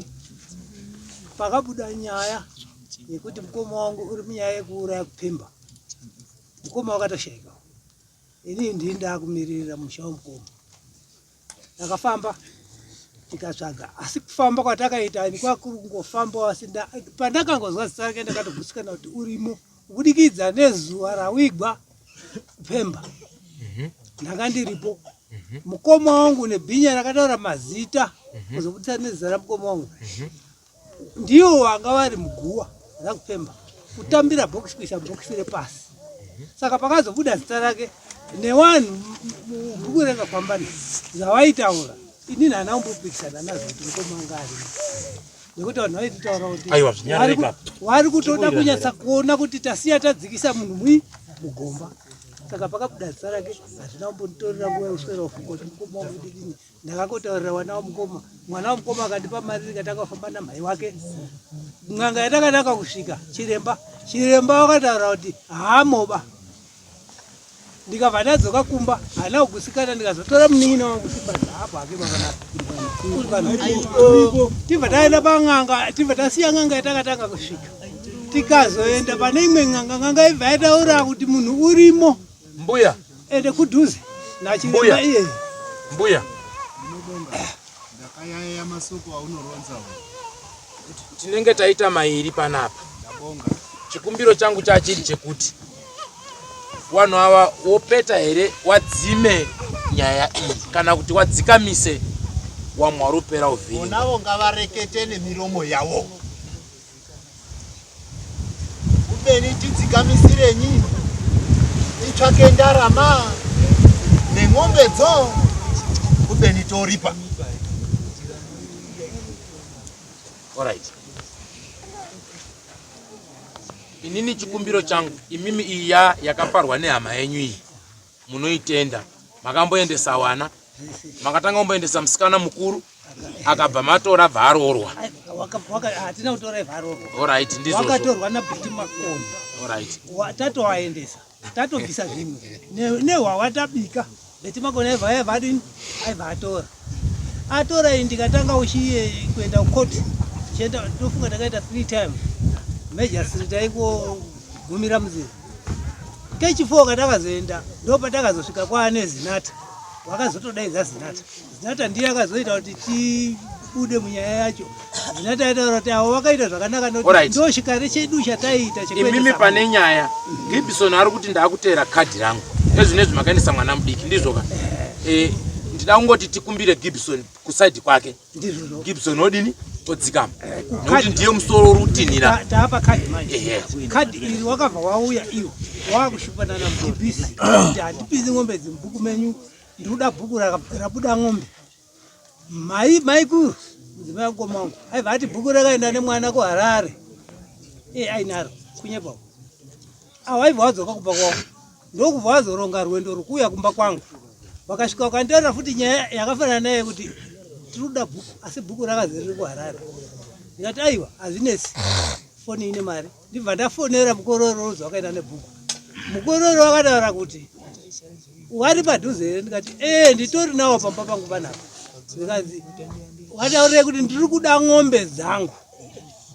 Pakabuda nyaya yekuti mukoma wangu uri munyaya yekuuraya kupemba, mukoma wakatoshaika. Ini ndini ndakumiririra musha wemukoma. Ndakafamba tikatsvaga, asi kufamba kwatakaita ini kwakuri kungofamba, asi pandakangozwa zita rake ndakatogutsikana kuti urimo kubudikidza nezuva rawigwa Pemba. Ndanga ndiripo. Mukoma wangu nebhinya rakataura mazita kuzobudisa nezita ramukoma wangu. Ndiwo wanga vari muguwa rakupemba kutambira bhokisi kuisa bhokisi repasi. Saka pakazobuda zita rake newanhu mubhuku rekafambana zvawaitaura inini handina kumbopikisana nazvo kuti mukoma anga arimo nekuti vanhu vaititaura kuti Aiwa, zvinyarare ipapo. wari kutoda kunyatsa kuona kuti tasiya tadzikisa munhu mui mugomba saka pakabuda zita rake hazvina kumbonditorera nguva yekuswera kufunga kuti mukoma wangu ndidini Ndakangotaurira wana wamukoma, mwana wamukoma akandipa mari ndikatanga kufamba namhai wake. N'anga yatakanaka kusvika chiremba, chiremba wakataura kuti haamoba. Ndikabva ndadzoka kumba, haana kugutsikana ndikazotora munin'ina wangu Simba haapo hake makanaka. Tibva taenda pan'anga, tibva tasiya n'anga yatakatanga kusvika. Tikazoenda pane imwe n'anga, n'anga ibva yataura kuti munhu urimo. Mbuya ende kudhuze nachiremba iyeye. Mbuya ndakayaiya masoko aunoronza tinenge taita mairi panapa. Chikumbiro changu chachiri chekuti wanhu ava wopeta here wadzime nyaya iyi kana kuti wadzikamise wamwe wari upera uvhiri. Onavo ngavarekete nemiromo yavo. Kubeni tidzikamisirenyi titsvake ndarama nen'ombe dzo kubeni toripa. Alright. Inini chikumbiro changu imimi iya yakaparwa nehama yenyu iyi munoitenda makamboendesa wana makatanga kumboendesa musikana mukuru akabva matora abva aroorwa hatina kutora ibva aroorwa orit ndizvozvo wakatorwa nabhiti makoni orit tatoaendesa tatobvisa zvimwe nehwawa tabika bhiti makoni aibva aibva adini aibva atora atora iyi ndikatanga uchiye kuenda kukoti chienda ndofunga ndakaita three times major taingogumira munzira Kechi4 katakazoenda ndopatakazosvika kwaane Zinata. Wakazotodaidza Zinata. Zinata ndiye akazoita kuti tibude munyaya yacho. Zinata aitaura kuti avo vakaita zvakanaka nekuti Alright. ndo chikare chedu chataiita imimi chekuendesa pane nyaya gibson ari kuti ndakuteera kadhi rangu ezvinezvi makaendesa mwana mudiki ndizvoka Eh, ndida kungoti tikumbire gibson kusaidi kwake Ndizvozvo. Gibson odini odzikama nekuti ndiye musoro uri kutinhira. Taapa kadhi manje. Ehe. Kadhi iri wakabva wauya iwo wakushupana namudhibhisi kuti handipinzi ng'ombe idzi mubhuku menyu ndikuda bhuku rabuda ng'ombe. Mai maikuru mudzimai wamukoma wangu aibva ati bhuku rakaenda nemwana kuHarare. Iye ainaro kunyepa uko. Awo aibva wadzoka kumba kwavo ndokubva wazoronga rwendo rwekuuya kumba kwangu vakasvika vakanditaurira futi nyaya yakafanana naye kuti tiri kuda bhuku asi bhuku rakazi riri kuharare ndikati aiwa hazvinetsi foni ine mari ndibva ndafonera mukororo uzi wakaenda nebhuku mukororo akataura kuti Wari padhuze here? Ndikati ee, nditori nawo pamba pangu panapa. Zvikanzi wataurire kuti ndiri kuda ng'ombe dzangu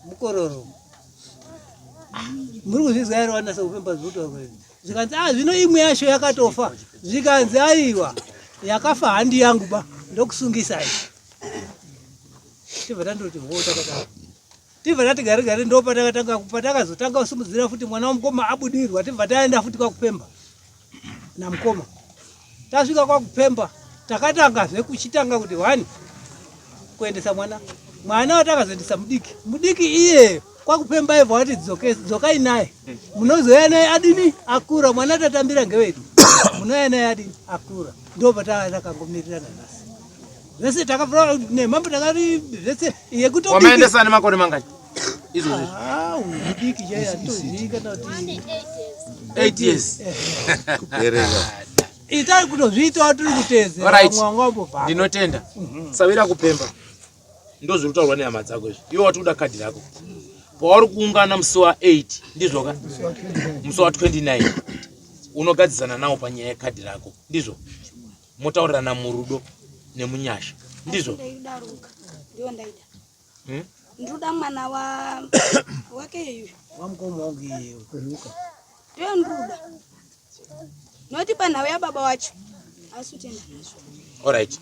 mukororo. Ah, muri kuzvizwa here wanasa kupemba zvinotaurwa izvi? Zvikanzi ah, zvino imwe yacho yakatofa. Zvikanzi aiwa, yakafa handi yangu ba, ndokusungisai. Tibva tandoti hoo takadaro. Tibva tati gare gare ndopatakatanga patakazotanga kusimudzira futi mwana wamukoma abudirwa tibva taenda futi kwakupemba namukoma. Tasvika kwakupemba takatangazve kuchitanga kuti one kuendesa mwana mwana watakazoendesa mudiki mudiki iye kwakupemba ibva wati dzokai naye munozouya naye adini akura mwana tatambira ngewedu munouya naye adini akura ndopatakangomirira nanhasi zvese takavhura nemambo takati zvese yekutobiki Wamaendesa ane makore mangani? Izvozvi. Ah, mudiki chaiye atozivi kana kuti 8 years. Kuperera. Itai kutozviitawo tiri kuteedzera Alright. vamwe vanga vambobva. Ndinotenda. Sawira kupemba. Ndozviri kutaurwa nehama dzako izvi. Iwe wati kuda kadhi rako. Pauri kuungana musi wa 8 ndizvo ka? Musi wa 29 unogadzisana nawo panyaya yekadhi rako. Ndizvo? Motaurirana murudo nemunyasha. Ndizvo? Ndaidaruka. Ndiyo ndaida. Hmm? Ndinoda mwana wa wake iyu. Wamukoma wangu iye ruka. Ndiyo ndinoda. Noti panhau yababa wacho. Asi utenda nazvo. Alright.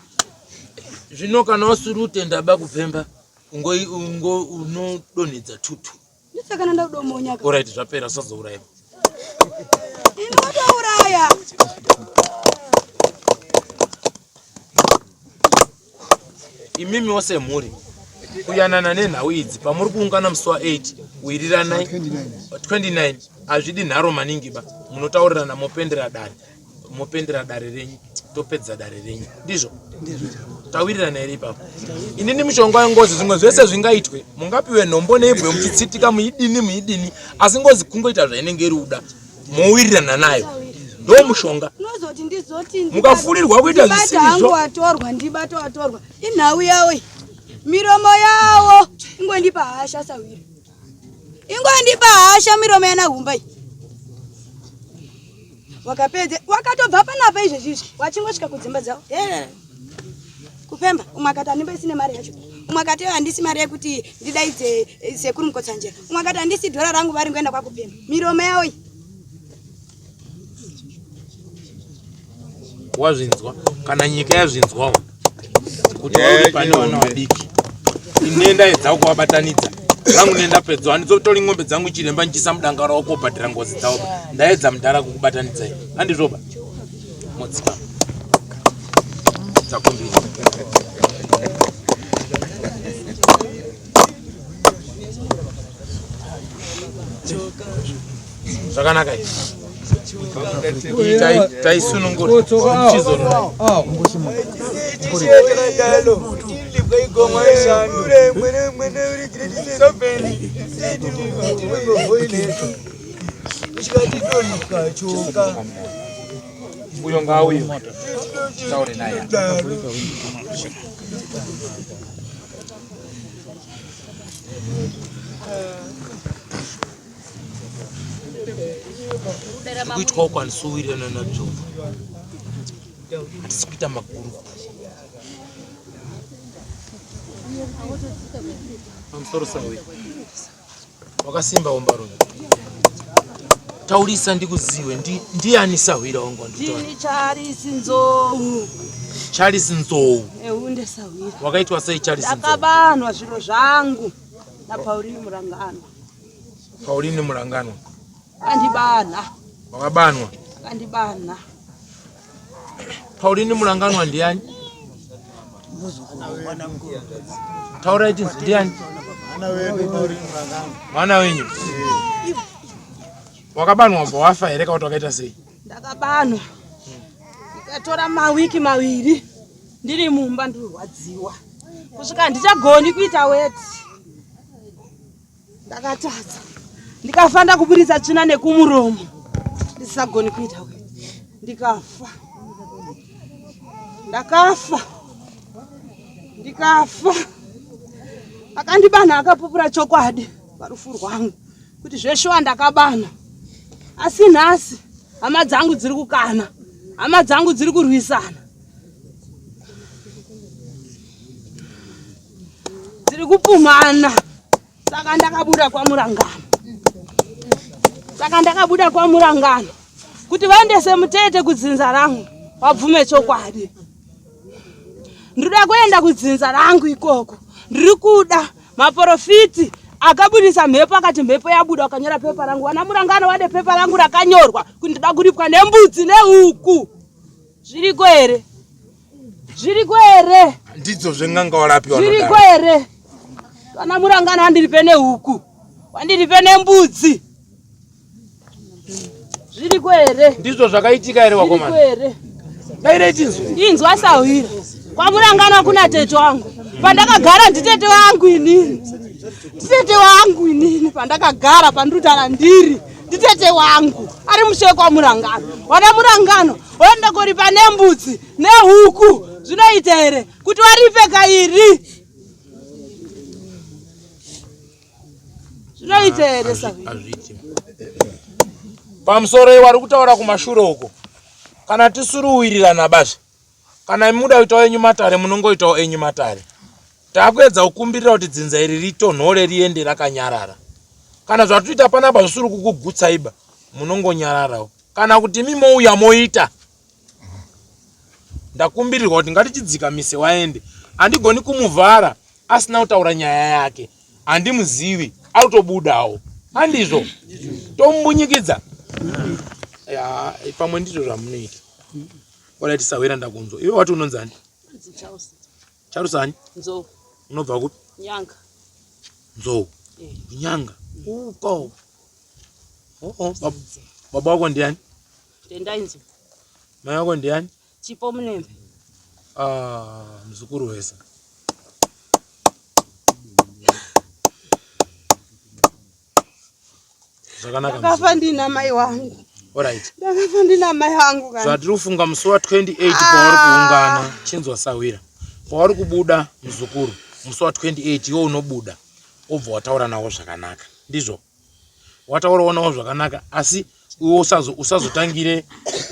Zvino kana usiri utenda ba kupemba ungo ungo unodonhedza tutu. Ndisakana ndakudomonya. Alright zvapera usazouraya. Inotouraya. Imimi wose mhuri kuyanana nenhau idzi pamuri kuungana musi wa 8 wiriranai 29 hazvidi nharo maningi ba munotaurirana mopendera dare mopendera dare renyu topedza dare renyu ndizvo tawirirana here ipapo inini mishonga yengozi zvimwe zvese zvingaitwe mungapiwe nhombo neibwe muchitsitika muidini muidini asi ngozi kungoita zvainenge iri uda mowirirana nayo ndo mushonga Unozoti ndizoti Mukafurirwa kuita ndibate zvisizvo. hangu watorwa ndibate watorwa inhau yawo iyi. miromo yawo ingondipa hasha sawira ingondipa hasha miromo yana humba iyi wakapedze wakatobva panapa izvezvi izvi wachingosvika kudzimba dzavo Here. kupemba umwe akati handimboisine mari yacho umwe akati handisi mari yekuti ndidaidze eh, sekuru mukotsanjera umwe akati handisi dhora rangu vari ngoenda kwakupemba miromo yawo iyi wazvinzwa kana nyika yazvinzwawo kuti wauri pane vana vadiki ine ndaedza kuvabatanidza rangu nendapedza handizotori ng'ombe dzangu chiremba ndichisa mudanga ravo kobhadhira ngozi dzavo ndaedza mudhara kukubatanidzai handizvoba modzika dzakumbira zvakanaka izvi taisunungura chizorora uyo ngauye taure naye Kuitwa uko handisuwirirana nabyo hatisi kuita magurupu pamusoro sawe wakasimba wombarume taurisa ndikuziwe ndiani sahwira wangu ndini Charles Nzou Charles Nzou eunde sahwira wakaitwa sei Charles Nzou ndakabanwa zviro zvangu naPauline Muranganwa Pauline Muranganwa Akandibana. Wakabanwa. Akandibana. Pauline Muranganwa ndiani? Taurai tinzi ndiani? Mwana wenyu. Wakabanwa ubva wafa here kana kuti wakaita sei? Ndakabanwa. Ndikatora mawiki mawiri ndiri mumba ndirwadziwa. Kusvika handichagoni kuita weti. Ndakatadza ndikafa ndakuburitsa tsvina nekumuromo ndisisagoni kuita weti ndikafa ndakafa ndikafa akandibanha akapupura chokwadi parufu rwangu kuti zveshuwa ndakabana asi nhasi hama dzangu dziri kukana. Hama dzangu dziri kurwisana. Dziri kupumhana. Saka ndakabuda kwaMurangano. Saka ndakabuda kwaMurangano kuti vaendese mutete kudzinza rangu vabvume chokwadi. Ndinoda kuenda kudzinza rangu ikoko. Ndiri kuda maporofiti akabudisa mhepo akati mhepo yabuda akanyora pepa rangu. Vana Murangano vade pepa rangu rakanyorwa kuti ndoda kuripwa nembudzi nehuku. Zviriko here? Zviriko here? Ndidzo zven'anga warapiwa. Zviriko here? Vana Murangano vandiripe nehuku. Vandiripe nembudzi. Zviriko here? Ndizvo zvakaitika here wakomana? Zviriko here? Daire tinzwe. Inzwa sahwira. Kwamurangana kuna tete wangu. Pandakagara nditete wangu inini. Nditete wangu inini pandakagara pandutara ndiri. Nditete wangu. Ari mushe kwamurangano. Wana murangano oenda koripa nembudzi nehuku. Zvinoita here kuti waripe kairi? Zvinoita here sahwira? Hazviiti. Pamusoro iwe wari kutaura kumashure uko. Kana tisiri kuwirirana bazve. Kana imi muda kuitawo enyu matare munongoitawo enyu matare. Takuedza kukumbirira kuti dzinza iri ritonhore riende rakanyarara. Kana zvatikuita panapa zvisiri kukugutsaiba munongonyararawo. Kana kuti imi mouya moita. Ndakumbirirwa kuti ngatichidzikamise waende. Handigoni kumuvhara asina kutaura nyaya yake. Handimuzivi autobudawo. Handizvo? Tomumbunyikidza. Ya, pamwe ndizvo zvamunoita. Alright sahwira ndakunzwa. Iwe wati unonzi ani? Charles ani? Nzou. Unobva kupi? Nyanga. Nzou. Eh. Nyanga. Uko. Oh, oh. Bab baba wako ndiani? Tendai Nzou. Mai wako ndiani? Chipo Munembe. Ah, mzukuru wese. Zvakanaka. Ndakafa ndina mai wangu. Alright. Ndakafa ndina mai wangu kana. Zvatiri kufunga musi wa 28 pauri kuungana, chinzwa sahwira. Pauri kubuda muzukuru, musi wa 28 iwe unobuda wobva wataura navo zvakanaka. Ndizvo? Wataurawo navo zvakanaka asi iwe usazo usazotangire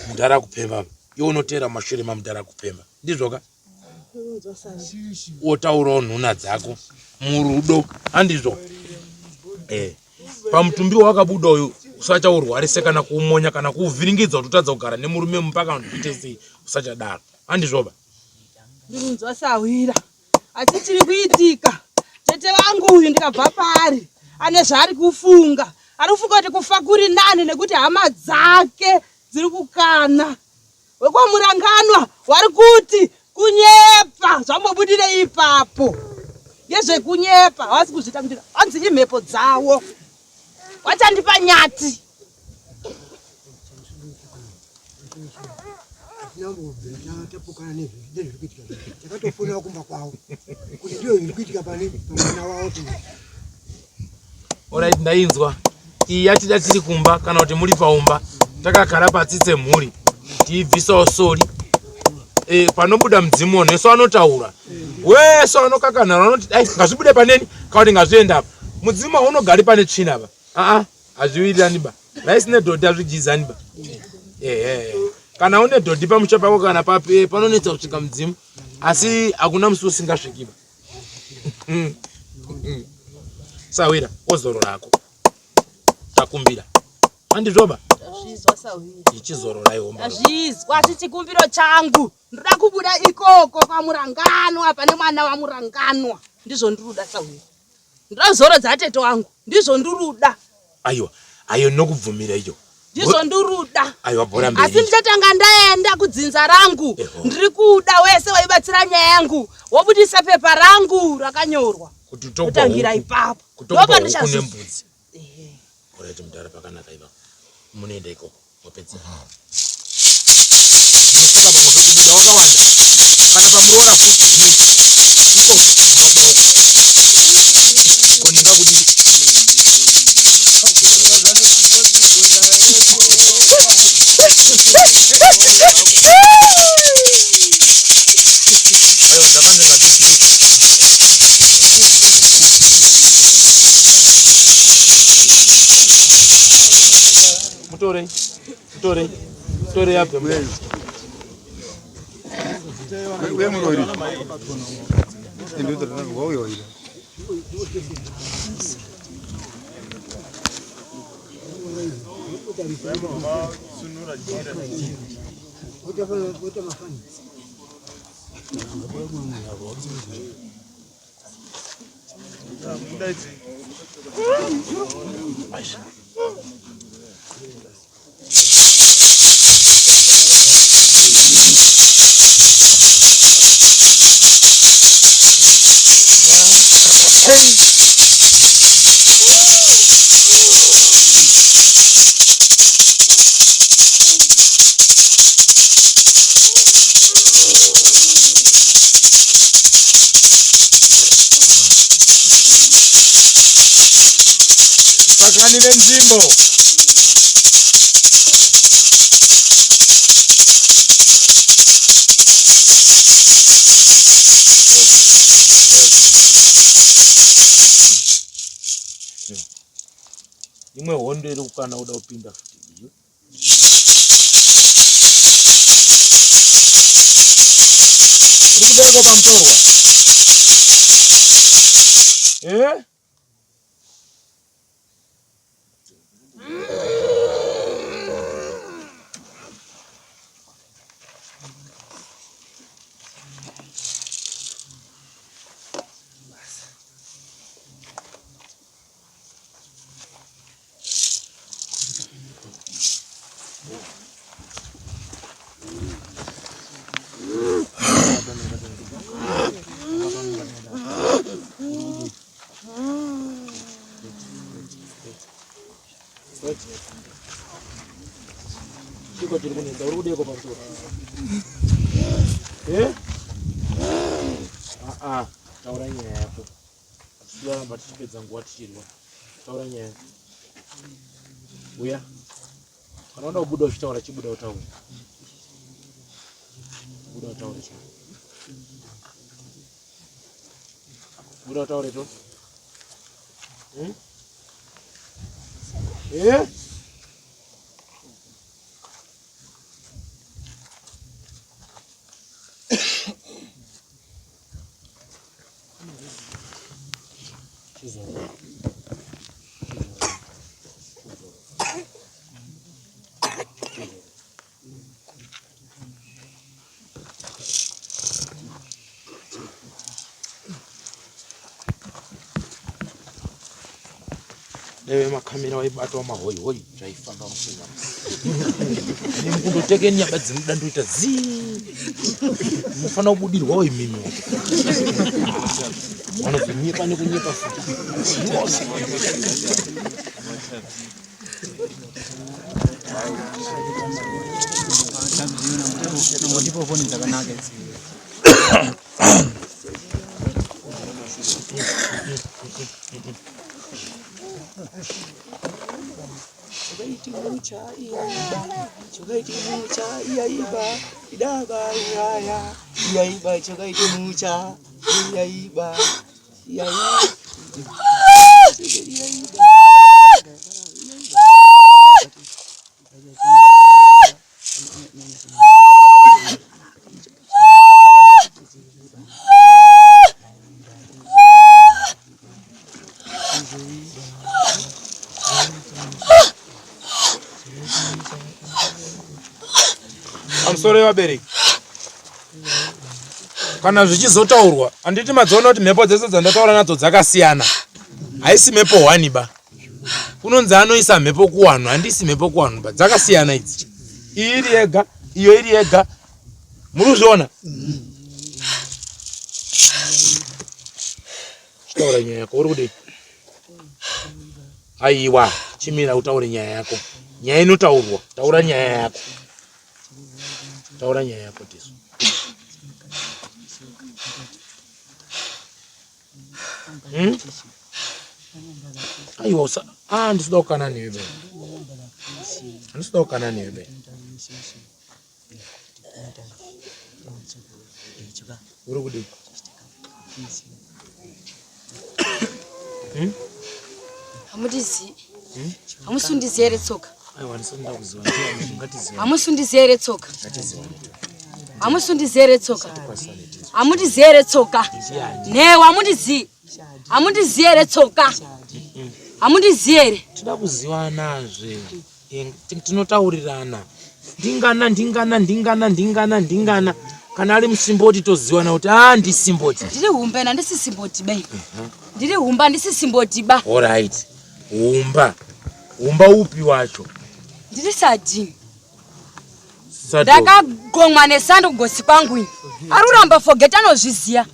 mudhara kupemba. Iwe unoteera mashure mamudhara kupemba. Ndizvo ka? Wotaurawo nhuna dzako murudo. Handizvo? Eh. Pamutumbi wakabuda uyu usachaurwarise kana kuumonya kana kuuvhiringidza kuti utadza kugara nemurume mumba kana kuti uite sei usachadaro. Handizvoba? Ndinonzwa sahwira. Asi chiri kuitika tete vangu uyu ndikabva paari ane zvaari kufunga. Ari kufunga kuti kufa kuri nani nekuti hama dzake dziri kukana. WekwaMuranganwa wari kuti kunyepa zvambobudire ipapo ngezvekunyepa havasi kuzviita kuti hanzi imhepo dzawo wachandipa nyati. Hatina kumbobvira tapokana nezviri kuitika takatofonera kumba kwavo kuti ndiyo zviri kuitika pane pamwana wavo. Alright, ndainzwa iyi yatida tiri kumba kana kuti muri paumba takagara patsi semhuri tiibvisawo sori e, panobuda mudzimu wanhu wese anotaura wese anokakanhara anoti dai ngazvibude paneni kana kuti ngazvienda apa mudzimu haunogari pane tsvina pa aa hazviwirirani ba raisi nedhodhi hazvidyizani ba ehe kana une dhodhi pamusha pako kana papi eh, panonetsa kusvika mudzimu asi hakuna musi usingasviki ba sahwira ozoro rako takumbira handizvoba Tazvizwa sahwira. ichizororai homba Tazvizwa asi chikumbiro changu ndoda kubuda ikoko kwaMuranganwa pane mwana waMuranganwa ndizvo ndiruda sahwira. Ndoda kuzorodza atete wangu ndizvo ndiruda. Aiwa ayo ndinokubvumira iyo Ndizvo ndiruda. Aiwa bhora mberi. Asi ndichatanga ndaenda kudzinza rangu. Ndiri kuda wese waibatsira nyaya yangu wobudisa pepa rangu rakanyorwa. Kuti tokupa Kutangira huku. ipapo. Kutokupa Ndopa huku ndichazo. nembudzi. Alright mudhara pakanaka ipapo. Munoenda ikoko wapedza. Unosvika pamwe pekubuda wakawanda. Kana pamuroora futi zvinoita. Ikoko kumba kwako. Ko ndingakudii? Aiwa zvakanaka zvibviri. Mutorei, mutorei, mutorei abve mudare. Tsvakani venzvimbo. Imwe hondo iri kukana kuda kupinda futi iyo. Uri kudaiko pamutorwa? Eh? Chiko chiri kunetsa, uri kudeiko pamusoro? Eh? Ah ah, taura nyaya yako. Tinoramba tichipedza nguva tichirwa. Taura nyaya. Uya. Kana unoda kubuda uchitaura chibuda utaure. Buda utaure chii. Buda utaure to. Hmm? Eh? Dai makamera waibatwa mahoi hoi zvaifamba musina. Nemukundotekenya badzi muda ndoita zii. Mufanira kubudirwawo imimi. Vanozonyepa nekunyepa futi. Ndipo foni dzakanaka idzi. Pamusoro yevabereki kana zvichizotaurwa handiti madziona kuti mhepo dzese dzandataura nadzo dzakasiyana haisi mhepo hwani ba kunonzi anoisa mhepo kuwanhu handisi mhepo kuwanhu ba dzakasiyana idzi iyi iri yega iyo iri yega muri kuzviona chitaura nyaya yako uri kudii aiwa chimira utaure nyaya yako nyaya inotaurwa taura nyaya yako taura nyaya yako tisu hmm? aiwa usa ah ndisida kukana newe be ndisida kukana newe be Uri kudii? Hmm? Hamutizivi. Hmm? Hamusundizi here tsoka? Aiwa, ndisati ndakuziva. Ngatiziva. Hamusundizi here tsoka? Ngatiziva. Hamusundiziye here tsoka? Hamundiziye here tsoka? Nhewa hamundiziyi. Hamundiziye here tsoka? Hamundiziye here? Tinoda kuzivanazve. Tinotaurirana. Ndingana ndingana ndingana ndingana ndingana. Kana ari musimboti toziwana kuti ah ndisimboti. Ndiri humba ina ndisi simboti be. Ndiri humba ndisi simboti ba. All right. Humba. Humba upi wacho? Ndiri sardine. Ndakagomwa nesando kugosi kwangu ini. Ari kuramba forget anozviziya.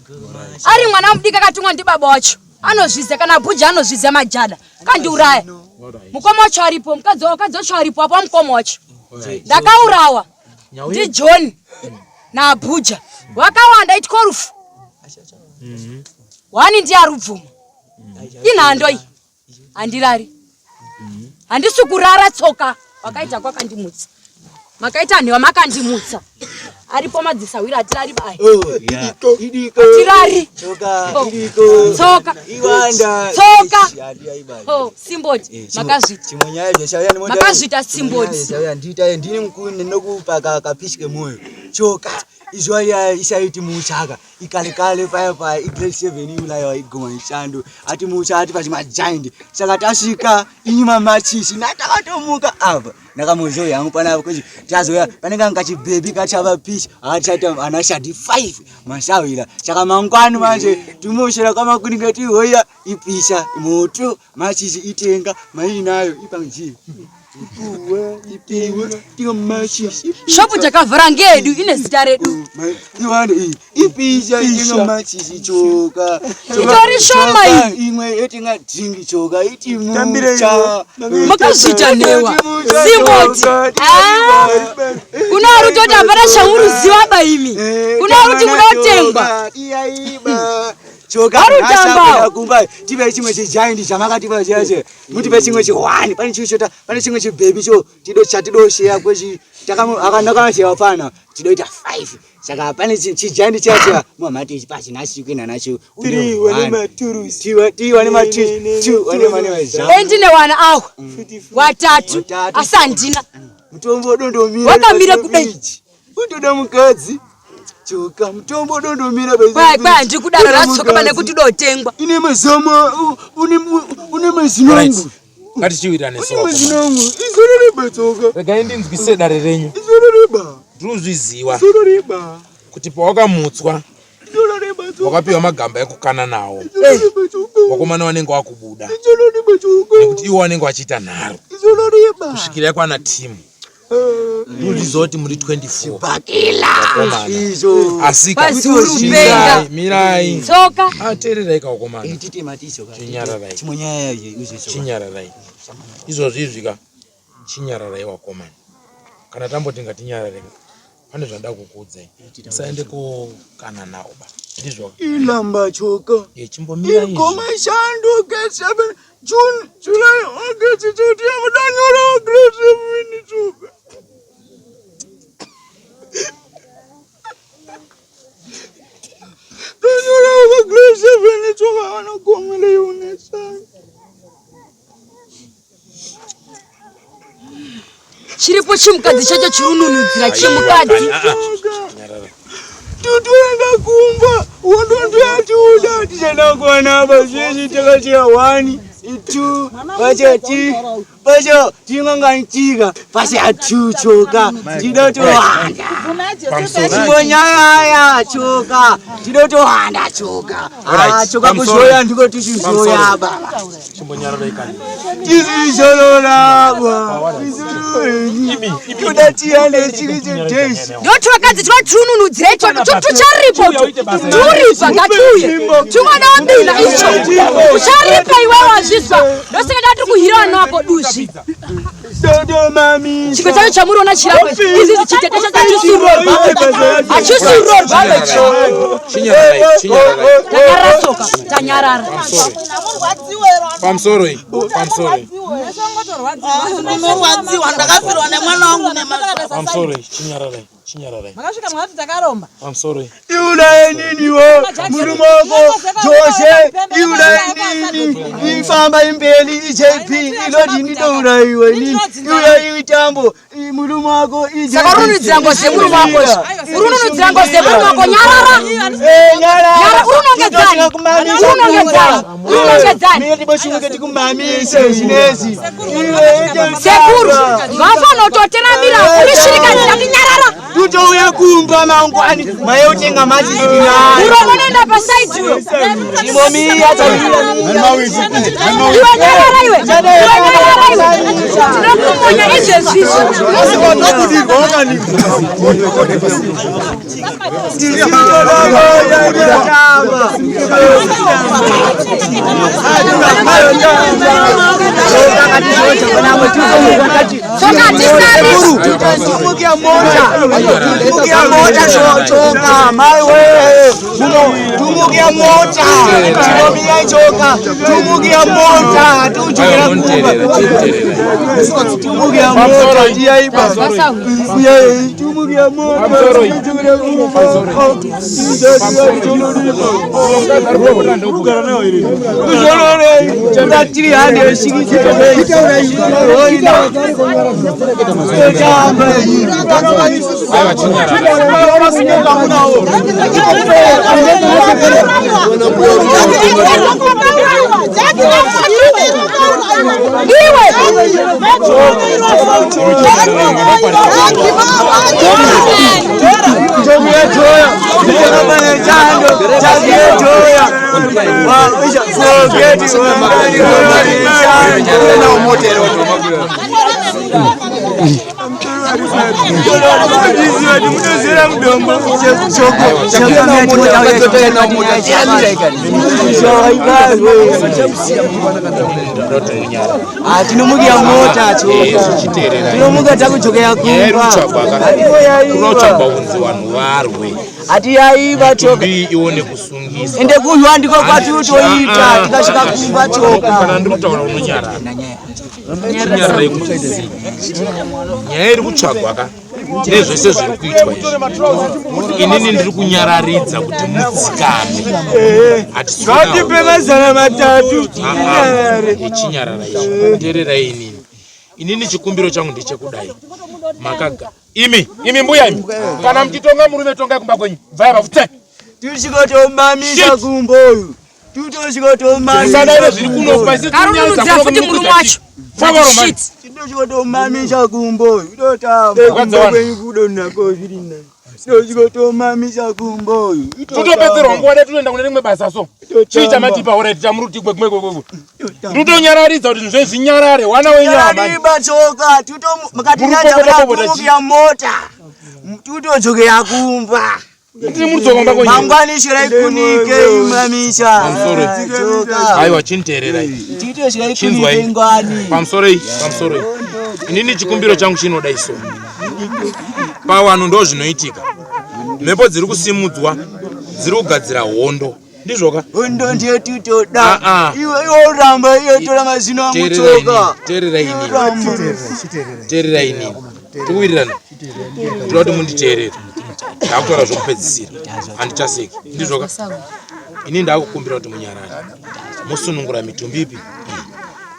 Ari mwana mudiki akatumwa ndibaba wacho. Anozviziya kana bhuja anozviziya majada. Kandiuraya. Mukoma wacho aripo, mukadzi mukadzi wacho aripo apo mukoma wacho. Ndakaurawa ndiJohn naBhuja. Wakawanda itiko rufu. Wani ndiye arubvuma. Inhando iyi. Handirari. Handisi kurara tsoka. Wakaita kwakandimutsa. Makaita nhewa makandimutsa. Aripo madzisahwira hatirari bai. Oh, yeah. Idiko. Hatirari. Tsoka. Oh. Idiko. Tsoka. Iwanda. Tsoka. Ish, Oh, Simboti. Eh, Makazvita. Chimwe nyaya zvachauya nemota. Makazvita Simboti. Zvachauya ndiita ndini mukuru ndinokupa ka kapishi kemoyo. Tsoka. Izwa ya isaiti muchaka. Ikale kale paya paya i grade 7 iulayo igoma nshando. Ati mucha ati pachi magiant. Saka tasvika inyuma machishi natakatomuka apa. Ndakamuzoya yangu panapa kuti tazoya panenge anga kachibhebhi kachava pishi akachaita ana shadi 5 masahwira. Saka mangwani manje timoshera kwamakuninga tihoya ipisha moto machishi itenga mainayo ipanji. Shopu takavhura ngedu ine zita redu. Ipisha itenga machishi choka. Itori shoma iyi. Imwe yetinga dhingi choka iti mucha. Makazviita newa. Simboti. Ah. Kuna uri kutoti hapana chamuruziva ba imi. Kuna uri kuti munotengwa. Choka Varutamba. kumba tipe chimwe chigiant chamakatipa chiya mutipe chimwe chihwani pane chimwe chota pane chimwe chibhebhi cho tido chatidosheya kwechi akanaka chewapana tidoita 5 saka pane chigiant chiya chiya mamati ichi pachina chikuenda nacho tiwa nematurusi two wane mane mazama Endine wana awa. Watatu. Asi handina. Mutombo dondomira. Wakamira kudai. Utoda mukadzi. Choka mutombo dondomira Kwai kwai handikudaro ratsoka pane kuti dotengwa. Ine mazama une une mazinongo. Ngatichiwirirane Une mazinongo. Izoro reba tsoka. Regai ndinzwise dare renyu. Izoro reba. Ndinozviziva Izoro reba. kuti pawakamutswa Izoro reba tsoka. wakapiwa magamba ekukana nawo. Izoro reba tsoka. Vakomana vanenge vakubuda Izoro reba tsoka. nekuti ivo vanenge vachiita nharo Izoro reba. kusvikira yakwana timu. Ndinozviziva kuti muri 24 Bakila. Izvo. Asika Kwazi mirai. Tsoka. Ah, teererai kakomana. Tite matiso ka. Chinyararai. Chimwe nyaya izvo. Chinyararai. Izvozvi izvi ka. Chinyararai wakomana. Kana tamboti ngatinyarare ka. Pane zvandada kukuudzai. Musaende kokana nawo ba. Ndizvo. Ilamba choka. Eh, chimbomirai. Igoma shando grade 7 June July August September danyora grade 7 choka. Danyora grade 7 choka anogomele yonesa. Chiripo chimukadzi chacho chirununudzira chimukadzi. Tutoenda kumba wondondoyatiuda tichaenda kuwana apa zveshe takachiya 1 2 pacha ti pacha tinganganchika pacha 2 choka ndinotowanda chingonyaya choka ndinotowanda choka Ah, choka kuzoya ndiko tichizoya baba Chimbonyararai kani. tizizorora bwa toda tiyane chiri chedeshi Ndoti vakadzi tinotiununudzira icho tucharipo turipa ngatiuye tingoda wabila icho ucharipa iwe wazvizwa ndosaka tati kuhira vana wako duzvi chimwe chacho chamuriona chirako izvi chitete chacho hachisiroorwa hachisiroorwa icho Chinyararai, chinyararai. tanyarara tsoka tanyarara Pamusoro iyi, pamusoro iyi. Ndinorwadziwa, ndakafirwa nemwana wangu nemazuva. Pamusoro iyi, chinyararai, chinyararai. Makasvika makati takaromba. Pamusoro iyi. Iulaye nini wo murume wako Jose iulaye nini ifamba imbeli iJP iloti ndinourayiwa. iwe inini iwe iwe tambo murume wako Saka uri unonudzira ngozi yemurume wako izvi. Uri unonudzira ngozi yemurume wako nyarara. Nyara uri unongedzani. Uri unongedzani. Uri unongedzani. Mira tiboshinge tikumamise zvinezi. Sekuru, vafanototeramira uri shirikadzi yakunyarara. Tutouya kumba mangwani maye utenga machi Muromo unoenda pasaidhi uyo. Timomiya Iwe nyarara iwe. Iwe nyarara iwe. Tinokumonya izvezvi izvi. Tumukia mota, tumukia mota choka, mai we, tumukia mota, tinomia choka, tumukia mota, tuchukira kumba, tumukia mota, tiyaiba, tumukia mota, tuchukira kumba, Tinomukia mota Chiteerera. tinomuka takudzokera Nyaya iri kumba kutsvagwa ka kunotsvagwa kunzi vanhu varwe hatiyaiva choka mitumbi ione kusungiswa ende kunywa ndiko kwatinotoita tikasvika kumba choka kana ndiri kutaura unonyarara chinyararai kuti nyaya iri kutsvagwa ka nezvese zviri kuitwa izvi inini ndiri kunyararidza kuti mudzikame Ngatipe mazana matatu ichinyarara izvi teererai inini inini chikumbiro changu ndechekudai makaga imi imi mbuya imi kana muchitonga murume tongai kumba kwenyu bvai vafutse Tusvikotomamisa kumboyu Musadaire zviri kuno pasi Karunudzira futi murume wacho. Shit. Titosvikotomamisa kumboyu totamba kumba kwenyu kudonako zviri nani tosvikotomamisa kumboyu totopedzerwa nguva dai totoenda kune rimwe basa so chii chamatipa orit chamuri kuti gwe gwe gwe totonyararidza kuti zve zvinyarare wana wenyama Riba tsoka mukatinyadzamukia mota tutodzokera kumba Ndiri murudzoka kumba kwenyu. mangwani shirai kunike imamisa Pamusoro. Aiwa chiniteererai. titoshirai kunike Chinzwai. ngwani Pamusoroi, pamusoroi. Inini chikumbiro changu chinoda iso. Pawanhu ndo zvinoitika. Mhepo dziri kusimudzwa, dziri kugadzira hondo. Ndizvoka? Hondo ndiyo titoda Ah, ah. iwe iwe uramba iwe tora mazino angu Teererai tsoka inini, teererai inini. Teererai inini. Tikuwirirana. Ndoda kuti munditeerere. Ndakutaura zvokupedzisira. Handichaseki. Ndizvoka? Ini ndakukumbira kuti munyarare. Musunungura mitumbi ipi?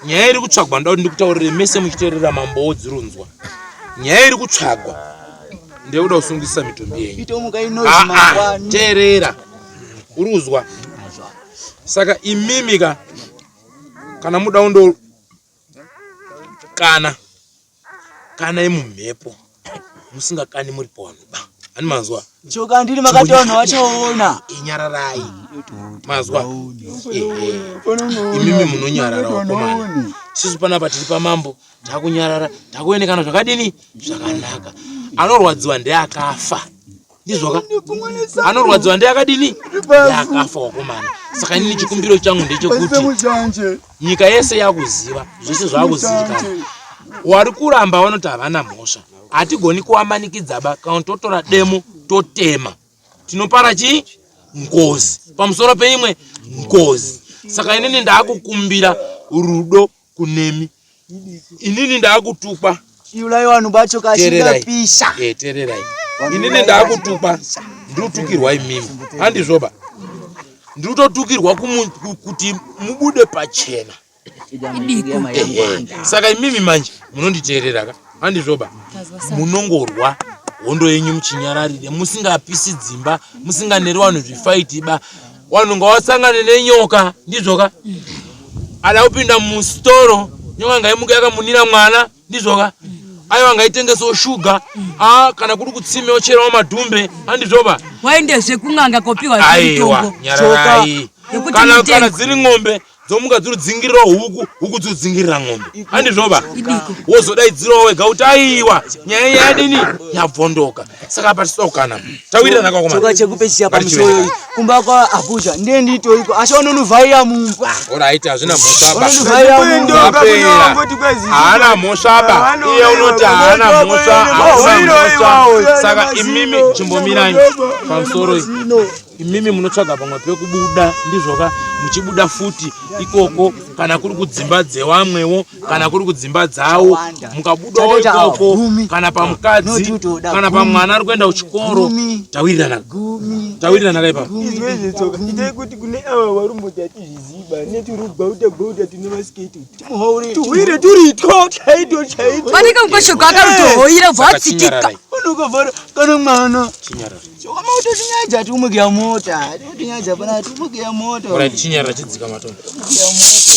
Nyaya iri kutsvagwa ndoda kuti ndikutaurire mese muchiteerera mambo wodzirunzwa. Nyaya iri kutsvagwa ndeyekuda kusungisa mitumbi yenyu. itomuka inozi Ah, ah, mangwani teerera. Uri kuzwa? Saka imimi ka kana muda undo kana kana imumhepo musingakani muri pano ba ani manzwa tsoka ndiri makati vanhu vachaona inyararai mazwa Ehe. imimi munonyarara wakomana sisu panapa tiri pamambo takunyarara takuonekana zvakadini zvakanaka anorwadziwa ndeakafa ndizvoka anorwadziwa ndeakadini ndeakafa wakomana saka inini chikumbiro changu ndechekuti nyika yese yakuziva zvese zvakuzivikanwa wari kuramba vanoti havana mhosva hatigoni kuwamanikidza ba kana totora demo totema tinopara chii ngozi pamusoro peimwe ngozi saka inini ndaakukumbira rudo kunemi inini ndaakutukwa iulai vanhu vacho Teererai. kashikapisha Eh, teererai inini ndaakutukwa ndiri kutukirwa imimi handizvoba ndiri kutotukirwa kuti mubude pachena Ehe. saka imimi manje Munonditeerera ka? Handizvoba. Munongorwa hondo yenyu muchinyararire, musingapisi dzimba, musinganeri vanhu zvifaiti ba. Vanhu ngavasangane nenyoka, ndizvoka? Ada kupinda mustoro, nyoka ngaimuke yakamunira mwana, ndizvoka? Aiwa ngaitengesewo shuga, ah kana kuri kutsime ocherawo madhumbe, handizvoba? Waendezve kun'anga kopiwa Aiwa, nyararai. Kana kana dziri ng'ombe dzomuka dziri dzingirira huku huku dziri dzingirira ng'ombe handizvoba wozodaidzirawo wega kuti aiwa nyaya yadini yabvondoka saka apa tisida kukana tawirirana kakomana chekupedzisira pamusoro iyi kumba kwa abuja ndiye nditoiko asi unonuvhaira mumba orit hazvina mhosvaba haana mhosvaba iye unoti haana mhosva haana mhosva saka imimi chimbomirai pamusoro iyi Imimi munotsvaga pamwe pekubuda ndizvoka muchibuda futi ikoko kana kuri kudzimba dzewamwewo kana kuri kudzimba dzawo mukabudawo ikoko kana pamukadzi kana pamwana ari kuenda kuchikoro tawirirana tawirirana ka ipapo izvezvetsoka itai kuti kune ava varumboti hatizviziba neturugwauta gwauta tune masiketi tuhwire turitwo chaitwo chaitwo panenge mukosho kwakarutohoira bvatsikika unokovhara kana mwana Choma utotinyaja tiumukia mota. Timutinyaja pana tiumukia mota. Ora chinyara chidzika matombo. Tiumukia mota.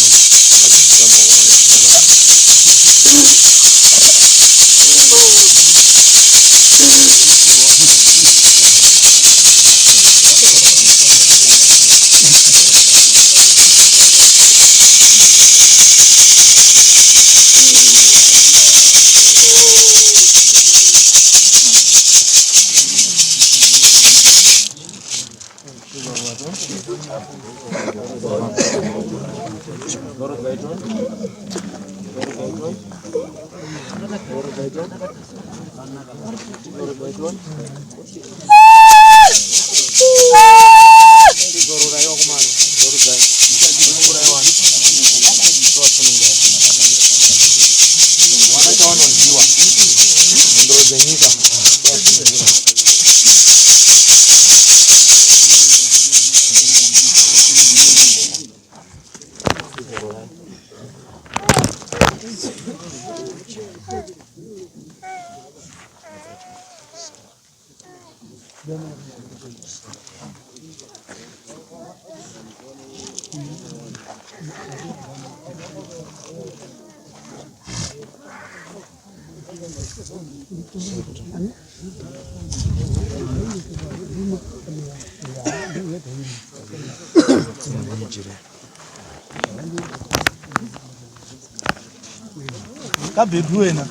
Kabhebhi wena.